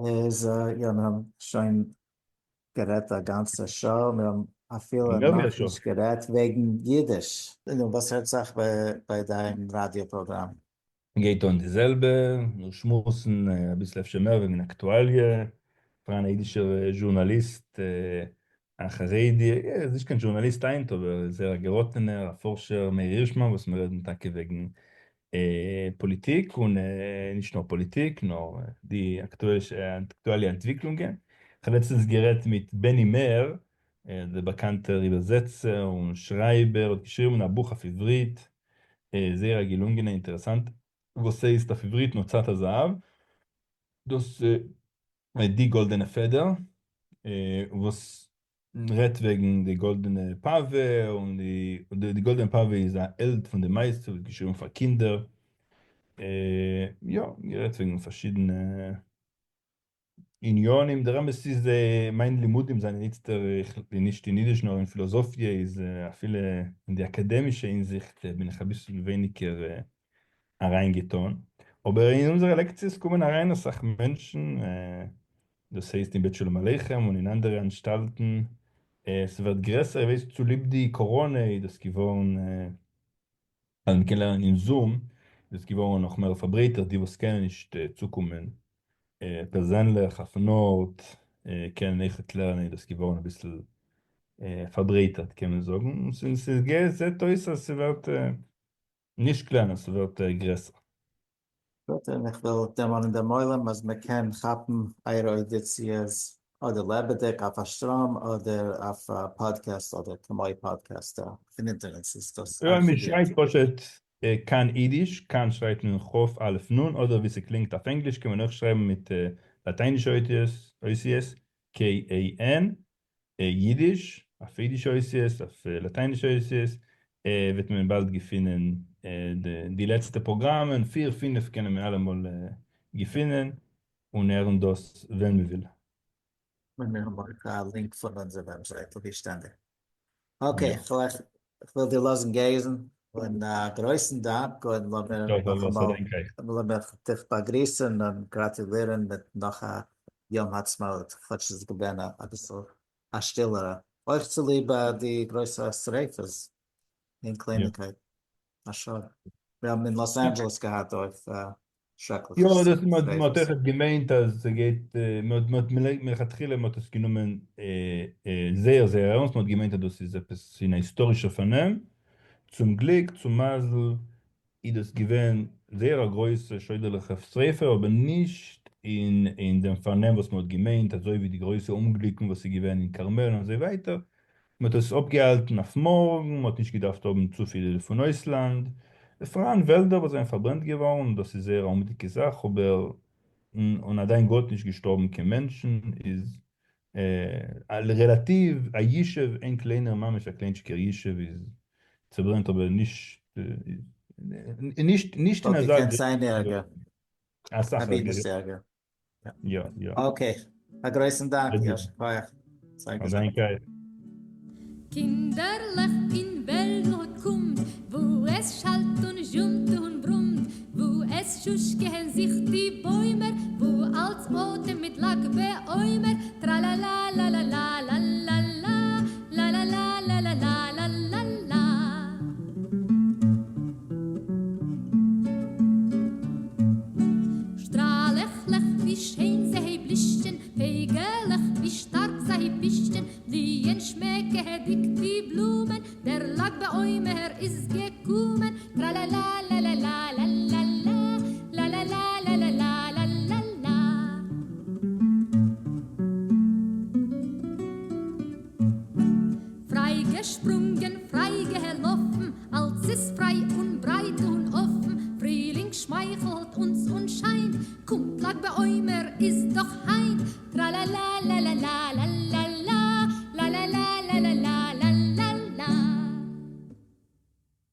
איז יא מיר האבן שוין גערעדט א גאנצע שעה, מיר האבן אפילו נאכנישט גערעדט וועגן אידיש. נו, וואס הערט זיך ביי דיין ראדיא פראגראם? גייט אן די זעלבע, מיר שמועסן אביסל אפשר מער וועגן אקטואליע, פאראן א אידישער זשורנאליסט א חרדי, ער איז נישט קיין זשורנאליסט היינט אבער איז זייער א געראטענער, א פארשער, מאיר הירשמאן וואס מיר רעדן טאקע וועגן פאליטיק און נישט נאר פאליטיק נאר די אקטועלע אנטוויקלונגען. כ'האב לעצטענס גערעדט מיט בני מער, דער באקאנטער איבערזעצער און שרייבער, האט געשריבן א בוך אויף עברית, זייער א געלונגענע אינטערעסאנט, וואס הייסט אויף עברית נוצת הזהב, דאס די גאלדענע פעדער, וואס רעדט וועגן די גאלדענע פאווע, און די גאלדענע פאווע איז א העלד פון די מעשה, וואס געשריבן פאר קינדער, יא, גערעדט וועגן פארשידענע עניינים, דער אמת איז מיין לימודים זענען איצטער נישט אין אידיש נאר אין פילאזאפיע, איז אפילו אין די אקאדעמישע הינזיכט בין איך אביסל ווייניגער אריינגעטון, אבער אין אונזערע לעקציעס קומען אריין אסאך מענטשן, דאס הייסט אין בית שלום עליכם און אין אנדערע אנשטאלטן, ס'ווערט גרעסער, איך ווייס צוליב די קאראנע איז דאס געווארן אז מ'קען לערנען אין זום, איז דאס געווארן נאך מער פארברייטערט, די וואס קענען נישט צוקומען פערזענליך אויפן ארט קענען אויכעט לערנען, איז דאס געווארן אביסל פארברייטערט קען מען זאגן, און ס'זעט אויס אז ס'ווערט נישט קלענער, ס'ווערט גרעסער. גוט, און איך וויל דערמאנען דעם עולם אז מען קען כאפן אייערע אוידיציעס אדער לעבעדיג אויף א שטראם אדער אויף א פאדקעסט אדער כמו פאדקעסט אויפן אינטערנעט ס'איז דאס יא, מען ארכיווירט. שרייבט פשוט כאן אידיש, כאן שרייבט מען כ' א' נ', אדער ווי ס'קלינגט אויף ענגליש קען מען אויך שרייבן מיט לאטיינישע אותיות, KAN, יידיש, אויף אידישע אותיות, אויף לאטיינישע אותיות, וועט מען באלד געפינען די לעצטע פראגראמען, פיר פינף קענען מען אלעמאל געפינען און הערן דאס ווען מען וויל. און מיר האבן אויך א link פון אונזער וועבזייטל ווי שטענדיג. okay, כ'וויל דיר לאזן גיין, און א גרויסן דאנק, און לאמיר נאכאמאל לאמיר דיך באגריסן און גראטולירן מיט נאך א יום העצמאות, כאטש ס'איז געווען אביסל א שטילערע, אויך צוליב די גרויסע שריפות אין קלייניגקייט, א שאד. מיר האבן אין לאס אנדזשעלעס געהאט אויך שרעקליכע יא, דאס מען האט שריפות. אויכעט געמיינט אז ס'גייט, מען האט מלכתחילה מען האט עס גענומען זייער זייער ערנסט, מען האט געמיינט אז דאס איז עפעס אין א היסטארישער פארנעם, צום גליק צום מזל איז דאס געווען זייער א גרויסע שוידערליכע שריפה אבער נישט אין דעם פארנעם וואס מען האט געמיינט אזוי ווי די גרויסע אומגליקן וואס איז געווען אין כרמל און אזוי ווייטער, מען האט עס אפגעהאלטן אויף מארגן, מען האט נישט געדארפט האבן צופיל פון אויסלאנד, פאראן וועלדער וואס זענען פארברענט געווארן, דאס איז זייער א אומעטיגע זאך אבער און א דאנק גאט נישט געשטארבן קיין מענטשן, איז רעלאטיוו א ישוב איין קליינער ממש א קליינטשיקער ישוב איז צעברענט אבער נישט נישט נישט אין וואלט אזא געקענט זיין ערגער. אַ סך אַבי ערגער. נישט ערגער. יא, יא. Okay, אַ גרויסן דאַנק, יישר כּוח. זײַ אַ דאַנק אײַך. קינדערלעך אין וועלדל קומט, וווּ עס שאַלט און זשומט און ברומט, וווּ עס שושקען זיך די בוימער, וווּ אַלץ אָטעמט מיט ל"ג-בעומר, טראַ-לאַ-לאַ-לאַ-לאַ-לאַ-לאַ-לאַ, לאַ-לאַ-לאַ-לאַ-לאַ-לאַ-לאַ. שטראַלעכלעך, ווי שיין זיי בלישטשען, פייגעלעך, ווי שטאַרק זיי פּישטשען, בליִען שמעקעדיק די בלומען, דער ל"ג-בעומר איז געקומען, טראַ-לאַ-לאַ-לאַ-לאַ-לאַ-לאַ-לאַ, לאַ-לאַ-לאַ-לאַ-לאַ-לאַ-לאַ. פֿרײַ געשפּרונגען, פֿרײַ געלאָפֿן, אַלץ איז פֿרײַ און ברייט און אָפֿן, פֿרילינג שמייכלט אונדז און שײַנט, קומט ל"ג-בעומר איז.